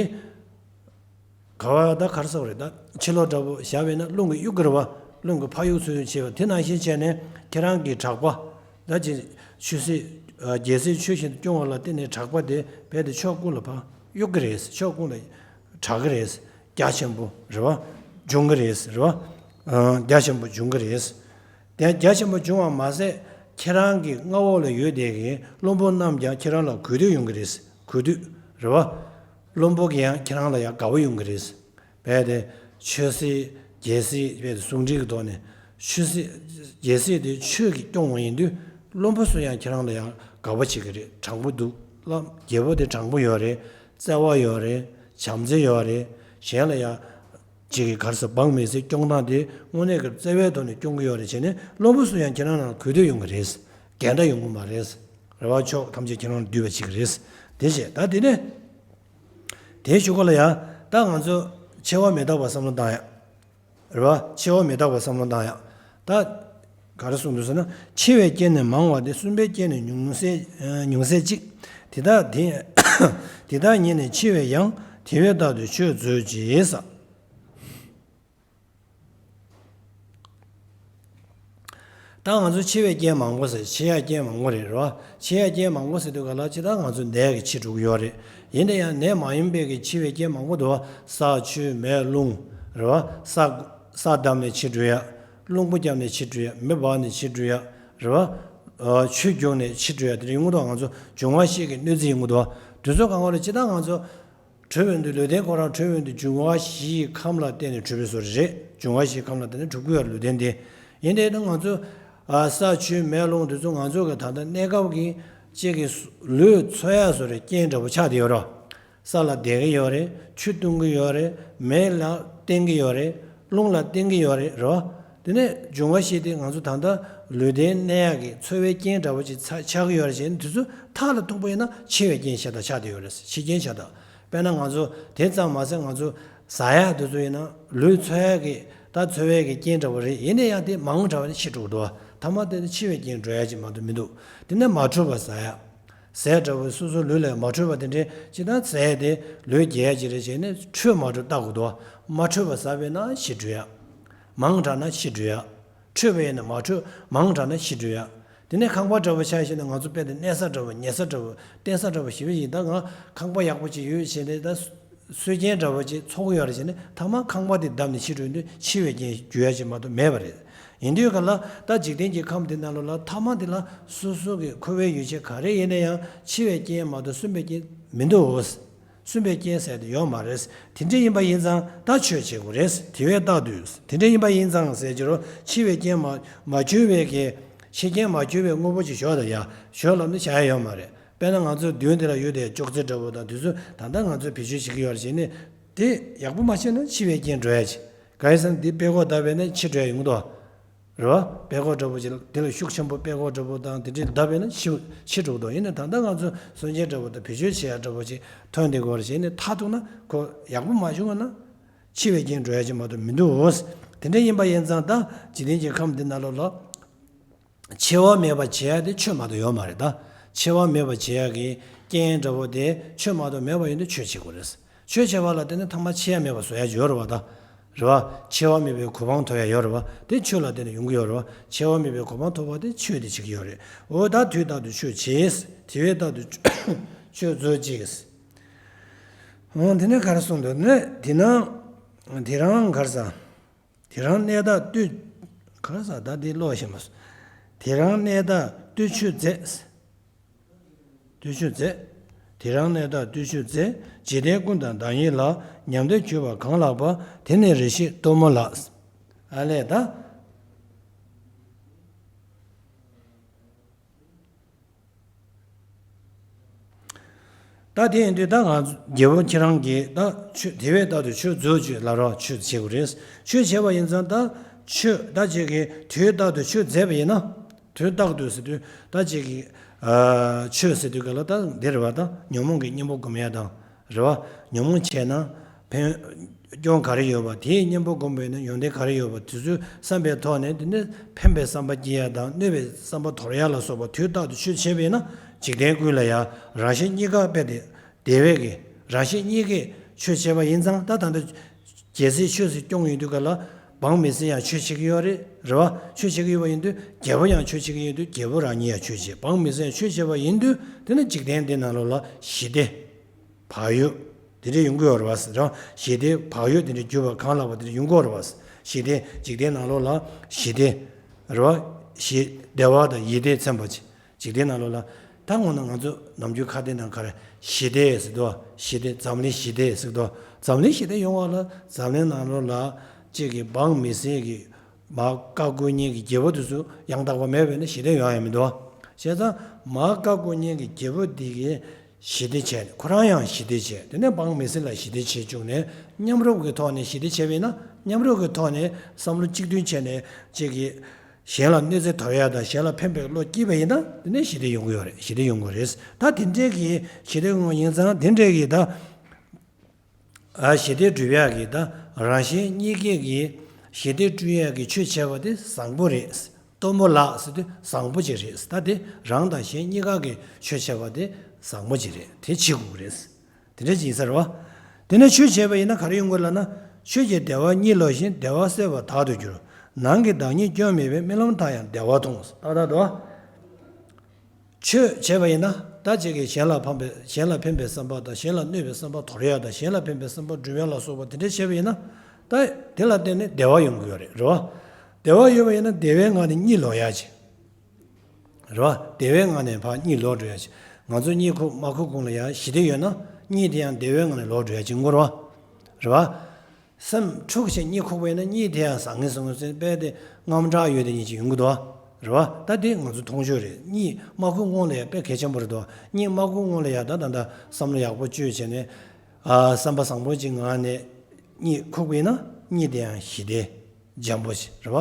ག་བ་ད་ག་རེ་ཟེར་བ་རེད། ད་ཕྱི་ལོགས་འདྲ་པོ་བཞག་པས་ན་རླུང་གི་གཡུག་གི་རེད་བ། རླུང་གི་ཕར་གཡུག་ཚུར་གཡུག་བྱེད་པ་དེ་ནང་བཞིན་བྱས་ནས་ཁྱེད་རང་གི་གྲགས་པ། ད་ཅི། ཆོས་སྲིད། རྒྱལ་སྲིད་ཆོས་བཞིན་དུ་སྐྱོང་བ་ལ་བརྟེན་ནས་གྲགས་པ་དེ་རྦད་དེ་ཕྱོགས་ཀུན་ལ་ཕར་གཡུག་གི་རེད། ཕྱོགས་ཀུན་ལ་གྲགས་ཀྱི་རེད། རྒྱ་ཆེན་པོ་རེད་བ། འབྱུང་གི་རེད། རེད་བ། རྒྱ་ཆེན་པོ་འབྱུང་གི་རེད། དེ་རྒྱ་ཆེན་པོ་འབྱུང་བ་མ་ཟད་ཁྱེད་རང་གི་མངའ་འོག་ལ་ཡོད་བསྡད་མཁན་བློན་པོ་རྣམས་ཀྱང་ཁྱེད་རང་ལ་གུས་འདུད་ཡོང་གི་རེད། གུས་འདུད་རེད་བ། བློན་པོ་གིས་ཡང་ཁྱེད་རང་ལ་ཡང་དགའ་བོ་ཡོང་གི་རེད། རྦད་དེ། ཆོས་སྲིད། རྒྱལ་སྲིད་རྦད་དེ་ཟུང་འབྲེལ་གྱི་ཐོག་ནས། ཆོས་སྲིད། རྒྱལ་སྲིད་དེ་ཆོས་ཀྱིས་སྐྱོང་བ་ཡིན་དུས། བློན་པོ་ཚོ་ཡང་ཁྱེད་རང་ལ་ཡང་དགའ་བོ་བྱེད་ཀྱི་རེད། དྲང་པོ་འདུག་ལ། རྒྱལ་པོ་དེ་དྲང་པོ་ཡོད་རེད། བརྩེ་བ་ཡོད་རེད། བྱམས་བརྩེ་ཡོད་རེད། གཞན་ལ་ཡང་། ཅིག་གི་ག་རེ་ཟེར། འབངས་མི་སེར་སྐྱོང་སྟངས་དེ་དངོས་གནས་ཀྱི་བརྩེ་བའི་ཐོག་ནས་སྐྱོང་གི་ཡོད་རེད་བྱས་ནས་བློན་པོ་ཚོ་ཡང་ཁྱེད་རང་ལ་གུས་འདུད་ཡོང་གི་རེད། འགལ་ཟླ་ཡོང་གི་མ་རེད། རེད་བ། ཕྱོགས་ཐམས་ཅད་ཁྱེད་རང་ལ་འདུས་པ་བྱེད་ཀྱི་རེད། དེ་བྱས་ད་དེ་ནས། དེའི་གཞུག་གུ་ལ་ཡང་ད་ང་ཚོ་འཆི་བ་མི་རྟག་པ་བསམ་བློ་བཏང་ཡ། རེད་བ། འཆི་བ་མི་རྟག་པ་བསམ་བློ་བཏང་ཡ། ད་ག་རེ་གསུངས་འདུག་ཟེར་ན། འཆི་བའི་རྐྱེན་ནི་མང་བ་སྟེ། གསུམ་པའི་རྐྱེན་ནི་ཉུང་ཟད་ཉུང་ཟད་གཅིག་དེ་དག་དེ། དེ་དག་ཉིད་ནི་འཆི་བས་ཡང་། དེ་བས་རྟག་ཏུ་ཆོས་མཛོད་ཅེས་ཟེར། ད་ང་ཚོ་འཆི་བའི་རྐྱེན་མང་པོ་ཟེར། འཆི་ཡ་རྐྱེན་མང་པོ་རེད། རེད་བ། འཆི་ཡ་རྐྱེན་མང་པོ་ཟེར་དུས་ག་ལ་ཅི་ད་ང་ཚོ་ནད་ཀྱིས་འཆི་འགྲོ་གི་ཡོད་རེད། ཡིན་ན་ཡང་ནད་མ་ཡིན་པའི་གི་འཆི་བའི་རྐྱེན་མང་པོ་འདུག་བ། ས་ཆུ་མེ་རླུང་། རེད་བ། ས། ས་བརྡབས་ནས་འཆི་འགྲོ་ཡ། རླུང་བུ་བརྒྱབ་ནས་འཆི་འགྲོ་ཡ། མེ་འབར་ནས་འཆི་འགྲོ་ཡ། རེད་བ། ཆུ་རྒྱུག་ནས་འཆི་འགྲོ་ཡ། དེ་འདྲ་ཡོང་གི་འདུག་ང་ཚོ་འབྱུང་བ་བཞི་གི་གནོད་འཚེ་ཡོང་གི་འདུག་བ། དེ་ཚོ་གང་ག་ལ་ཅི་ད་ང་ཚོ། གྲོལ་བའི་མདོ། ལུས་རྟེན་ཁོ་རང་གྲོལ་བའི་མདོ། འབྱུང་བ་བཞི་ཡི་ཁམས་ལ་བརྟེན་ནས་གྲུབ་པའི་བཟོ་རེད། འབྱུང་བ་བཞི་ཡི་ཁམས་ལ་བརྟེན་ནས་གྲུབ་ཀྱི་ཡོད་རེད་ལུས་རྟེན་དེ། ཡིན་དེ་ད་ང་ཚོ། ཨ། ས་ཆུ་མེ་རླུང་དེ་ཚོ་ང་ཚོ་གི་ད་ལྟ་གནས་སྐབས་ཀྱི་ གཅིག་གི་ལུས་འཚོ་ཡག་བཟོ་རེད། རྐྱེན་འདྲ་པོ་ཆགས་བསྡད་ཡོད་རེད། ས་ལ་བསྡད་ཀྱི་ཡོད་རེད། ཆུ་བཏུང་གི་ཡོད་རེད། མེ་ལ་བསྟེན་གྱི་ཡོད་རེད། རླུང་ལ་བསྟེན་གྱི་ཡོད་རེད། རེད་བ། དེ་ནས་འབྱུང་བ་བཞི་དེ་ང་ཚོ་ད་ལྟ་ལུས་རྟེན་གནས་ཡག་གི་འཚོ་བའི་རྐྱེན་འདྲ་པོ་ཅིག་ཆགས་ཀྱི་ཡོད་རེད་ཅེས་དེ་ཚོ་མཐའ་ལ་ཐུག་པ་ཡིན་ན་འཆི་བའི་རྐྱེན་ཤ་སྟག་ཆགས་བསྡད་ཡོད་རེད། འཆི་རྐྱེན་ཤ་སྟག་དཔེར་ན་ང་ཚོ་དེ་ཙམ་མ་ཟད་ང་ཚོ་ཟ་ཡག་དེ་ཚོ་ཡིན་ན་ལུས་འཚོ་ཡག་གི་ད་འཚོ་བའི་གི་རྐྱེན་འདྲ་པོ་རེད། ཡིན་ན་ཡང་དེ་མང་དྲགས་པ་ནི་འཆི་འགྲོ་གི་འདུག་ཐ་མ་དེ་ནི་འཆི་བའི་རྐྱེན་འགྲོ་ཡག་ཅིག་མ་གཏོགས་མི་འདུག་དེ་ནས་མ་འཕྲོད་པ་ཟ་ཡག་ཟས་འདྲ་པོ་སོ་སོའི་ལུས་ལ་མ་འཕྲོད་པ་དེ་འདྲའི་ཅིག་ད་ཟས་དེ་ལུས་རྒྱས་ཡག་ཅིག་རེད་བྱས་ནས་འཕྲོད་མ་འཕྲོད་བལྟ་དགོས་འདུག་མ་འཕྲོད་པ་ཟ་བས་ན་འཆི་འགྲོ་ཡག་མང་དྲགས་ན་འཆི་འགྲོ་ཡག་འཕྲོད་པ་ཡིན་ན་མ་འཕྲོད་མང་དྲགས་ན་འཆི་འགྲོ་ཡག་དེ་ནས་ཁང་པ་འདྲ་པོ་ཆགས་ཤེ་ན་ང་ཚོ་དཔེ་དེ་གནས་ས་འདྲ་པོ་ཉལ་ས་འདྲ་པོ་བསྟེན་ས་འདྲ་པོ་ཞེ་པོ་ཞིག་ད་ང་ཁང་པ་ཡག་པོ་ཅིག་ཡོད་བྱས་ནས་ད་གསོལ་རྐྱེན་འདྲ་པོ་ཅིག་ཚོགས་ཡོད་རེད་བྱས་ནས་ཐ་མ་ཁང་པ་དེ་བརྡབས་ནས་འཆི་འགྲོ་དུས་འཆི་བའི་རྐྱེན་འགྱུར་ཡག་ཅིག་མ་གཏོགས་མེད་པ་རེད། ཡིན་དུས་ག་ལ་ད་འཇིག་རྟེན་གྱི་ཁམས་འདི་ནང་ལོགས་ལ་ཐ་མ་འདི་ལ་སོ་སོ་གི་འཁོར་བའི་ཡུལ་ཅན་ག་རེ་ཡིན་ན་ཡང་འཆི་བའི་རྐྱེན་མ་གཏོགས་གསོན་པའི་རྐྱེན་མི་འདུག་གསོན་པའི་རྐྱེན་ཟེར་དེ་ཡོད་མ་རེད། དེ་འདྲ་ཡིན་པ་ཡིན་ཙང་ད་ཆོས་བྱེད་དགོས་རེད། དེ་བས་རྟག་ཏུ་དེ་འདྲ་ཡིན་པ་ཡིན་ཙང་ཟེར་གྱི་རོ། འཆི་བའི་རྐྱེན་མ་མ་གྱུར་པའི་གི་འཆི་རྐྱེན་མ་གྱུར་པའི་དངོས་པོ་ཅིག་ཞོག་དང་ཡ་ཞོག་ལབ་ནས་བྱ་ཡ་ཡོད་མ་རེད། དཔེར་ན་ང་ཚོ་མདུན་དེ་ལ་ཡོད་དེ་ཅོག་ཙེ་འདྲ་པོ་དང་དེ་ཚོ་ད་ལྟ་ང་ཚོས་བེད་སྤྱོད་བྱེད་ཀྱི་ཡོད་རེད་བྱས་ནས་དེ་ཡག་པོ་མ་བྱས་ན་འཆི་བའི་རྐྱེན་འགྲོ་ཡ་ཅིག་ག་ཡིན་ཟེར་ན་འདི་དཔེ་ཁོག་བརྡབས་པས་ན་འཆི་འགྲོ་ཡ་ཡོང་གི་འདུག་རེད་བ། དཔེ་ཁོག་འདྲ་པོ་ཅིག་དེ་ལ་ཤུགས་ཆེན་པོ་དཔེ་ཁོག་འདྲ་པོ་དང་དེ་འདྲའི་བརྡབས་པས་ན་འཆི་འཆི་འགྲོ་གི་འདུག་ཡིན་ནའི་ད་ལྟ་ང་ཚོ་སོན་ཆེན་འདྲ་པོ་དང་བེད་སྤྱོད་བྱེད་ཡ་འདྲ་པོ་ཅིག་ཐོན་བསྡད་ཀྱི་ཡོད་རེད་བྱས་ནས་མཐར་ཐུག་ན་ཁོ་ཡག་པོ་མ་བྱུང་བ་ན་འཆི་བའི་རྐྱེན་འགྲོ་ཡ་ཅིག་མ་གཏོགས་མི་འདུག་དེ་འདྲ་ཡིན་པ་ཡིན་ཙང་ད་འཇིག་རྟེན་གྱི་ཁམས་འདི་ནང་ལོགས་ལ་འཆི་བ་མེད་པ་བྱེད་ཡ་དེ་ཆོས་མ་གཏོགས་ཡོད་མ་རེད་ད། འཆི་བ་མེད་པ་བྱེད་ཡ་གི་རྐྱེན་འདྲ་པོ་དེ་ཆོས་མ་གཏོགས་མེད་པ་ཡིན་དུས་ཆོས་བྱེད་དགོས་རེད། ཆོས་བྱེད་པ་ལ་བརྟེན་ནས་ཐ་མ་འཆི་ཡ་མེད་པ་བཟོ་ཡ་ཡོད་རེད་བ་ད། རེད་བ། འཆི་བ་མེད་པའི་གོ་འཕང་ཐོབ་ཡ་ཡོད་རེད་བ། དེ་ཆོས་ལ་བརྟེན་ནས་ཡོང་གི་ཡོད་རེད་བ། འཆི་བ་མེད་པའི་གོ་འཕང་ཐོབ་པ་དེ་ཆོས་དེ་བྱེད་ཀྱི་ཡོད་རེད། འོ་ད་དུས་རྟག་ཏུ་ཆོས་བྱེད། དེ་བས་རྟག་ཏུ་ཆོས་མཛོད་ཅིག་འོ་དེ་ནས་ག་རེ་གསུངས་འདུག་ནས་དེ་ན་དེ་རང་ག་རེ་ཟ། དེ་རང་གནས་དག་ལྟོས། ག་རེ་ཟ་ད་འདི་ཀློག་ཤེས་མ་སོང་། དེ་རང་གནས་དག་ལྟོས་ཆོས་མཛད། ལྟོས་ཆོས་མཛད། དེ་རང་གནས་དག་ལྟོས་ཆོས་མཛད། འཇིག་རྟེན་ཀུན་དང་བདག་ཉིད་ལ། ཉམས་དོན་གྱུར་པ་གང་ལགས་པ། དེ་ནི་རེ་ཞིག་སྟོན་མོ་ལགས། ཨ་ལས་ད། ད་དེ་ཡིན་དུས་ད་ང་རྒྱལ་པོ་ཁྱེད་རང་གིས་ད་ཆོས་དེ་བས་རྟག་ཏུ་ཆོས་མཛོད་ཅིག་ལབ་རོགས། ཆོས་བྱེད་དགོས་རེད། ཆོས་བྱས་པ་ཡིན་ཙང་ད་ཆོས་ད་ཅིག་གིས་དུས་རྟག་ཏུ་ཆོས་མཛད་པ་ཡིན་ན། དུས་རྟག་ཏུ་ཟེར་དུས་ད་ཅིག་གིས་ཆོས་ཟེར་དུས་ག་ལ་ད་འདི་རེད་བ། ད་ཉོན་མོངས་ཀྱི་གཉེན་པོ་སྒོམ་ཡ་དང་རེད་བ། ཉོན་མོངས་ཆེ་ན་ཕན་སྐྱོན་ག་རེ་ཡོད་པ། དེའི་གཉེན་པོ་སྒོམ་པས་ན་ཡོན་ཏན་ག་རེ་ཡོད་པ་དེ་ཚོའི་བསམ་པའི་ཐོག་ནས་དེ་ནས་ཕན་པའི་བསམ་པ་སྐྱེ་ཡ་དང་གནོད་པའི་བསམ་པ་དོར་ཡ་ལ་སོགས་པ་དུས་རྟག་ཏུ་ཆོས་བྱས་པས་ན་འཇིག་རྟེན་ཀུན་ལ་ཡང་རང་གཞན་གཉིས་ཀ་དཔེ་དེ་བདེ་བའི་གི་རང་གཞན་གཉིས་ཀས་ཆོས་བྱས་པ་ཡིན་ཙང་ད་ད་ལྟ་རྒྱལ་སྲས་ཆོས་སུ་སྐྱོང་ཡོང་དུས་ག་ལ་འབངས་མི་སེར་ཡང་ཆོས་བྱེད་ཀྱི་ཡོད་རེད་རེད་བ། ཆོས་བྱེད་ཀྱི་ཡོད་པ་ཡིན་དུས་རྒྱལ་པོ་ཡང་ཆོས་བྱེད་ཀྱི་ཡོད་དུས་རྒྱལ་པོ་རང་ཉིད་ཡང་ཆོས་བྱེད། འབངས་མི་སེར་ཡང་ཆོས་བྱེད་པ་ཡིན་དུས་དེ་ནི་འཇིག་རྟེན་འདི་ནང་ལོགས་ལ་ཞི་བདེ། བག་ཡོད། དེ་འདྲ་ཡོང་གི་ཡོད་རེད་བ། རེད་བ། ཞི་བདེ་བག་ཡོད་དེ་འདྲ་གྱུར་པ་གང་ལགས་པ་དེ་འདྲ་ཡོང་གི་ཡོད་རེད་བ། ཞི་བདེ་འཇིག་རྟེན་ནང་ལོགས་ལ་ཞི་བདེ། རེད་བ། ཞི་བདེ་བ་དང་ཡིད་བདེ་ཚིམ་པ་ཅིག་འཇིག་རྟེན་ནང་ལོགས་ལ་ད་དངོས་གནས་ང་ཚོ་ནམ་རྒྱུན་ཁ་བརྡའི་ནང་ག་རེ་ཞི་བདེ་ཟེར་དོ། ཞི་བདེ་འཛམ་གླིང་ཞི་བདེ་ཟེར་དོ། འཛམ་གླིང་ཞི་བདེ་ཡོང་བ་ལ་འཛམ་གླིང་ནང་ལོགས་ལ་གཅིག་གི་འབངས་མི་སེར་གྱི་མར་བཀའ་བཀོད་མཁན་གྱི་རྒྱལ་པོ་དེ་ཚོ་ཡང་དག་པ་མེད་པས་ན་ཞི་བདེ་ཡོང་ཡ་མི་འདུག་བྱས་ཙང་མར་བཀའ་བཀོད་མཁན་གྱི་རྒྱལ་པོ་འདི་གིས་ཞི་བདེ་བྱས་ནས་ཁོ་རང་ཡང་ཞི་བདེ་བྱས། དེ་ནས་འབངས་མི་སེར་ལ་ཞི་བདེ་བྱེད་བཅུག་ནས་མཉམ་རུབ་ཀྱི་ཐོག་ནས་ཞི་བདེ་བྱས་པས་ན་མཉམ་རུབ་ཀྱི་ཐོག་ནས་བསམ་བློ་གཅིག་མཐུན་བྱས་ནས་གཅིག་གིས་གཞན་ལ་གནོད་འཚེ་དོར་ཡ་དང་གཞན་ལ་ཕན་པའི་བློ་སྐྱེས་པ་ཡིན་ན་དེ་ནས་ཞི་བདེ་ཡོང་གི་ཡོད་རེད། ཞི་བདེ་ཡོང་གི་རེད། ད་དེ་འདྲས་ཀྱི་ཞི་བདེ་ཡོང་བ་ཡིན་ཙང་དེ་འདྲས་ཀྱི་ད། ཨ་ཞི་བདེ་སྒྲུབ་ཡག་གི་ད་རང་གཞན་གཉིས་ཀའི་གི་ཞི་བདེ་བསྐྲུན་ཡག་གི་ཆོས་བྱས་པ་དེ་བཟང་པོ་རེད། སྟོན་མོ་ལགས་ཟེར་དུས་བཟང་པོ་ཅིག་རེད། ད་དེ་རང་དང་གཞན་གཉིས་ཀ་གི་ཆོས་བྱས་པ་དེ་བཟང་པོ་ཅིག་རེད། དེ་བྱེད་དགོས་ཀྱི་རེད། དེ་འདྲ་ཅིག་ཡིན་ས་རེད་བ། དེ་ནས་ཆོས་བྱས་པ་ཡིན་ན་ག་རེ་ཡོང་དགོས་ལབ་ན། ཆོས་ཀྱི་བདེ་བ་གཉིད་ལོག་བཞིན་བདེ་བ་གསལ་བ་དག་ཏུ་གྱུར། ནང་གི་བདག་ཉིད་སྐྱོན་མེད་པས་རྨི་ལམ་ལྟར་ཡང་བདེ་བ་མཐོང་། ཏག་ཏག་འདུག་ཆོས་བྱས་པ་ཡིན་ན་ད་ཅིག་གིས་གཞན་ལ་ཕན་པའི་གཞན་ལ་ཕན་པའི་བསམ་པ་དང་གཞན་ལ་གནོད་པའི་བསམ་པ་དོར་ཡ་དང་གཞན་ལ་ཕན་པའི་བསམ་པ་སྒྲུབ་ཡ་ལ་སོགས་པ་དེ་འདྲ་བྱས་པ་ཡིན་ན་ད་དེ་ལ་བརྟེན་ནས་བདེ་བ་ཡོང་གི་ཡོད་རེད། རེད་བ། བདེ་བ་ཡོད་པ་ཡིན་ན་བདེ་བའི་ངང་ནས་གཉིད་ལོག་ཡ་ཅིག་རེད་བ། བདེ་བའི་ངང་ནས་ཕར་གཉིད་ལོག་འགྲོ་ཡ་ཅིག་ང་ཚོ་གཉིད་ཁུག་མ་ཁུག་གོང་ལ་ཡང་ཞི་བདེ་ཡོད་ན་གཉིད་དེ་ཡང་བདེ་བའི་ངང་ནས་ལོག་འགྲོ་ཡ་ཅིག་ངོ་རེད་བ། རེད་བ། སེམས་འཁྲུག་བྱས་གཉིད་ཁུག་པ་ཡིན་ན་གཉིད་དེ་ཡང་བཟང་ངན་བཟང་ངན་ཟེར་དཔེ་དེ་དངངས་སྐྲག་ཡོད་དེ་གཉིད་ཅིག་ཡོང་གི་འདུག་རེད་བ། ད་དེ་ང་ཚོ་མཐོང་ཆོས་རེད། གཉིད་མ་ཁུག་སྔོན་ལ་ཡ་དཔེ་གལ་ཆེན་པོ་རེད་དོ། གཉིད་མ་ཁུག་སྔོན་ལ་ཡ་ད་ད་ད་བསམ་བློ་ཡག་པོ་བཅོས་བྱས་ནས། ཨ། བསམ་པ་བཟང་པོ་ཅིག་ངང་ནས་གཉིད་ཁུག་པས་ན་གཉིད་དེ་ཡང་ཞི་བདེ་འཇམ་པོ་ཞིག་རེད་བ།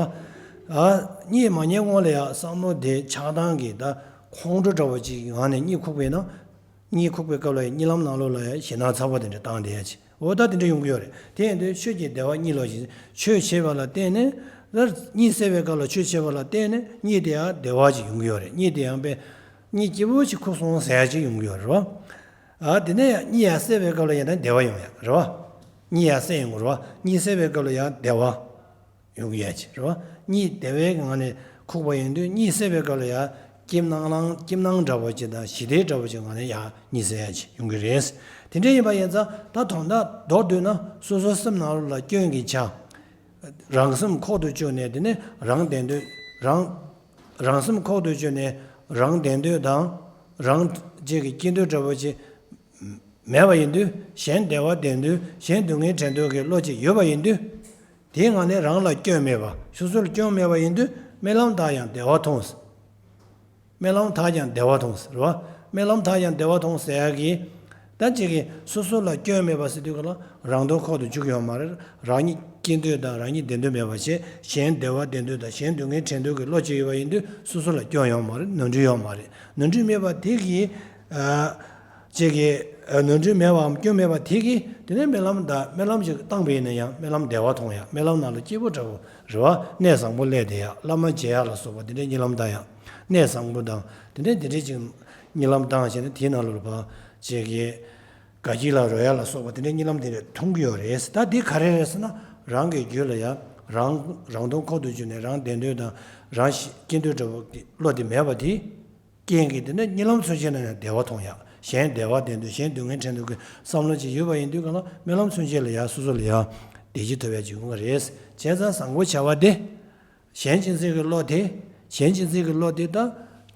ཨ། གཉིད་མ་ཉལ་སྔོན་ལ་ཡ་བསམ་བློ་དེ་ཆགས་སྡང་གི་ད་ཁོང་ཁྲོ་འདྲ་བོ་ཅིག་ངང་ནས་གཉིད་ཁུག་པས་ན། གཉིད་ཁུག་པའི་སྐབས་ལ་ཡང་གཉིད་ལམ་ནང་ལོགས་ལ་ཡང་ཞེད་སྣང་ཚ་བ་དེ་འདྲ་བཏང་བསྡད་ཡ་ཅིག་འོ་ད་དེ་འདྲ་ཡོང་གི་ཡོད་རེད། དེ་ཡིན་དུས་ཆོས་ཀྱི་བདེ་བ་གཉིད་ལོག་བཞིན། ཆོས་བྱེད་པ་ལ་བརྟེན་ནས། ད་གཉིད་སད་པའི་སྐབས་ལ་ཆོས་བྱེད་པ་ལ་བརྟེན་ནས་གཉིད་དེ་ཡང་བདེ་བ་ཅིག་ཡོང་གི་ཡོད་རེད། གཉིད་དེ་ཡང་དཔེ་གཉིད་སྐྱིད་པོ་ཅིག་ཁུག་སོང་ཟེར་ཡ་ཅིག་ཡོང་གི་ཡོད་རེད་བ། ཨ། དེ་ནས་ཡང་གཉིད་ཡང་སད་པའི་སྐབས་ལ་ཡང་ད་བདེ་བ་ཡོང་ཡ་རེད་བ། གཉིད་ཡང་སད་ཡོང་གི་རེད་བ། གཉིད་སད་པའི་སྐབས་ལ་ཡང་བདེ་བ། ཡོང་གི་ཡོད་ཅེས་རེད་བ། གཉིད་བདེ་བའི་ངང་ནས་ཁུག་པ་ཡིན་དུས་གཉིད་སད་པའི་སྐབས་ལ་ཡང་སྐྱིད་སྣང་ལང་སྐྱིད་སྣང་འདྲ་བོ་ཅིག་དང་ཞི་བདེ་འདྲ་བོ་ཅིག་ངང་ནས་ཡང་གཉིད་སད་ཡ་ཅིག་ཡོང་གི་རེད། དེ་འདྲ་ཡིན་པ་ཡིན་ཙང་ད་དོན་དག་མདོར་བསྡུས་ན་སོ་སོའི་སེམས་ནང་ལོགས་ལ་སྐྱོན་གྱི་ཆ། རང་སེམས་ཁོག་ཏུ་བཅུག་ནས་དེ་ནས་རང་བདེན་དོན་རང་། རང་སེམས་ཁོག་ཏུ་བཅུག་ནས་རང་བདེན་དོན་དང་རང་གཅིག་གི་སྐྱིད་འདོད་འདྲ་བོ་ཅིག་མེད་པ་ཡིན་དུས་གཞན་བདེ་བ་བདེན་དོན་གཞན་སྡུག་བསྔལ་བྲལ་འདོད་ཀྱི་བློ་ཅིག་ཡོད་པ་ཡིན་དུས། དེའི་ངང་ནས་རང་ལ་སྐྱོན་མེད་པ། སོ་སོ་ལ་སྐྱོན་མེད་པ་ཡིན་དུས་རྨི་ལམ་དག་ཀྱང་བདེ་བ་མཐོང་། རྨི་ལམ་དག་ཀྱང་བདེ་བ་མཐོང་ཟེར་བ། རྨི་ལམ་དག་ཀྱང་བདེ་བ་མཐོང་ཟེར་ཡག་གི། ད་ཅིག་གིས་སོ་སོ་ལ་སྐྱོན་མེད་པ་ཟེར་དུས་ག་ལ་རང་དོན་ཁོག་ཏུ་འཇུག་ཡོད་མ་རེད། རང་ཉིད་སྐྱིད་འདོད་དང་རང་ཉིད་བདེ་འདོད་མེད་པ་བྱས། གཞན་བདེ་བ་བདེ་འདོད་དང་གཞན་སྡུག་བསྔལ་བྲལ་འདོད་ཀྱི་བློ་ཅིག་ཡོད་པ་ཡིན་དུས་སོ་སོ་ལ་སྐྱོན་ཡོད་མ་རེད། ནོར་འཁྲུལ་ཡོད་མ་རེད། ནོར་འཁྲུལ་མེད་པ་དེ་གིས། ཨ། ཅིག་གིས། ཨ། ནོར་འཁྲུལ་མེད་པའམ་སྐྱོན་མེད་པ་དེ་གིས་དེ་ནས་རྨི་ལམ་དང་རྨི་ལམ་ཞིག་བཏང་པ་ཡིན་ན་ཡང་རྨི་ལམ་བདེ་བ་མཐོང་ཡག་རྨི་ལམ་ནང་ལ་སྐྱིད་པོ་འདྲ་བོ་རེད་བ། གནས་བཟང་པོ་སླེབས་བསྡད་ཡག་བླ་མ་མཇལ་ཡག་ལ་སོགས་པ་དེ་འདྲའི་གཉིད་ལམ་བཏང་ཡག་གནས་བཟང་པོ་དང་དེ་འདྲའི་དེ་འདྲའི་ཅིག་གཉིད་ལམ་བཏང་བྱས་ནས་དེའི་ནང་ལོགས་ལ་ཕར་ཅིག་གིས་དགའ་སྐྱིད་ལ་རོལ་ཡག་ལ་སོགས་པ་དེ་འདྲའི་གཉིད་ལམ་དེ་འདྲ་མཐོང་གི་ཡོད་རེད། ད་འདི་ག་རེ་རེད་ཟེར་ན་རང་གི་རྒྱུད་ལ་ཡང་རང་རང་དོན་ཁོག་ཏུ་གྱུར་ནས་རང་བདེན་དོན་དང་རང་སྐྱིད་འདོད་འདྲ་བོ་གི་བློ་དེ་མེད་པ་དེ། རྐྱེན་གྱིས་དེ་ནས་གཉིད་ལམ་ཚུན་ཆད་ན་ཡང་བདེ་བ་མཐོང་ཡག་གཞན་བདེ་བ་བདེ་འདོད་གཞན་སྡུག་བསྔལ་བྲལ་འདོད་ཀྱི་བསམ་བློ་ཅིག་ཡོད་པ་ཡིན་དུས་གང་ལ་རྨི་ལམ་ཚུན་ཆད་ལ་ཡང་སོ་སོ་ལ་ཡང་བདེ་སྐྱིད་ཐོབ་ཡག་ཅིག་ཡོང་གི་རེད། བྱས་ཙང་བཟང་པོ་བྱ་བ་དེ། གཞན་གཅེས་འཛིན་གྱི་བློ་དེ། གཞན་གཅེས་འཛིན་གྱི་བློ་དེ་ད།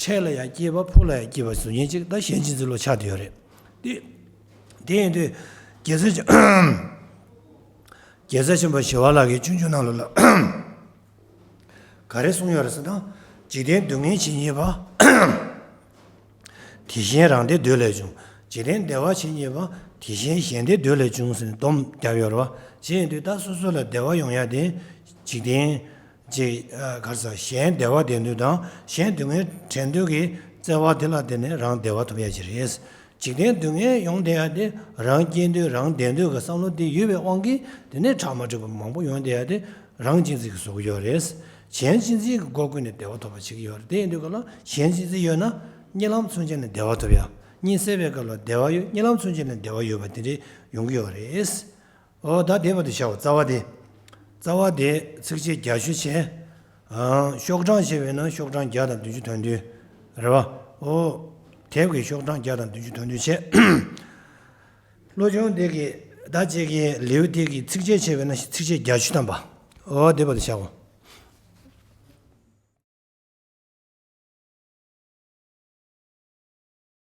འཕྲལ་ལ་ཡང་སྐྱིད་པ་ཕུགས་ལ་ཡང་སྐྱིད་པ་བཟོ་མཁན་ཅིག་ད་གཞན་གཅེས་འཛིན་བློ་ཆགས་བསྡད་ཡོད་རེད། དེ། དེ་ཡིན་དུས། རྒྱལ་སྲས་ཆེན། རྒྱལ་སྲས་ཆེན་པོ་ཞི་བ་ལྷ་གིས་སྤྱོད་འཇུག་ནང་ལོགས་ལ། ག་རེ་གསུངས་ཡོད་རེད་ཟེར་ན། འཇིག་རྟེན་སྡུག་བསྔལ་ཇི་སྙེད་པ། དེ་བཞིན་རང་བདེ་འདོད་ལས་བྱུང་། འཇིག་རྟེན་བདེ་བ་ཇི་སྙེད་པ། དེ་བཞིན་གཞན་བདེ་འདོད་ལས་བྱུང་ཟེར་ནས་སྡོམ་བརྒྱབ་ཡོད་རེད་བ། ཅི་ཡིན་དུས་ད་སོ་སོ་ལ་བདེ་བ་ཡོང་ཡ་དེ། འཇིག་རྟེན། ཅིག་ཨ། ག་རེ་ཟེར་གཞན་བདེ་བ་བདེ་འདོད་དང་གཞན་སྡུག་བསྔལ་བྲལ་འདོད་ཀྱི་བརྩེ་བ་དེ་ལ་བརྟེན་ནས་རང་བདེ་བ་ཐོབ་ཡ་ཅིག་རེད། འཇིག་རྟེན་སྡུག་བསྔལ་ཡོང་བསྡད་ཡ་དེ་རང་སྐྱིད་འདོད་རང་བདེ་འདོད་ཀྱི་བསམ་བློ་དེ་ཡོད་པའི་དབང་གིས་དེ་ནས་ཁྲག་དམར་མཁྲེགས་པ་མང་པོ་ཡོང་བསྡད་ཡ་དེ་རང་གཅེས་འཛིན་གྱིས་བཟོ་གི་ཡོད་རེད། གཞན་གཅེས་འཛིན་གྱི་སྒོ་ཀུན་ནས་བདེ་བ་ཐོབ་པ་བྱེད་ཀྱི་ཡོད་རེད། དེ་ཡིན་དུས་ག་ལ་གཞན་གཅེས་འཛིན་ཡོད་ན་གཉིད་ལམ་ཚུན་ཆད་ནས་བདེ་བ་ཐོབ་ཡ། གཉིད་སད་པའི་སྐབས་ལ་བདེ་བ་ཡོད། གཉིད་ལམ་ཚུན་ཆད་ནས་བདེ་བ་ཡོད་པ་དེ་འདྲས་ཡོང་གི་ཡོད་རེད། འོ་ད་དེ་བར་དུ་བྱའོ། རྩ་བ་དེ། རྩ་བ་དེ་ཚིགས་བཅད་བརྒྱད་ཅུ་བྱས། ཨང་། ཤོག་གྲངས་བྱས་པས་ན་ཤོག་གྲངས་བརྒྱ་དང་བདུན་ཅུ་དོན་བདུན། རེད་བ། འོ། དེབ་ཀྱི་ཤོག་གྲངས་བརྒྱ་དང་བདུན་ཅུ་དོན་བདུན་བྱས། བློ་སྦྱོང་དེ་གི་ད་ཅིག་གི་ལེའུ་དེ་གི་ཚིགས་བཅད་བྱས་པས་ན་ཚིགས་བཅད་བརྒྱད་ཅུ་ཐམ་པ། འོ་དེ་བར་དུ་བྱའོ།